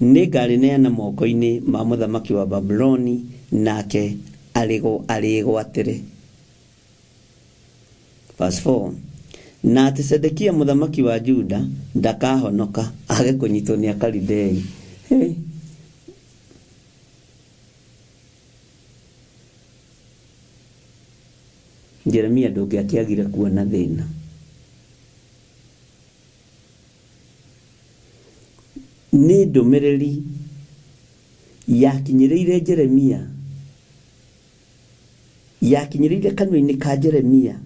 nĩngarĩneana moko-inĩ ma mũthamaki wa Babuloni, nake arĩĩgwatĩre. Verse 4, Na atĩ Zedekia mũthamaki wa Juda ndakahonoka aage kũnyitwo nĩ Akalidei. Hey. Jeremia ndũngĩakĩagire kuona thĩna. Nĩ ndũmĩrĩri yakinyĩrĩire Jeremia, yakinyĩrĩire kanua-inĩ ka Jeremia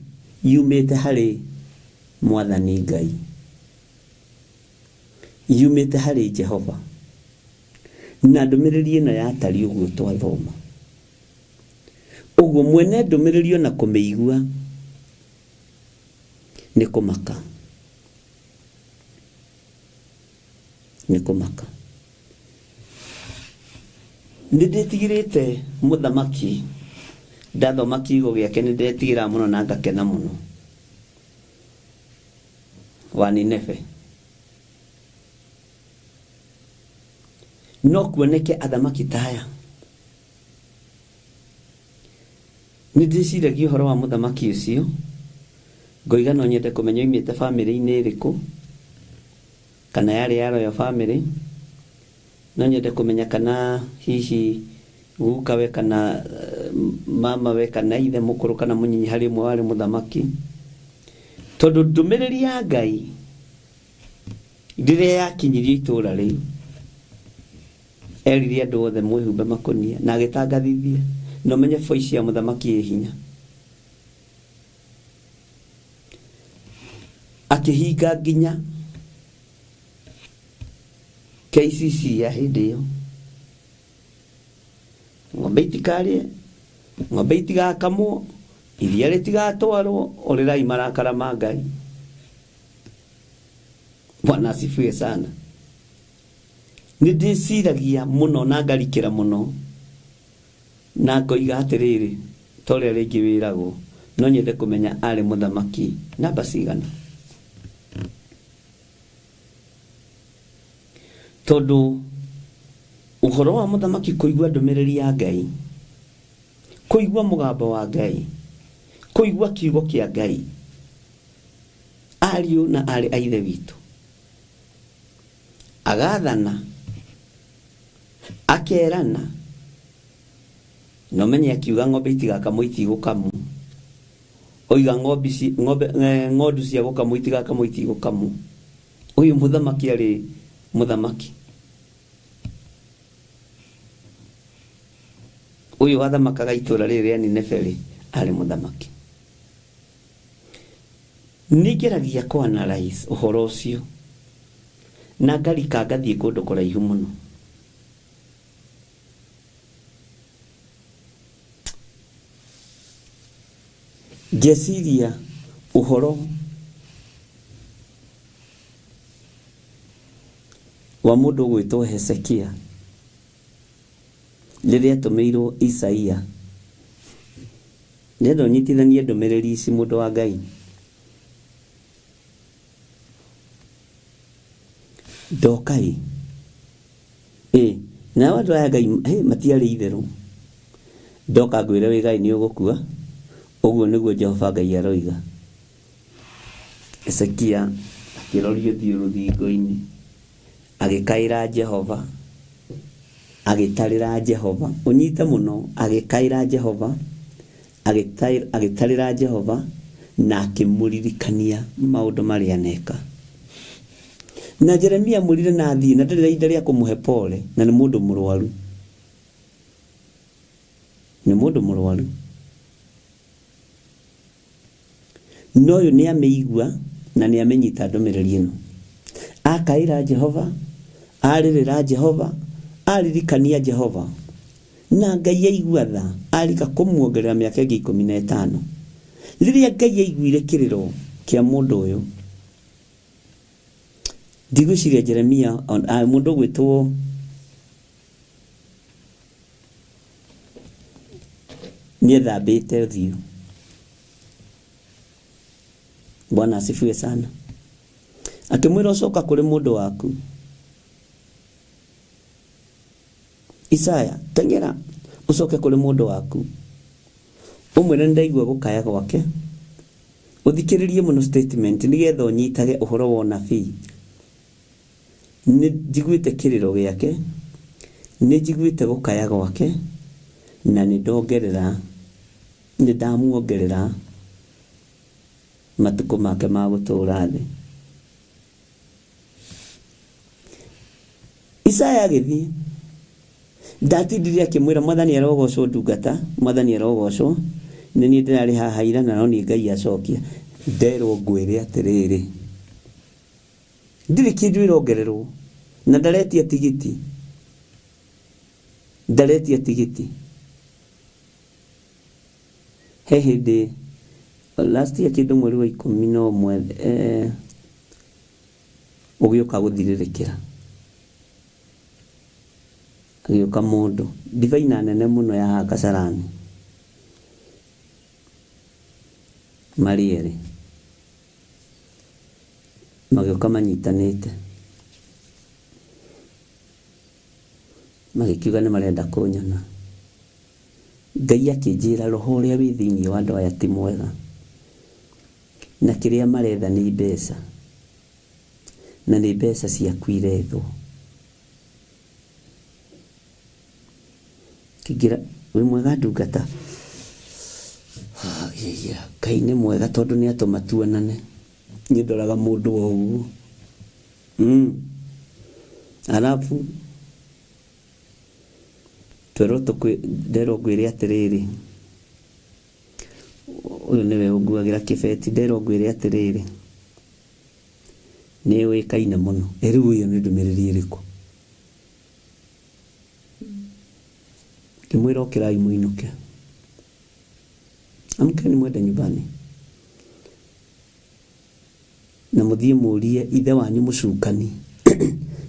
yumĩte harĩ Mwathani Ngai, yumĩte harĩ Jehova. Na ndũmĩrĩri ĩno yatariĩ ũguo twathoma. Ũguo mwene ndũmĩrĩri ona kũmĩigua nĩ kũmaka. Nĩ kũmaka. Nĩ ndĩtigĩrĩte mũthamaki, ndathoma kiugo gĩake nĩ ndetigĩraga mũno na ngakena mũno. Wa Nineve. No kuoneke athamaki ta aya. Nĩ ndĩciragia ũhoro wa mũthamaki ũcio, ngoiga no nyende kũmenya oimĩte famĩlĩ-inĩ ĩrĩkũ, kana yarĩ ya royal family. No nyende kũmenya kana hihi gukawe kana mamawe kana ithe mũkũrũ kana mũnyinyi harĩ ũmwe warĩ mũthamaki. Tondũ ndũmĩrĩri ya Ngai Rĩrĩa yakinyirio itũũra rĩu, erire andũ othe mwĩhumbe makũnia na agĩtangathithia na ũmenye voice ya mũthamaki ĩ hinya. Akĩhinga nginya KCC ya hĩndĩ ĩyo. Ng'ombe itikarĩe, ng'ombe itigakamwo, Iria rĩtigatwarwo, ũrĩrai marakara ma Ngai. Bwana asifiwe sana. Nĩ ndĩciragia mũno na ngarikĩra mũno na ngoiga atĩrĩrĩ, ta ũrĩa rĩngĩ wĩragwo, no nyende kũmenya arĩ mũthamaki namba cigana. Tondũ ũhoro wa mũthamaki kũigua ndũmĩrĩri ya Ngai, kũigua mũgambo wa Ngai, kũigua kiugo kĩa Ngai, ariũ na aarĩ a Ithe witũ, agathana, akerana, na ũmenye akiuga ng'ombe itigakamwo itigũkamwo, oiga ng'ombe ci, ng'ombe, eh, ng'ondu cia gũkamwo itigakamwo itigũkamwo. Ũyũ mũthamaki arĩ mũthamaki. Ũyũ wathamakaga itũra rĩrĩ rĩa Nineve-rĩ, arĩ mũthamaki. Nĩngeragia kũ analyse ũhoro ũcio na ngarika ngathiĩ kũndũ kũraihu mũno. Ngeciria ũhoro wa mũndũ ũgwĩtwo Hezekia rĩrĩa atũmĩirwo Isaia. Ndĩrenda ũnyitithanie ndũmĩrĩri ici mũndũ wa Ngai. Ndokai. Ĩ, nao andũ aya Ngai hĩ, matiarĩ itherũ. Ndoka ngwĩre wĩ Ngai nĩ ũgũkua, ũguo nĩguo Jehova Ngai aroiga. Hezekia akĩroria ũthiũ rũthingo-inĩ, agĩkaĩra Jehova, agĩtarĩra Jehova. Ũnyite mũno, agĩkaĩra Jehova, agĩtarĩra Jehova na akĩmũririkania maũndũ marĩa aneka. Na Jeremia amwĩrire na athiĩ na ndarĩ na ihinda rĩa kũmũhe pole na nĩ mũndũ mũrwaru. Nĩ mũndũ mũrwaru. No ũyũ nĩ amĩigua na nĩ amĩnyita ndũmĩrĩri ĩno. Akaĩra Jehova, arĩrĩra Jehova, aririkania Jehova. Na Ngai aigua tha, arika kũmuongerera mĩaka ĩngĩ 15. Rĩrĩa Ngai aiguire kĩrĩro kĩa mũndũ ũyũ, ndigwĩciria Jeremia, mũndũ ũgwĩtwo nĩethambĩte ũthiũ. Bwana asifiwe sana. Akĩmwĩra ũcoka kũrĩ mũndũ waku. Isaya, teng'era ũcoke kũrĩ mũndũ waku. Ũmwĩre nĩndaigua gũkaya gwake. Ũthikĩrĩrie mũno statement nĩgetha ũnyitage ũhoro wa ũnabii. Nĩ njiguĩte kĩrĩro gĩake, nĩ njiguĩte gũkaya gwake, na nĩ ndongerera, nĩ ndamuongerera matukũ make ma gũtũũra thĩ. Isaya agĩthiĩ, ndatindire akĩmwĩra mwathani arogocwo ndungata, mwathani arogocwo, nĩ niĩ ndĩrarĩ haha ira na no niĩ Ngai acokia. Nderwo ngwĩre atĩrĩrĩ, Ndirĩ kĩndũ ĩrongererwo na ndaretia tigiti ndaretia tigiti he hĩndĩ last year kĩndũ mweri wa 11 eh, ũgĩũka gũthirĩrĩkĩra agĩũka mũndũ divaina nene mũno ya haha Kasarani marĩ erĩ Magĩũka manyitanĩte, magĩkiuga nĩ marenda kũnyona. Ngai akĩnjĩra roho ũrĩa wĩ thĩinĩ wa andũ aya ti mwega, na kĩrĩa maretha nĩ mbeca, na nĩ mbeca ciaku irethwo. Kĩngĩra, wĩ mwega ndungata? Ngai nĩ mwega tondũ nĩ atũma tuonane. Niĩ ndoraga mũndũ o ũguo. Arabu twerwo tũkwĩ nderwo ngwĩre atĩrĩrĩ, ũyũ nĩwe ũnguagĩra kĩbeti, nderwo ngwĩre atĩrĩrĩ, nĩ ũĩkaine mũno. Ĩ rĩu ĩyo nĩ ndũmĩrĩri ĩrĩkũ? Ngĩmwĩra ũkĩrai mũinũke. Amkeni mwende nyumbani na mũthiĩ mũrie ithe wanyu mũcukani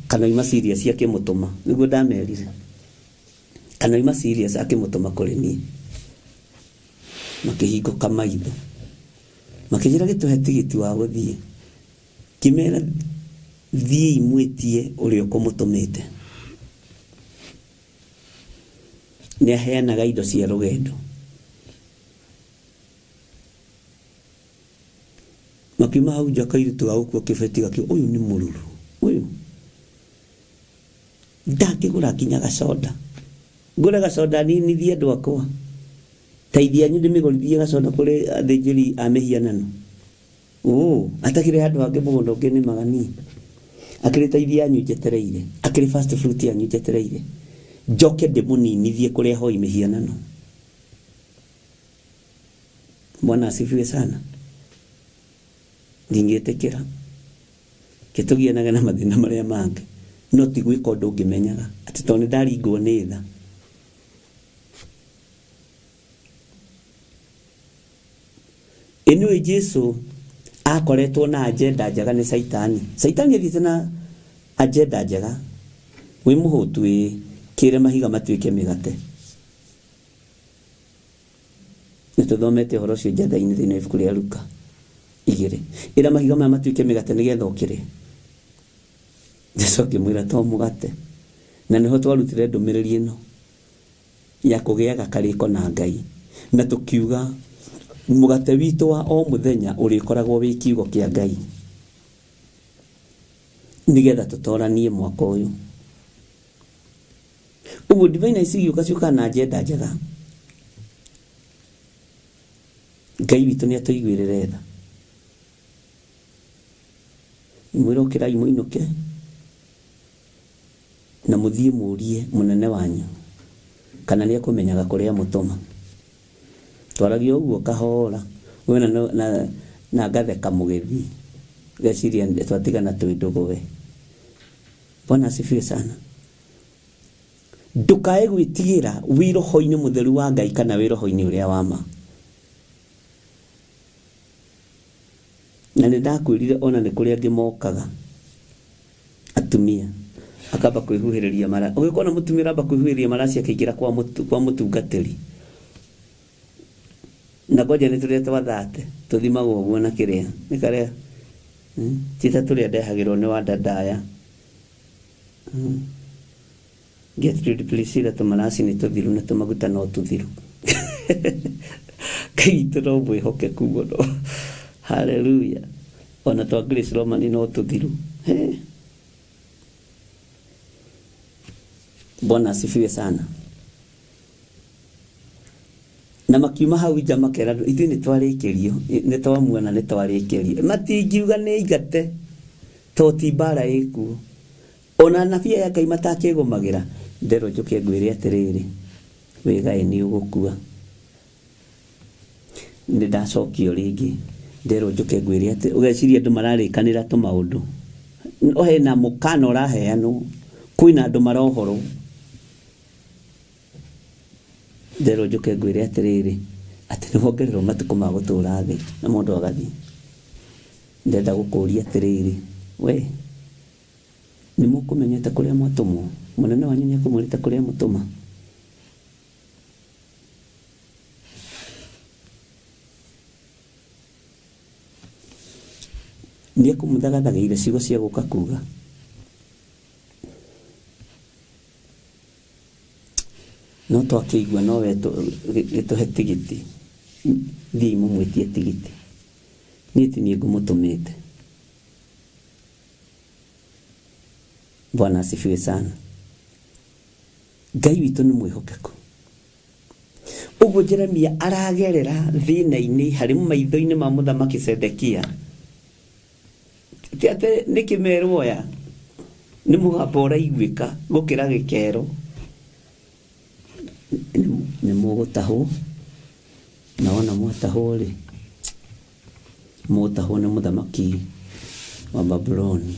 kana oima serious akĩmũtũma. Nĩguo ndamerire, kana oima serious akĩmũtũma kũrĩ niĩ. Makĩhingũka maitho, makĩnjĩra gĩtũhe tigiti wa gũthiĩ. Ngĩmera thiĩi mwĩtie ũrĩa ũkũmũtũmĩte, nĩ aheanaga indo cia rũgendo. Makiuma hau nja, kairĩtu ga gũkua kĩbeti gakiuga, ũyũ nĩ mũruru ũyũ, ndangĩgũra nginya gacoda. Ngũre gacoda ninithie andũ akwa, teithia anyu ndĩmĩgũrithie gacoda kũrĩ athĩnjĩri a mĩhianano. Ũ atakĩrĩ handũ hangĩ mũgũnda ũngĩ nĩmaga niĩ, akĩrĩ teithia anyu njetereire, akĩrĩ first fruit yanyu njetereire njoke ndĩmũninithie kũrĩ ahoi mĩhianano. Bwana asifiwe sana. Ndingĩtĩkĩra kĩtũgianaga na mathĩna marĩa mangĩ, no ti gwĩka ũndũ ũngĩmenyaga atĩ tondũ nĩ ndaringwo nĩ tha. Ĩ nĩũĩ Jesu akoretwo na agenda njega nĩ Caitani. Caitani athiĩte na agenda njega, wĩ mũhũtu ĩĩ, kĩre mahiga matuĩke mĩgate. Nĩ tũthomete ũhoro ũcio njatha-inĩ thĩinĩ wa ibuku rĩa Luka 2. Ĩra mahiga maya matuĩke mĩgate nĩgetha ũkĩrĩe. Jesu akĩmwĩra to mũgate. Na nĩho twarutire ndũmĩrĩri ĩno ya kũgĩaga karĩko na Ngai. Na tũkiuga mũgate witũ wa o mũthenya ũrĩkoragwo wĩ kiugo kĩa Ngai, nĩgetha tũtoranie mwaka ũyũ. Ũguo divine ici igĩũka ciũkaga na agenda njega. Ngai witũ nĩ atũiguĩrĩre tha. Mwĩre ũkĩrai mũinũke na mũthiĩ mũrie mũnene wanyu kana nĩ ekũmenyaga kũrĩa mũtũma. Twaragia ũguo kahora we na ngatheka mũgĩthiĩ, ngeciria twatigana twĩ ndũgũ we. Bwana asifiwe sana. Ndũkae gwĩtigĩra wĩ roho-inĩ mũtheru wa Ngai kana wĩ roho-inĩ ũrĩa wa ma. Na nĩ ndakwĩrire ona nĩ kũrĩ angĩ mokaga atumia akamba kwĩhuhĩrĩria mara. Ũgĩkona mũtumia ũramba kwĩhuhĩrĩria maraci akĩingĩra kwa mũtungatĩri. Na ngoja nĩ tũrĩa twathate tũthimagwo ũguo na kĩrĩa nĩ karĩa, ti ta tũrĩa ndehagĩrwo nĩ wandandaya. Gertrude Priscilla, tũmaraci nĩ tũthiru na tũmaguta no tũthiru. Ngai witũ no mwĩhokeku mũno. Haleluya. Ona twa Grace Romani no tũthiru. He. Bwana asifiwe sana. Na makiuma hau nja makera andũ, ithuĩ nĩ twarĩkĩrio, nĩ twamuona nĩ twarĩkĩrio. Matingiuga nĩ ingate to ti mbara ĩkuo. Ona anabii aya Ngai matakĩgũmagĩra, nderwo njũke ngwĩre atĩrĩrĩ, wĩgaĩ nĩ ũgũkua. Nĩ ndacokio rĩngĩ, nderwo njũke ngwĩre atĩ, ũgeciria andũ mararĩkanĩra tũmaũndũ. No hena mũkana ũraheanwo, kwĩna andũ marohorwo. Nderwo njũke ngwĩre atĩrĩrĩ, atĩ nĩ wongererwo matukũ ma gũtũra thĩ, na mũndũ agathiĩ. Ndĩrenda gũkũria atĩrĩrĩ, we nĩ mũkũmenyete kũrĩa mwatũmwo? Mũnene wanyu nĩ ekũmwĩrĩte kũrĩa mũtũma? Nĩ ekũmũthagathagĩire ciugo cia gũka kuga. No twakĩigua nowe gĩtũhe tigiti, thiĩi mũmwĩtie tigiti. Niĩ ti niĩ ngũmũtũmĩte. Bwana asifiwe sana. Ngai witũ nĩ mwĩhokeku. Ũguo Jeremia aragerera thĩna-inĩ harĩ maitho-inĩ ma mũthamaki Zedekia. Ti atĩ nĩ kĩmerwo oya, nĩ mũgambo ũraiguĩka gũkĩra gĩkero. Nĩ mũgũtahwo, na wona mwatahwo rĩ, mũgũtahwo nĩ mũthamaki wa Babuloni.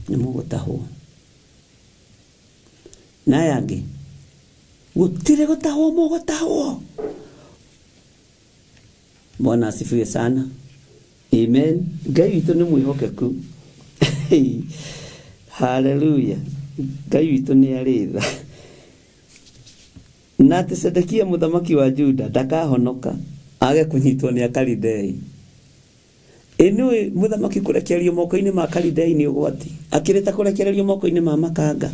Nĩ mũgũtahwo. Na aya angĩ, Gũtirĩ gũtahwo mũgũtahwo. Bwana asifiwe sana. Amen. Ngai witũ nĩ mwĩhokeku. Haleluya. Ngai witũ nĩ arĩ tha. Na atĩ Sedekia mũthamaki wa Juda ndakahonoka age kũnyitwo nĩ Akalidei. Ĩ nĩũĩ mũthamaki kũrekererio moko-inĩ ma Akalidei nĩ ũgwati? Akĩrĩ ta kũrekererio moko-inĩ ma makanga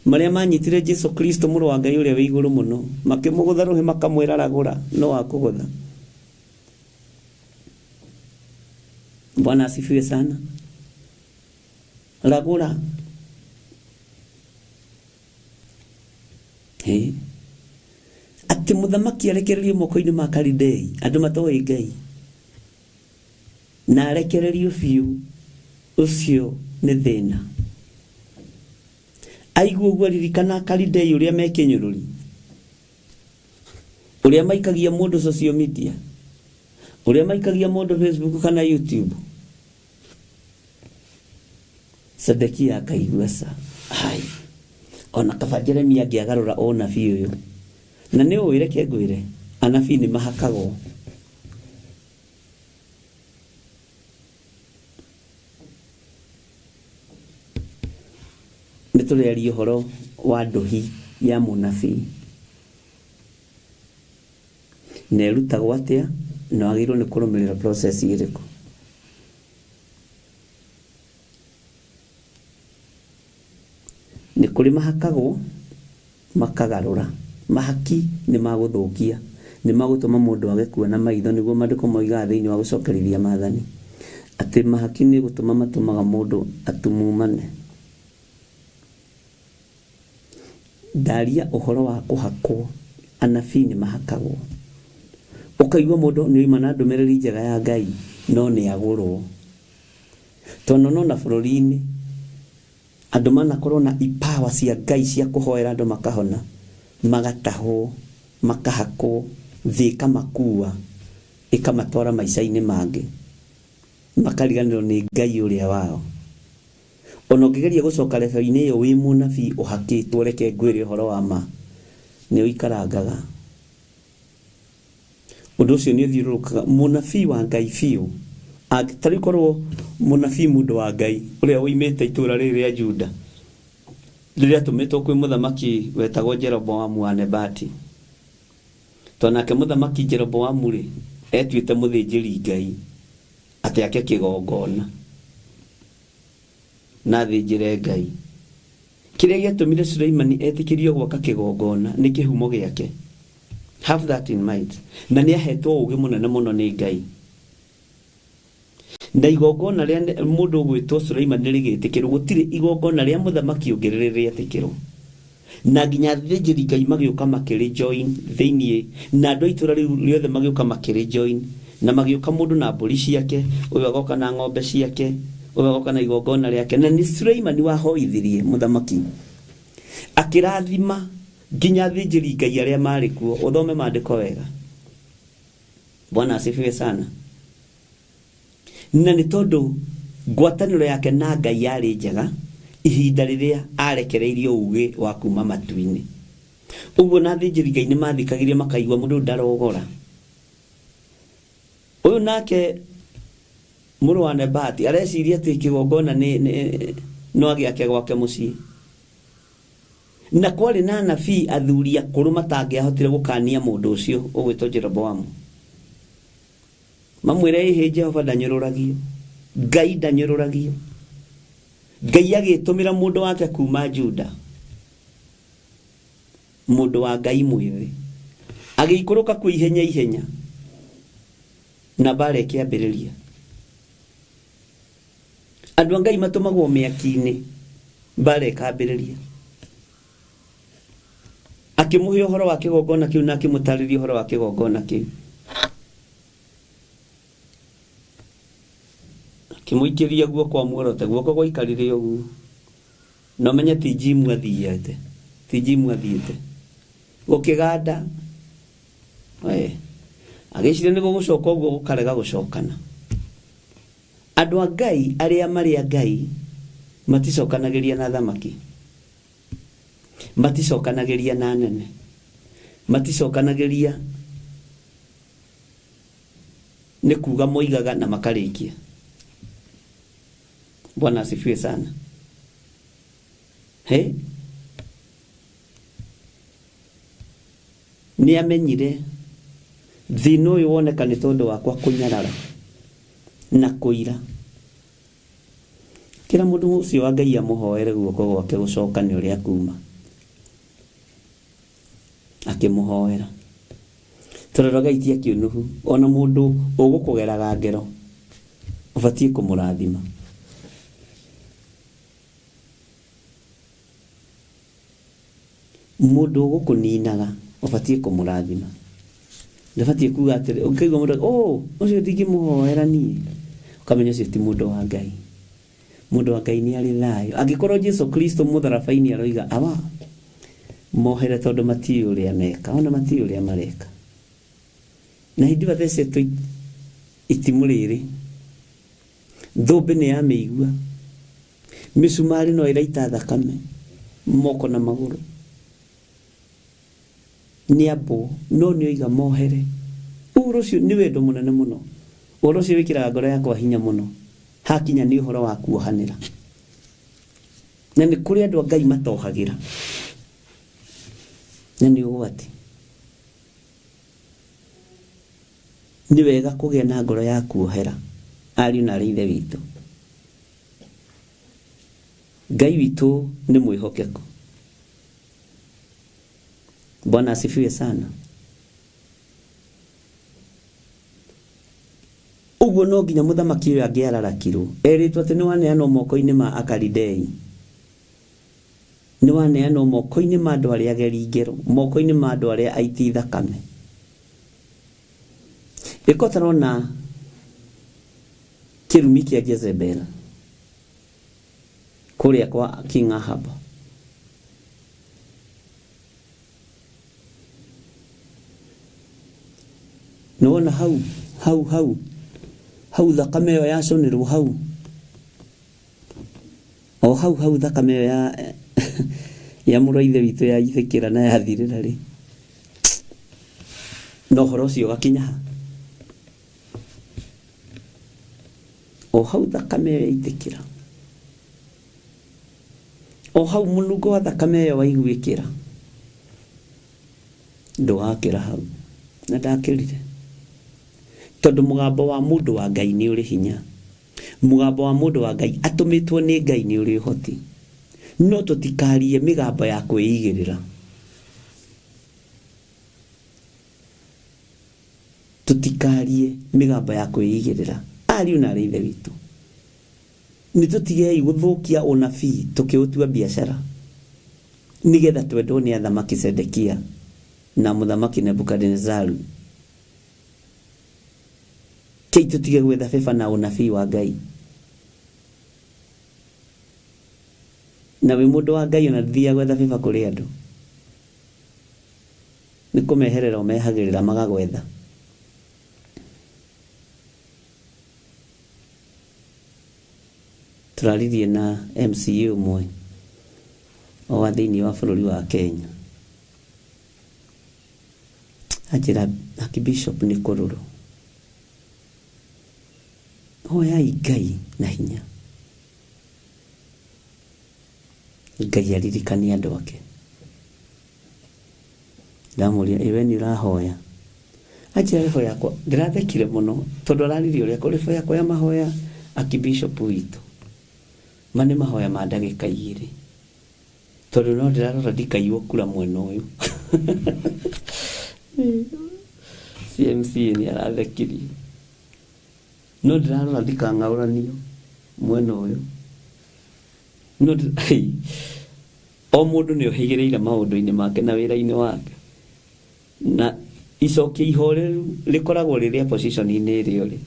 marĩa manyitire Jesu Kristo mũrũ wa Ngai ũrĩa wĩ igũrũ mũno, makĩmũgũtha rũhĩ makamwĩra ragũra, no akũgũtha. Bwana asifiwe sana. Ragũra. Ĩ. Atĩ mũthamaki arekererio moko-inĩ ma Kalidei, andũ matoĩ Ngai, na arekererio biũ, ũcio nĩ thĩna. Aigua ũguo aririkana Akalidei ũrĩa me kĩnyũrũri, ũrĩa maikagia mũndũ social media, ũrĩa maikagia mũndũ Facebook kana YouTube. Sedekia akaigua ca hai ona kaba Jeremia angĩagarũra ũnabii ũyũ. Na nĩ ũĩ, reke ngwĩre, anabii nĩ mahakagwo. Nĩ tũrĩaria ũhoro wa ndũhi ya mũnabii. Na ĩrutagwo atĩa na wagĩrĩirwo nĩ kũrũmĩrĩra process ĩrĩkũ. Nĩ kũrĩ mahakagwo makagarũra. Mahaki nĩ ma gũthũkia, nĩ ma gũtũma mũndũ age kuona maitho, nĩguo maandĩko moigaga thĩinĩ wa gũcokerithia maathani, atĩ mahaki nĩ gũtũma matũmaga mũndũ atumumane. Ndaria ũhoro wa kũhakwo, anabii nĩ mahakagwo. Ũkaigua mũndũ nĩ oima na ndũmĩrĩri njega ya Ngai, no nĩ agũrwo. Tondũ nona bũrũri-inĩ, andũ manakorwo na ipawa cia Ngai cia kũhoera andũ makahona, magatahwo, makahakwo, thĩ ĩkamakua, ĩkamatwara maica-inĩ mangĩ, makariganĩrwo nĩ Ngai ũrĩa wao. Ona ũngĩgeria gũcoka level-inĩ ĩyo wĩ mũnabii ũhakĩtwo, reke ngwĩre ũhoro wa ma, nĩ ũikarangaga. Ũndũ ũcio nĩ ũthiũrũrũkaga. Mũnabii wa Ngai biũ, ta rĩu korwo mũnabii mũndũ wa Ngai ũrĩa woimĩte itũũra rĩrĩ rĩa Juda, rĩrĩa atũmĩtwo kwĩ mũthamaki wetagwo Jeroboamu wa Nebati. Tondũ nake mũthamaki Jeroboamu-rĩ, etuĩte mũthĩnjĩri Ngai atĩ ake kĩgongona na athĩnjĩre Ngai. Kĩrĩa gĩatũmire Suleimani etĩkĩrio gwaka kĩgongona nĩ kĩhumo gĩake. Have that in mind. Na nĩ ahetwo ũũgĩ mũnene mũno nĩ Ngai. Na igongona rĩa mũndũ ũgwĩtwo Suleimani rĩgĩtĩkĩrwo, gũtirĩ igongona rĩa mũthamaki ũngĩ rĩrĩ rĩetĩkĩrwo. Na nginya athĩnjĩri Ngai magĩũka makĩrĩ join thĩinĩ, na andũ a itũũra rĩu rĩothe magĩũka makĩrĩ join, na magĩũka mũndũ na mbũri ciake, ũyũ agoka na ng'ombe ciake, ũyũ agoka na igongona rĩake. Na nĩ Suleimani wahoithirie mũthamaki, akĩrathima nginya athĩnjĩri Ngai arĩa maarĩ kuo. Ũthome maandĩko wega. Bwana asifiwe sana. Na nĩ tondũ ngwatanĩro yake na Ngai yarĩ njega ihinda rĩrĩa arekereirio ũũgĩ wa kuuma matu-inĩ. Ũguo na athĩnjĩri Ngai nĩ mathikagĩrĩria makaigua mũndũ ũyũ ndarogora. Ũyũ nake mũrũ wa Nebati areciria atĩ kĩgongona nĩ, nĩ, no agĩake gwake mũciĩ. Na kwarĩ na anabii athuri akũrũ matangĩahotire gũkaania mũndũ ũcio ũgwĩtwo Jeroboamu. Mamwĩre ĩhĩ Jehova ndanyũrũragio. Ngai ndanyũrũragio. Ngai agĩtũmĩra mũndũ wake kuma Juda. Mũndũ wa Ngai mwĩthĩ. Agĩikũrũka kuo ihenya ihenya. Na mbara ĩkĩambĩrĩria. Andũ a Ngai matũmagwo mĩaki-inĩ. Mbara ĩkambĩrĩria. Akĩmũhe ũhoro wa kĩgongona kĩu na akĩmũtarĩria ũhoro wa kĩgongona kĩu. Akĩmũikĩria guoko amuorote, guoko gwaikarire ũguo. Na ũmenye ti gym athiĩte, ti gym athiĩte. Gũkĩganda, we, agĩciria nĩ gũgũcoka ũguo gũkarega gũcokana. Andũ a Ngai arĩa marĩ a Ngai maticokanagĩria na athamaki. Maticokanagĩria na anene. Maticokanagĩria nĩ kuga moigaga na makarĩkia. Bwana asifiwe sana. He? Nĩ amenyire thĩna ũyũ woneka nĩ tondũ wakwa kũnyarara na kũira. Kĩra mũndũ ũcio wa Ngai amũhoere guoko gwake gũcoka nĩ ũrĩa kuma. Akĩmũhoera. Tondũ andũ a Ngai ti akĩũnũhu. Ona mũndũ ũgũkũgeraga ngero ũbatiĩ kũmũrathima. Mũndũ ũgũkũninaga ũbatiĩ kũmũrathima. Ndũbatiĩ kuga atĩrĩ, ũngĩkaigua mũndũ oh, ũcio ndingĩmũhoera niĩ, ũkamenya ũcio ti mũndũ wa Ngai. Mũndũ wa Ngai nĩ arĩ thayũ. Angĩkorwo Jesu Kristo mũtharaba-inĩ aroiga, awa, mohere tondũ matiũĩ ũrĩa meka, ona matiũĩ ũrĩa mareka. Na hĩndĩ ĩyo athecetwo itimũ rĩrĩ, thũmbĩ nĩ ya mĩigua, mĩcumarĩ no ĩraita thakame moko na magũrũ. Nĩ ambwo, no nĩ oiga mohere. Ũhoro ũcio nĩ wendo mũnene mũno. Ũhoro ũcio wĩkĩraga ngoro yakwa hinya mũno hakinya nĩ ũhoro wa kuohanĩra. Na nĩ kũrĩ andũ a Ngai matohagĩra. Na nĩ ũgwati. Nĩ wega kũgĩa na ngoro ya kuohera ariũ na aarĩ a Ithe witũ. Ngai witũ nĩ mwĩhokeku. Bwana asifiwe sana. Ũguo no nginya mũthamaki ũyũ angĩararakirwo. Erĩtwo atĩ nĩ waneanwo moko-inĩ ma Akalidei. Nĩ waneanwo moko-inĩ ma andũ arĩa ageri ngero, moko-inĩ ma andũ arĩa aiti thakame. Ĩka ũtarona kĩrumi kĩa Jezebel kũrĩa kwa King Ahab. Nĩwona hau hau hau hau thakame ĩyo yaconĩrwo hau o hau hau thakame ĩyo ya ya mũrũ wa ithe witũ yaitĩkĩra na yathirĩra rĩ na ũhoro ũcio ũgakinya ha o hau thakame ĩyo yaitĩkĩra O hau mũnungo wa thakame ĩyo waiguĩkĩra, ndũgakĩra hau. Na ndakĩrire. Tondũ mũgambo wa mũndũ wa Ngai nĩ ũrĩ hinya. Mũgambo wa mũndũ wa Ngai atũmĩtwo nĩ Ngai nĩ ũrĩ ũhoti. No tũtikarie mĩgambo ya kwĩigĩrĩra. Tũtikarie mĩgambo ya kwĩigĩrĩra. Ariũ na aarĩ a Ithe witũ. Nĩ tũtigei gũthũkia ũnabii tũkĩũtua biacara, nĩgetha twendwo nĩ athamaki Zedekia na mũthamaki Nebukadinezaru. Kei tũtige gwetha beba na ũnabii wa Ngai. Na wĩ mũndũ wa Ngai ona ndũthiaga gwetha beba kũrĩ andũ. Nĩ kũmeherera ũmehagĩrĩra magagwetha. Tũraririe na MCA ũmwe o wa thĩinĩ wa bũrũri wa Kenya. Anjĩra Archbishop nĩ kũrũrũ. Hoyai Ngai na hinya. Ngai aririkanie andũ ake. Ndamũria, ĩ we nĩ ũrahoya? Anjĩra level yakwa, ndĩrathekire mũno tondũ araririe ũrĩa ko level yakwa ya mahoya Archbishop witũ ma nĩ mahoya ma ndagĩka igĩrĩ tondũ no ndĩrarora ndikaiywo kura mwena ũyũ. CMC nĩ arathekirie. No ndĩrarora ndikang'aũranio mwena ũyũ. No O mũndũ nĩ ohĩgĩrĩire maũndũ-inĩ make na wĩra-inĩ wake. Na icokia ihoreru rĩkoragwo rĩ rĩa position-inĩ ĩrĩa ũrĩ.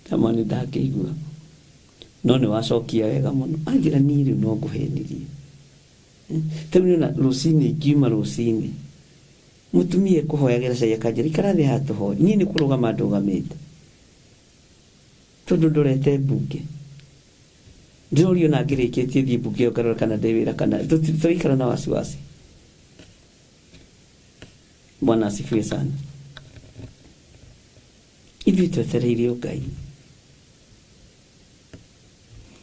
Ndamwĩra nĩ ndakĩigua. No nĩ wacokia wega mũno. Anjĩra niĩ rĩu no ngũhenirie. Ta rĩu nĩwona rũcinĩ ngiuma rũcinĩ, mũtumia ekũhoyagĩra cai akanjĩra ikara thĩ haha tũhoe. Niĩ nĩ kũrũgama ndũgamĩte. Tondũ ndorete mbunge. Ndĩrorio na ngĩrĩkĩtie thiĩ mbunge ĩyo ngarore kana ndĩ wĩra kana tũraikara na wasiwasi. Bwana asifiwe sana. Ithuĩ twetereire o Ngai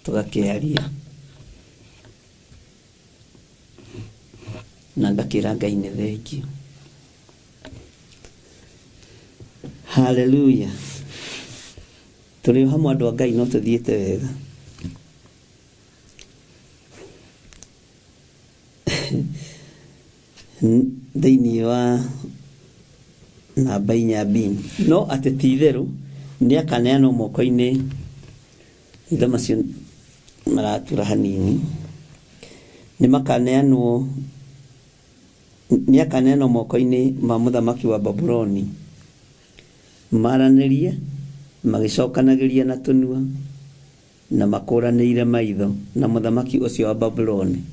tũgakĩaria na ngakĩra Ngai nĩ thengiũ. Haleluya. Tũrĩ o hamwe andũ a Ngai no tũthiĩte wega. Thĩinĩ wa namba inya B no atĩ ti itherũ nĩ akaneanwo moko-inĩ ithe macio maratura hanini nĩ makaneanwo nĩ akaneanwo moko-inĩ ma mũthamaki wa Babuloni maranĩrie magĩcokanagĩria na tũnua na makũranĩire maitho na mũthamaki ũcio wa Babuloni.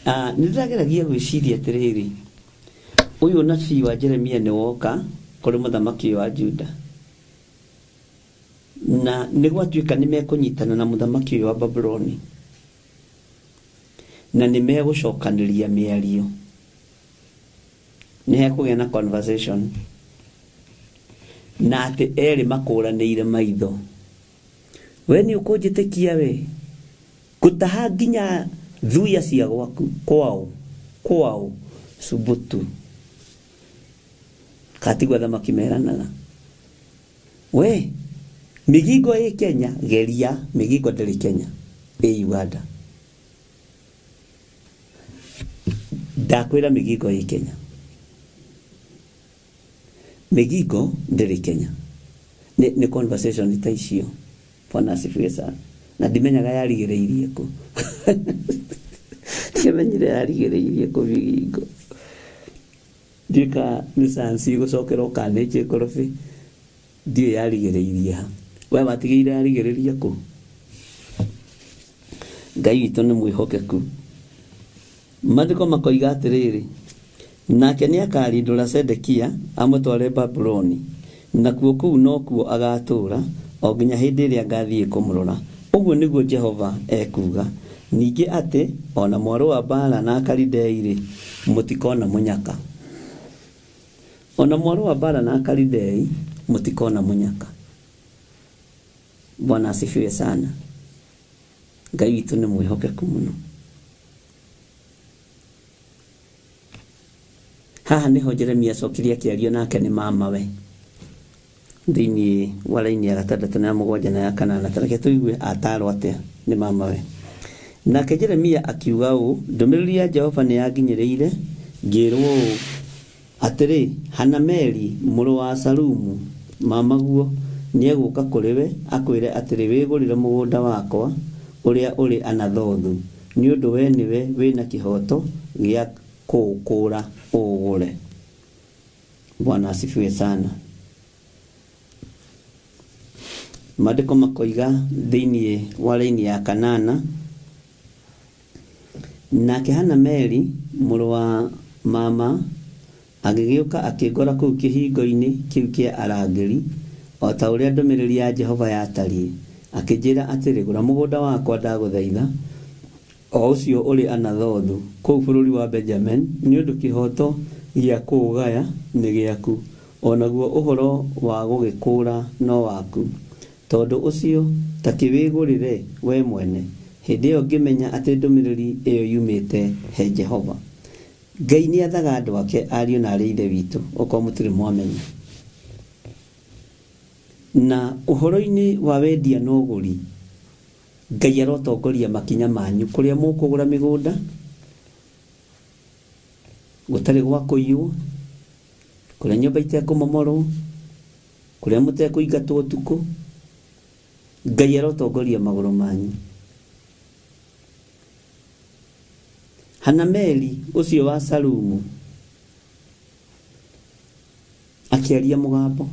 Ah, nĩ ndĩrageragia gwĩciria atĩrĩrĩ, ũyũ ũnabii wa Jeremia nĩ woka kũrĩ mũthamaki ũyũ wa Juda, na nĩ gwatuĩka nĩ mekũnyitana na mũthamaki ũyũ wa Babuloni, na nĩ megũcokanĩria mĩario, nĩ hekũgĩa na conversation, na atĩ erĩ makũranĩire maitho. We nĩ ũkũnjĩtĩkia we? Ngũtaha nginya thuya cia gwaku kwao kwao Subutu. Katiguo athamaki meranaga. We migingo ĩ Kenya geria migingo ndĩrĩ Kenya ĩ Uganda. Ndakwĩra migingo ĩ Kenya. Migingo ndĩrĩ Kenya. Nĩ, nĩ conversation ta icio. Bwana asifiwe sana. Na ndimenyaga yarigĩrĩirie kũ. Ndiamenyire yarigĩrĩirie kũ migingo. Ndiũĩ kana nĩ sayansi ĩgũcokera ũkanenje ngorobi. Ndiũĩ yarigĩrĩirie ha. We watigĩire yarigĩrĩria kũ? Ngai witũ nĩ mwĩhokeku. Maandĩko makoiga atĩrĩrĩ, Nake nĩakarindũra Zedekia amũtware Babuloni, nakuo kũu nokuo agatũũra, o nginya hĩndĩ ĩrĩa ngathiĩ kũmũrora, ũguo nĩguo Jehova ekuuga. Ningĩ atĩ, o na mwarũa mbaara na Akalidei-rĩ, mũtikona mũnyaka. O na mwarũa mbaara na Akalidei, mũtikona mũnyaka. Bwana asifiwe sana. Ngai witũ nĩ mwĩhokeku mũno. Haha nĩho Jeremia acokirie akĩario nake nĩ mamawe thĩinĩ wa raini ya gatandatũ na ya mũgwanja na ya kanana. Ta reke tũigue atarwo atĩa nĩ mamawe. Nake Jeremia akiuga ũũ, ndũmĩrĩri ya Jehova nĩ yanginyĩrĩire ngĩrwo ũũ, atĩrĩ, Hanameli mũrũ wa Salumu mamaguo nĩegũka kũrĩ we akwĩre atĩrĩ, wĩgũrĩre mũgũnda wakwa ũrĩa ũrĩ Anathothu, nĩ ũndũ we nĩwe wĩ na kĩhooto gĩa kũũkũũra ũũgũre. Bwana asifiwe sana. Maandĩko makoiga thĩinĩ wa raini ya kanana, nake Hanameli mũrũ wa mama agĩgĩũka akĩngora kũu kĩhingo-inĩ kĩu kĩa arangĩri, o ta ũrĩa ndũmĩrĩri ya Jehova yatariĩ, akĩnjĩra atĩrĩ, Gũra mũgũnda wakwa, ndagũthaitha, o ũcio ũrĩ Anathothu, kũu bũrũri wa Benjamini, nĩ ũndũ kĩhooto gĩa kũũgaya nĩ gĩaku, o naguo ũhoro wa gũgĩkũũra no waku. Tondũ ũcio, ta kĩwĩgũrĩre wee mwene. Hĩndĩ ĩyo ngĩmenya atĩ ndũmĩrĩri ĩyo yumĩte he Jehova. Ngai nĩ athaga andũ ake, ariũ na aarĩ a Ithe witũ, okorwo mũtirĩ mwamenya. Na ũhoro-inĩ wa wendia na ũgũri, Ngai arotongoria makinya manyu kũrĩa mũkũgũra mĩgũnda, gũtarĩ gwa kũiywo, kũrĩa nyũmba itekũmomorwo, kũrĩa mũtekũingatwo ũtukũ. Ngai arotongoria magũrũ manyu. Hanameli ũcio wa Salumu akĩaria mũgambo,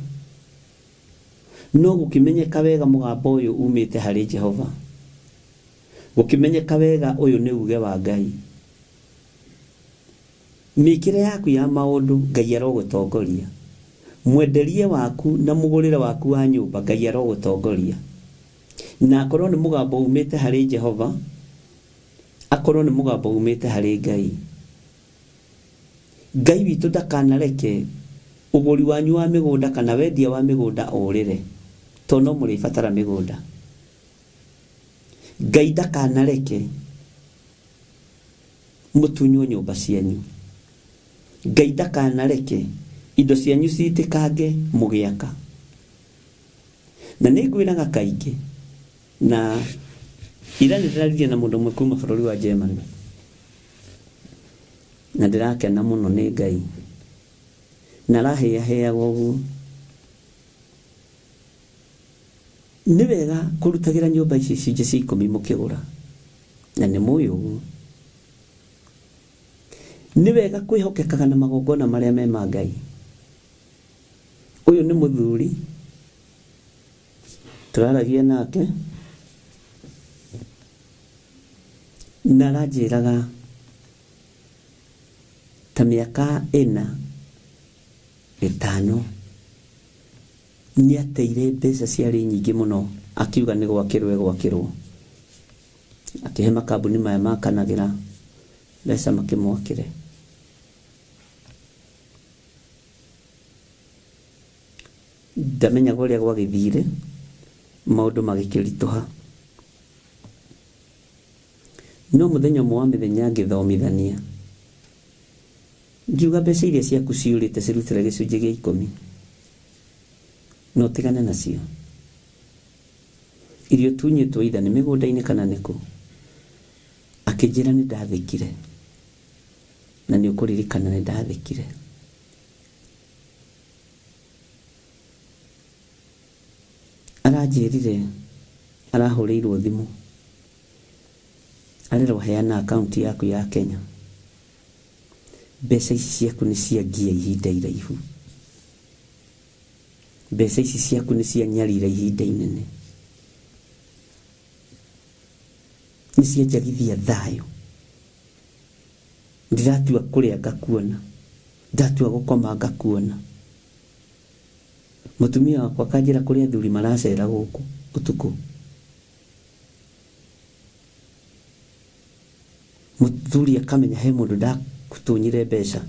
no gũkĩmenyeka wega mũgambo ũyũ umĩte harĩ Jehova. Gũkĩmenyeka wega ũyũ nĩ uge wa Ngai. Mĩkĩre yaku ya maũndũ Ngai arogũtongoria. Mwenderie waku na mũgũrĩre waku wa nyũmba Ngai arogũtongoria. Na akorwo nĩ mũgambo umĩte harĩ Jehova, akorwo nĩ mũgambo umĩte harĩ Ngai. Ngai witũ ndakanareke ũgũri wanyu wa mĩgũnda kana wendia wa mĩgũnda ũrĩre, tondũ no mũrĩbatara mĩgũnda. Ngai ndakanareke mũtunywo nyũmba cianyu. Ngai ndakanareke indo cianyu citĩkange mũgĩaka. Na nĩ ngwĩraga kaingĩ, na ira nĩ ndĩraririe na mũndũ ũmwe kuma bũrũri wa Germany, na ndĩrakena mũno nĩ Ngai, na arahĩahĩaga ũguo. Nĩ wega kũrutagĩra nyũmba ici icunjĩ cia ikũmi mũkĩgũra, na nĩ mũĩ ũguo. Nĩ wega kwĩhokekaga na magongona marĩa me ma Ngai. Ũyũ nĩ mũthuri tũraragia nake na aranjĩraga ta mĩaka ĩna ĩtano nĩ ateire mbeca ciarĩ nyingĩ mũno akiuga nĩ gwakĩrwo egwakĩrwo akĩhe makambuni maya makanagĩra mbeca makĩmwakĩre. Ndamenyaga ũrĩa gwagĩthire maũndũ magĩkĩritũha. No mũthenya ũmwe wa mĩthenya ngĩthomithania ngiuga mbeca iria ciaku ciũrĩte cirutĩre gĩcunjĩ gĩa ikũmi na ũtigane nacio. Iria ũtunyĩtwo either nĩ mĩgũnda-inĩ kana nĩkũ. Akĩnjĩra nĩ ndathĩkire na nĩ ũkũririkana nĩ ndathĩkire. Aranjĩrire arahũrĩirwo thimũ arerwo heana akaunti yaku ya Kenya. Mbeca ici ciaku nĩ ciangia ihinda iraihu. Mbeca ici ciaku nĩ cianyarira ihinda inene. Nĩ cianjagithia thayũ. Ndĩratua kũrĩa ngakuona. Ndatua gũkoma ngakuona. Mũtumia wakwa akanjĩra kũrĩ athuri maracera gũkũ ũtukũ. Mũthuri akamenya he mũndũ ndakutunyire mbeca.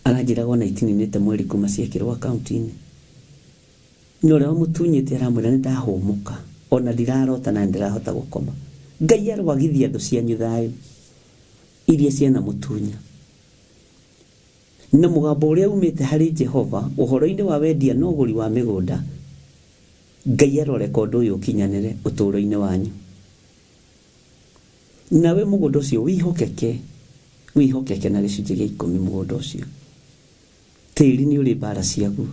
Aranjĩraga ona itininĩte mweri kuma ciekĩrwo akaunti-inĩ. Na ũrĩa wamũtunyĩte aramwĩra nĩ ndahũmũka ona ndirarota na nĩndĩrahota gũkoma. Ngai aroagithia thũ cianyu thayũ iria cianamũtunya. Na mũgambo ũrĩa umĩte harĩ Jehova ũhoro-inĩ wa wendia na ũgũri wa mĩgũnda, Ngai aroreka ũndũ ũyũ ũkinyanĩre ũtũũro-inĩ wanyu. Nawe mũgũnda ũcio wĩhokeke, wĩhokeke na gĩcunjĩ gĩa ikũmi mũgũnda ũcio. Tĩri nĩ ũrĩ mbara ciaguo.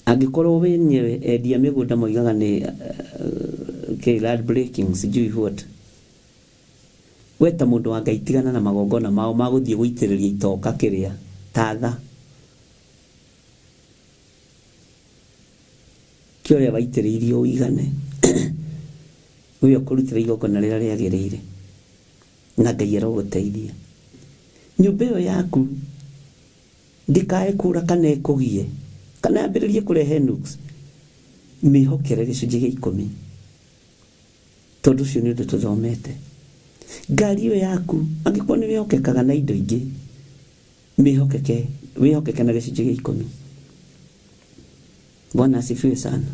Angĩkorwo wenyewe endia mĩgũnda moigaga nĩ kĩ land breaking sijui what. We ta mũndũ wa Ngai tigana na magongona mao ma gũthiĩ gũitĩrĩria itoka kĩrĩa tatha. Kĩ ũrĩa waitĩrĩirio ũigane nĩwe ũkũrutĩra igongona rĩrĩa rĩagĩrĩire na Ngai arogũteithia. Nyũmba ĩyo yaku ndĩkae kũra kana ĩkũgie kana yambĩrĩrie kũrehe nuks, mĩhokere gĩcunjĩ gĩa ikũmi tondũ ũcio nĩ ũndũ tũthomete. Ngari ĩyo yaku angĩkorwo nĩ wĩhokekaga na indo ingĩ, mĩhokeke, wĩhokeke na gĩcunjĩ gĩa ikũmi. Bwana asifiwe sana.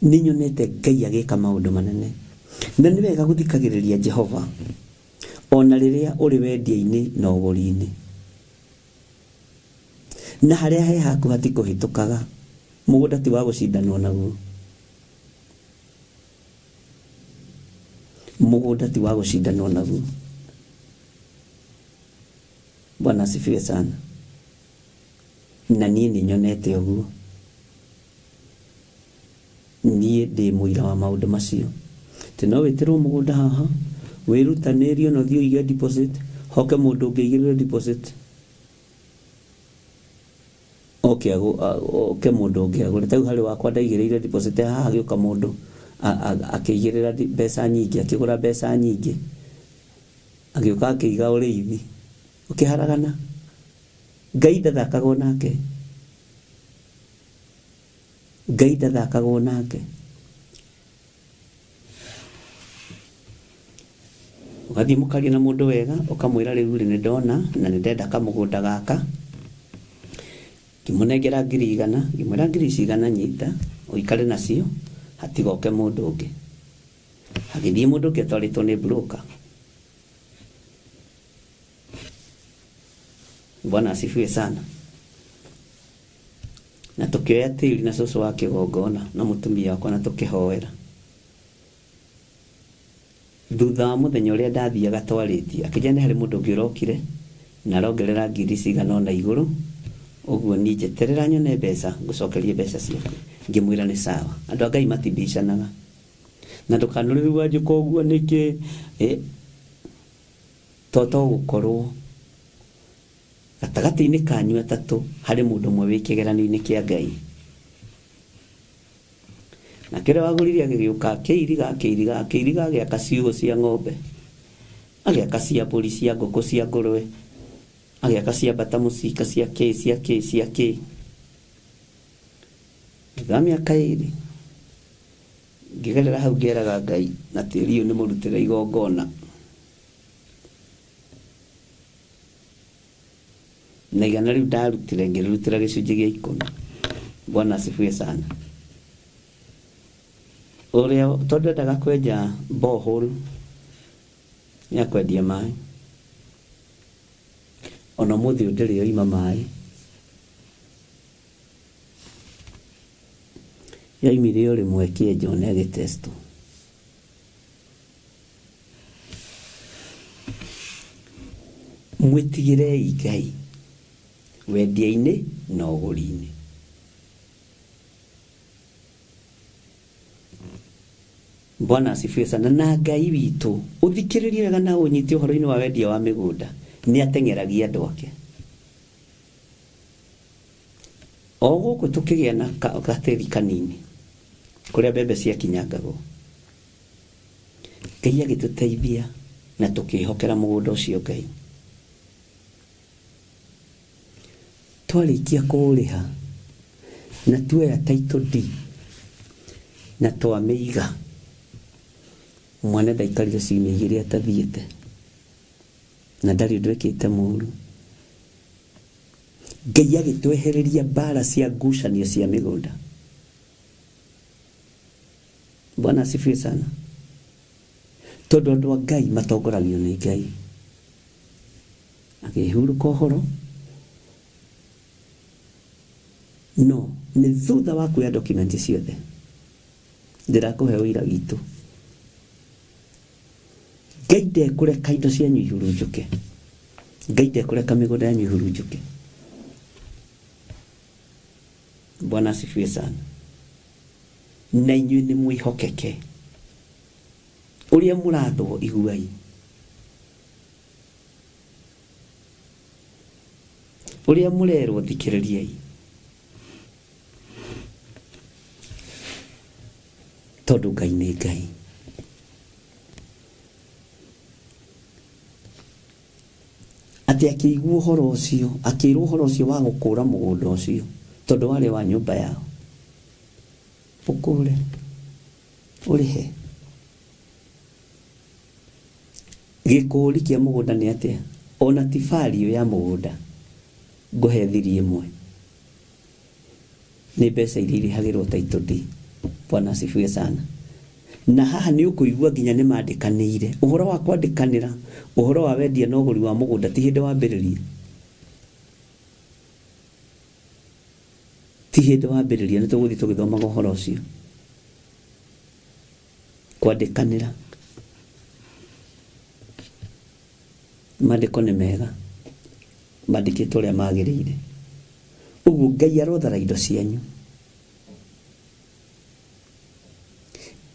Nĩ nyonete Ngai agĩka maũndũ manene. Na nĩ wega gũthikagĩrĩria Jehova ona rĩrĩa ũrĩ wendia-inĩ na ũgũri-inĩ. Na harĩa he haku hatikũhĩtũkaga. Mũgũnda ti wa gũcindanwo naguo. Mũgũnda ti wa gũcindanwo naguo. Bwana asifiwe sana. Na niĩ nĩ nyonete ũguo. Niĩ ndĩ mũira wa maũndũ macio. Atĩ no wĩtĩrwo mũgũnda haha, wĩrutanĩrie ona ũthiĩ ũige deposit, hoke mũndũ ũngĩ aigĩrĩre deposit, oke oke mũndũ ũngĩ agũre. Ta rĩu harĩ wakwa ndaigĩrĩire deposit haha hagĩũka mũndũ akĩigĩrĩra mbeca nyingĩ, akĩgũra mbeca nyingĩ, agĩũka akĩiga ũrĩithi, ũkĩharagana. Ngai ndathakagwo nake. Ngai ndathakagwo nake. Ũgathiĩ mũkaria na mũndũ wega, ũkamwĩra rĩu rĩ nĩ ndona na nĩ ndenda kamũgũnda gaka. Ngĩmũnengera 100,000, ngĩmwĩra ngiri ici 100 nyita, ũikare nacio, hatigoke mũndũ ũngĩ. Hagĩthiĩ mũndũ ũngĩ atwarĩtwo nĩ broker. Bwana asifiwe sana. Na tũkĩoya tĩri na cũcũ wa kĩgongona na mũtumia wakwa na tũkĩhoera. Thutha wa mũthenya ũrĩa ndathiaga twarĩtie, akĩnjĩra nĩ harĩ mũndũ ũngĩ ũrokire na arongerera ngiri cigana ũna igũrũ, ũguo niĩ njeterera nyone mbeca ngũcokerie mbeca ciaku. Ngĩmwĩra nĩ sawa. Andũ a Ngai matibicanaga. Na ndũkanore rĩu wanjĩka ũguo nĩkĩ? To to gũkorwo gatagatĩ-inĩ kanyu atatũ harĩ mũndũ ũmwe wĩ kĩgeranio-inĩ kĩa Ngai. Nake ũrĩa wagũrire agĩgĩũka akĩiriga, akĩiriga, akĩiriga, agĩaka ciugũ cia ng'ombe, agĩaka cia mbũri, cia ngũkũ, cia ngũrwe, agĩaka cia mbata mũcinga, cia kĩ, cia kĩ, cia kĩ. Thutha wa mĩaka 2, ngĩgerera hau ngeraga Ngai na tĩri ũyũ nĩ mũrutĩre igongona. Na 100 rĩu ndarutire ngĩrĩrutĩra gĩcunjĩ gĩa 10. Bwana asifiwe sana. Ũrĩa tondũ endaga kwenja borehole ya kwendia maĩ, ona ũmũthĩ ũyũ ndĩrĩ yoima maĩ, yoimire o rĩmwe ĩkĩenjwo na ĩgĩtestwo. Mwĩtigĩrei Ngai wendia-inĩ na ũgũri-inĩ. Bwana asifiwe sana. Na Ngai witũ ũthikĩrĩrie wega na ũnyite ũhoro-inĩ wa wendia wa mĩgũnda, nĩ ateng'eragia andũ ake. O gũkũ tũkĩgĩa na gatĩri kanini kũrĩa mbembe ciakinyangagwo, Ngai agĩtũteithia na tũkĩhokera mũgũnda ũcio Ngai. Twarĩkia kũũrĩha na tuoya title deed na twamĩiga, mwana ndaikarire ciumia 2 atathiĩte na ndarĩ ũndũ ekĩte mũru. Ngai agĩtwehereria mbara cia ngucanio cia mĩgũnda. Bwana asifiwe sana. Tondũ andũ a Ngai matongoragio nĩ Ngai. Akĩhurũka ũhoro, no nĩ thutha wa kuoya document ciothe ndĩrakũhe ũira witũ. Ngai ndekũreka indo cianyu ihurunjũke. Ngai ndekũreka mĩgũnda yanyu ihurunjũke. Bwana asifiwe sana. Na inyuĩ nĩ mwĩhokeke. Ũrĩa mũrathwo iguai. Ũrĩa mũrerwo thikĩrĩriai. Tondũ Ngai nĩ Ngai. Atĩ akĩigua ũhoro ũcio, akĩĩrwo ũhoro ũcio wa gũkũra mũgũnda ũcio, tondũ warĩ wa nyũmba yao. Ũkũre, ũrĩhe. Gĩkũri kĩa mũgũnda nĩ atĩa? Ona ti value ya mũgũnda, ngũhe thiri ĩmwe. Nĩ mbeca iria irĩhagĩrwo title deed. Bwana asifiwe sana. Na haha nĩ ũkũigua nginya nĩ mandĩkanĩire. Ũhoro wa kwandĩkanĩra, ũhoro wa wendia na ũgũri wa mũgũnda ti hĩndĩ wambĩrĩria. Ti hĩndĩ wambĩrĩria, nĩ tũgũthiĩ tũgĩthomaga ũhoro ũcio. Kwandĩkanĩra. Maandĩko nĩ mega, mandĩkĩtwo ũrĩa magĩrĩire. Ũguo Ngai arothara indo cianyu.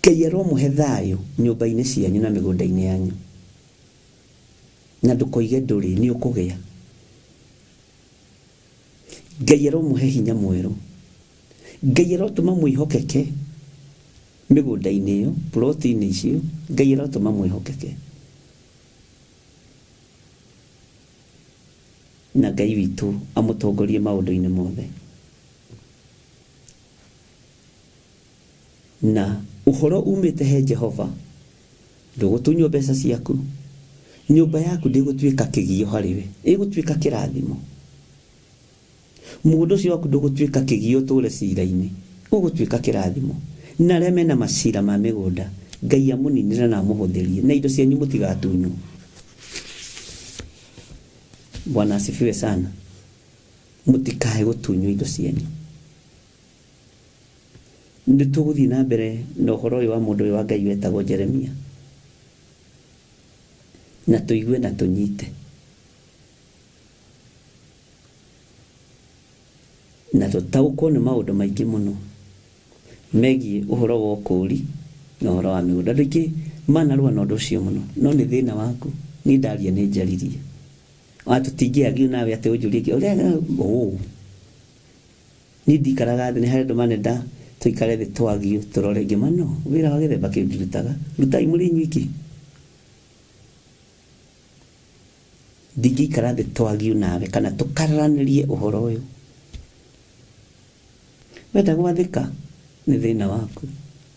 Ngai aromũhe thayũ nyũmba-inĩ cianyu na mĩgũnda-inĩ yanyu. Na ndũkoige ndũrĩ, nĩ ũkũgĩa. Ngai aromũhe hinya mwerũ. Ngai arotũma mwĩhokeke mĩgũnda-inĩ ĩyo, ploti-inĩ icio, Ngai arotũma mwĩhokeke. Na Ngai witũ amũtongorie maũndũ-inĩ mothe. Na ũhoro umĩte he Jehova, ndũgũtunywo mbeca ciaku, Nyũmba yaku ndĩgũtuĩka kĩgio harĩ we, ĩgũtuĩka kĩrathimo. Mũgũnda ũcio waku ndũgũtuĩka kĩgio ũtũre cira-inĩ, ũgũtuĩka kĩrathimo. Na arĩa mena macira ma mĩgũnda, Ngai amũninĩre na amũhũthĩrie, na indo cianyu mũtigatunywo. Bwana asifiwe sana. Mũtikae gũtunywo indo cianyu. Nĩ tũgũthiĩ na mbere na ũhoro ũyũ wa mũndũ ũyũ wa Ngai wetagwo Jeremia, na tũigue na tũnyite, na tũtaũkwo nĩ maũndũ maingĩ mũno megiĩ ũhoro wa ũkũũri na ũhoro wa mĩgũnda. Andũ aingĩ manarũa na ũndũ ũcio mũno, no nĩ thĩna waku. Niĩ ndaria nĩ njaririe, tũtingĩagiũ nawe atĩ ũnjũrie ũrĩa ũũ. Niĩ ndikaraga thĩ, nĩ harĩ andũ manenda tũikare thĩ twagio tũrore ngĩma, no wĩra wa gĩthemba kĩu ndirutaga, rutai mũrĩ inyuiki. Ndingĩikara thĩ twagio nawe kana tũkararanĩrie ũhoro ũyũ. Wenda gwathĩka nĩ thĩna waku,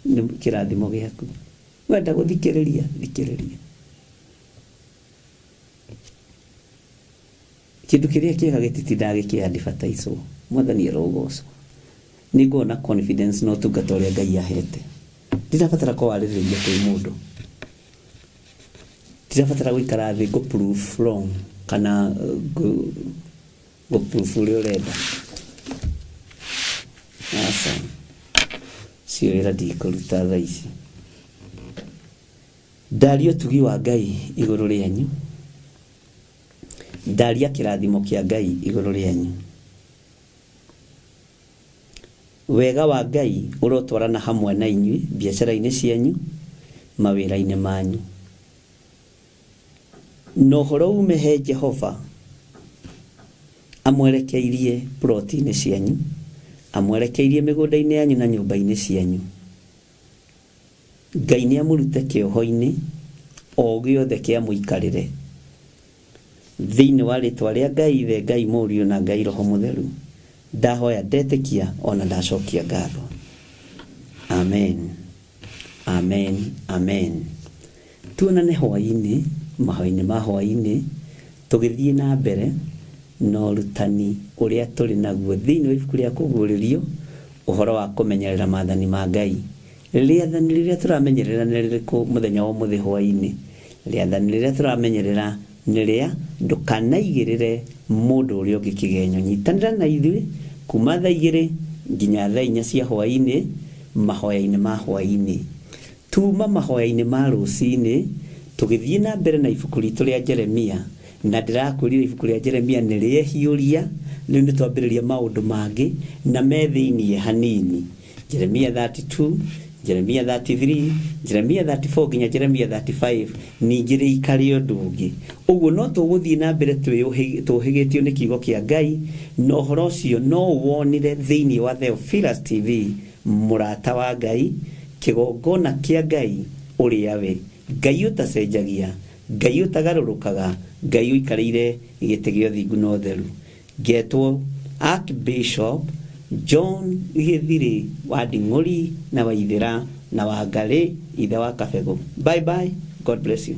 nĩ kĩrathimo gĩaku. Wenda gũthikĩrĩria, thikĩrĩria. Kĩndũ kĩrĩa kĩega gĩtitindaga gĩkĩ-advertise-wo. Mwathani arogocwo. Nĩ ngoragwo na confidence na ũtungata ũrĩa Ngai ahete. Ndirabatara kũwarĩrĩria kwĩ mũndũ. Ndirabatara gũikara thĩ ngũ proof wrong kana ngũ proof ũrĩa ũrenda. Aca, ũcio wĩra ndikũruta thaa ici. Ndaria ũtugi wa Ngai igũrũ rĩanyu, ndaria kĩrathimo kĩa Ngai igũrũ rĩanyu. Wega wa Ngai ũrotwarana hamwe na inyuĩ biacara-inĩ cianyu, mawĩra-inĩ manyu. Na ũhoro ume he Jehova amwerekeirie ploti-inĩ cianyu, amwerekeirie mĩgũnda-inĩ yanyu na nyũmba-inĩ cianyu. Ngai nĩ amũrute kĩoho-inĩ o gĩothe kĩa mũikarĩre. Thĩinĩ wa rĩtwa rĩa Ngai Ithe, Ngai Mũriũ na Ngai Roho Mũtheru, ndahoya ndetĩkia ona ndacokia ngatho. Amen. Amen. Amen. Tuonane hwaĩ-inĩ, mahoya-inĩ ma hwaĩ-inĩ, tũgĩthiĩ na mbere na ũrutani ũrĩa tũrĩ naguo thĩinĩ wa ibuku rĩa Kũguũrĩrio, ũhoro wa kũmenyerera maathani ma Ngai. Rĩathani rĩrĩa tũramenyerera nĩ rĩrĩkũ mũthenya wa ũmũthĩ hwaĩ-inĩ? Rĩathani rĩrĩa tũramenyerera nĩ rĩa ndũkanaigĩrĩre mũndũ ũrĩa ũngĩ kĩgenyo. Nyitanĩra na ithuĩ kuma thaa igĩrĩ nginya thaa inya cia hwaĩ-inĩ, mahoya-inĩ ma hwaĩ-inĩ. Tuma mahoya-inĩ ma rũcinĩ, tũgĩthiĩ na mbere na ibuku ritũ rĩa Jeremia, na ndĩrakwĩrire ibuku rĩa Jeremia nĩ rĩehiũria, rĩu nĩ twambĩrĩria maũndũ mangĩ na me thĩiniĩ hanini. Jeremia 32, Jeremia 33, Jeremia 34 nginya Jeremia 35 ningĩ rĩikare ũndũ ũngĩ. Ũguo no tũgũthiĩ na mbere tũhĩgĩtio nĩ kiugo kĩa Ngai, na ũhoro ũcio no ũwonire thĩiniĩ wa Theophilus TV, mũrata wa Ngai, kĩgongona kĩa Ngai ũrĩa we, Ngai ũtacenjagia, Ngai ũtagarũrũkaga, Ngai ũikarĩire gĩtĩ gĩa ũthingu na ũtheru. Ngetwo Archbishop John Gĩthirĩ wa Nding'ũri na Waithĩra na Wangarĩ ithe wa Kabegũ. Bye bye, God bless you.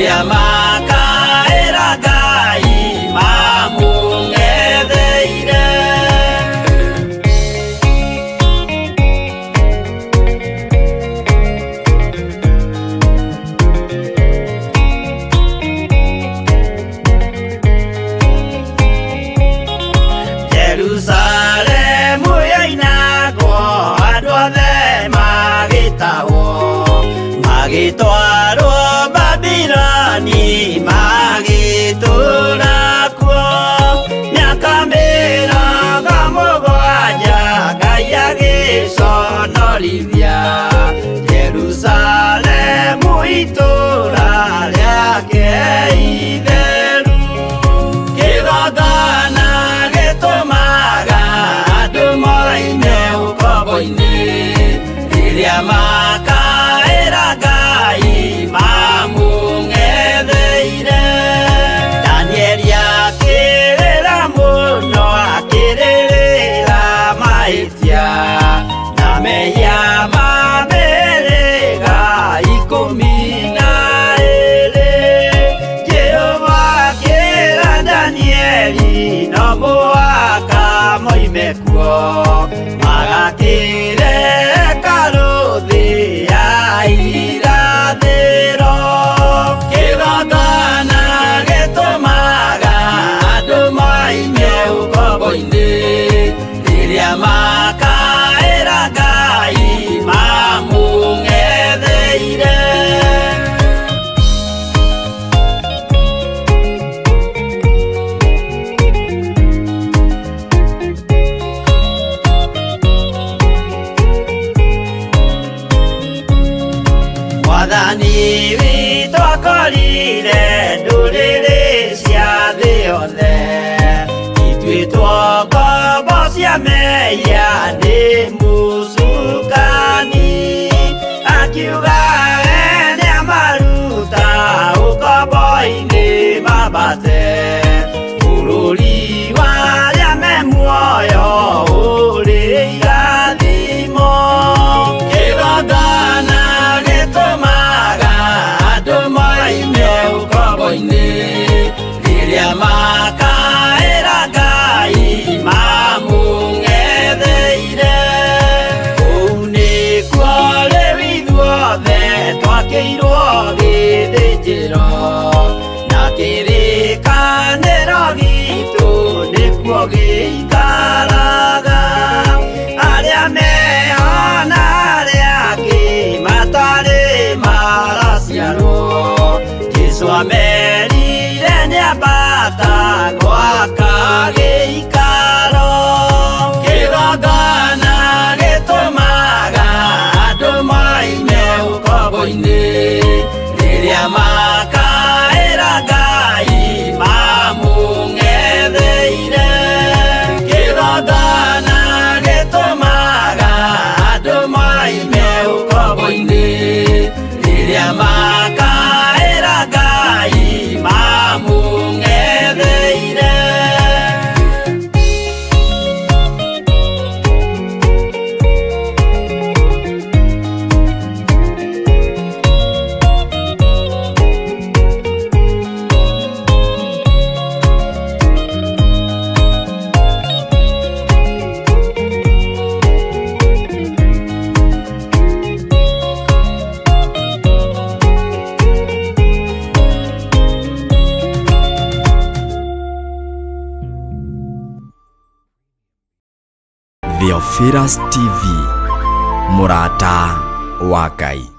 Rĩrĩa makaĩra Ngai mamũng'etheire. Jerusalemu yoinagwo andũ othe magĩtahwo, magĩtwarwo Babiloni, magĩtũũra kuo mĩaka 70. Ngai agĩconorithia Jerusalemu itũũra rĩake itheru. Kĩgongona gĩtũmaga andũ moime ũkombo-inĩ, rĩrĩa makaĩra Ngai mamũng'etheire. Danieli akĩrĩra mũno, akĩrĩrĩra mahĩtia na mehia ma mĩhĩrĩga 12. Jehova akĩra Danieli no mũhaka moime kuo, magakĩre hekarũ thĩ ya irathĩro. Kĩgongona gĩtũmaga andũ moime ũkombo-inĩ, rĩrĩa makaĩra Ngai mamũng'etheire. Mwathani witũ akorire ndũrĩrĩ cia thĩ yothe ituĩtwo ngombo cia mehia nĩ mũcukani, akiuga we nĩamaruta ũkombo-inĩ mambate bũrũri wa arĩa me muoyo ũrĩ irathimo. Kĩgongona gĩtũmaga andũ moime ũkombo-inĩ, rĩrĩa makaĩra Ngai mamũng'etheire. Kũu nĩkuo rĩu ithuothe twakĩirwo gĩthĩnjĩro, na kĩrĩkanĩro gitũ nĩkuo gĩikaraga. Arĩa meho na arĩa angĩ matarĩ maraciarwo, Jesũ amerire nĩambata gwaka gĩikaro. Kĩgongona gĩtũmaga andũ moime ũkombo-inĩ, rĩrĩa makaĩra Ngai mamũng'etheire. Kĩgongona gĩtũmaga andũ moime ũkombo-inĩ, rĩrĩa makaĩra Ngai mamũng'etheire. Theophilus TV, mũrata wa Ngai.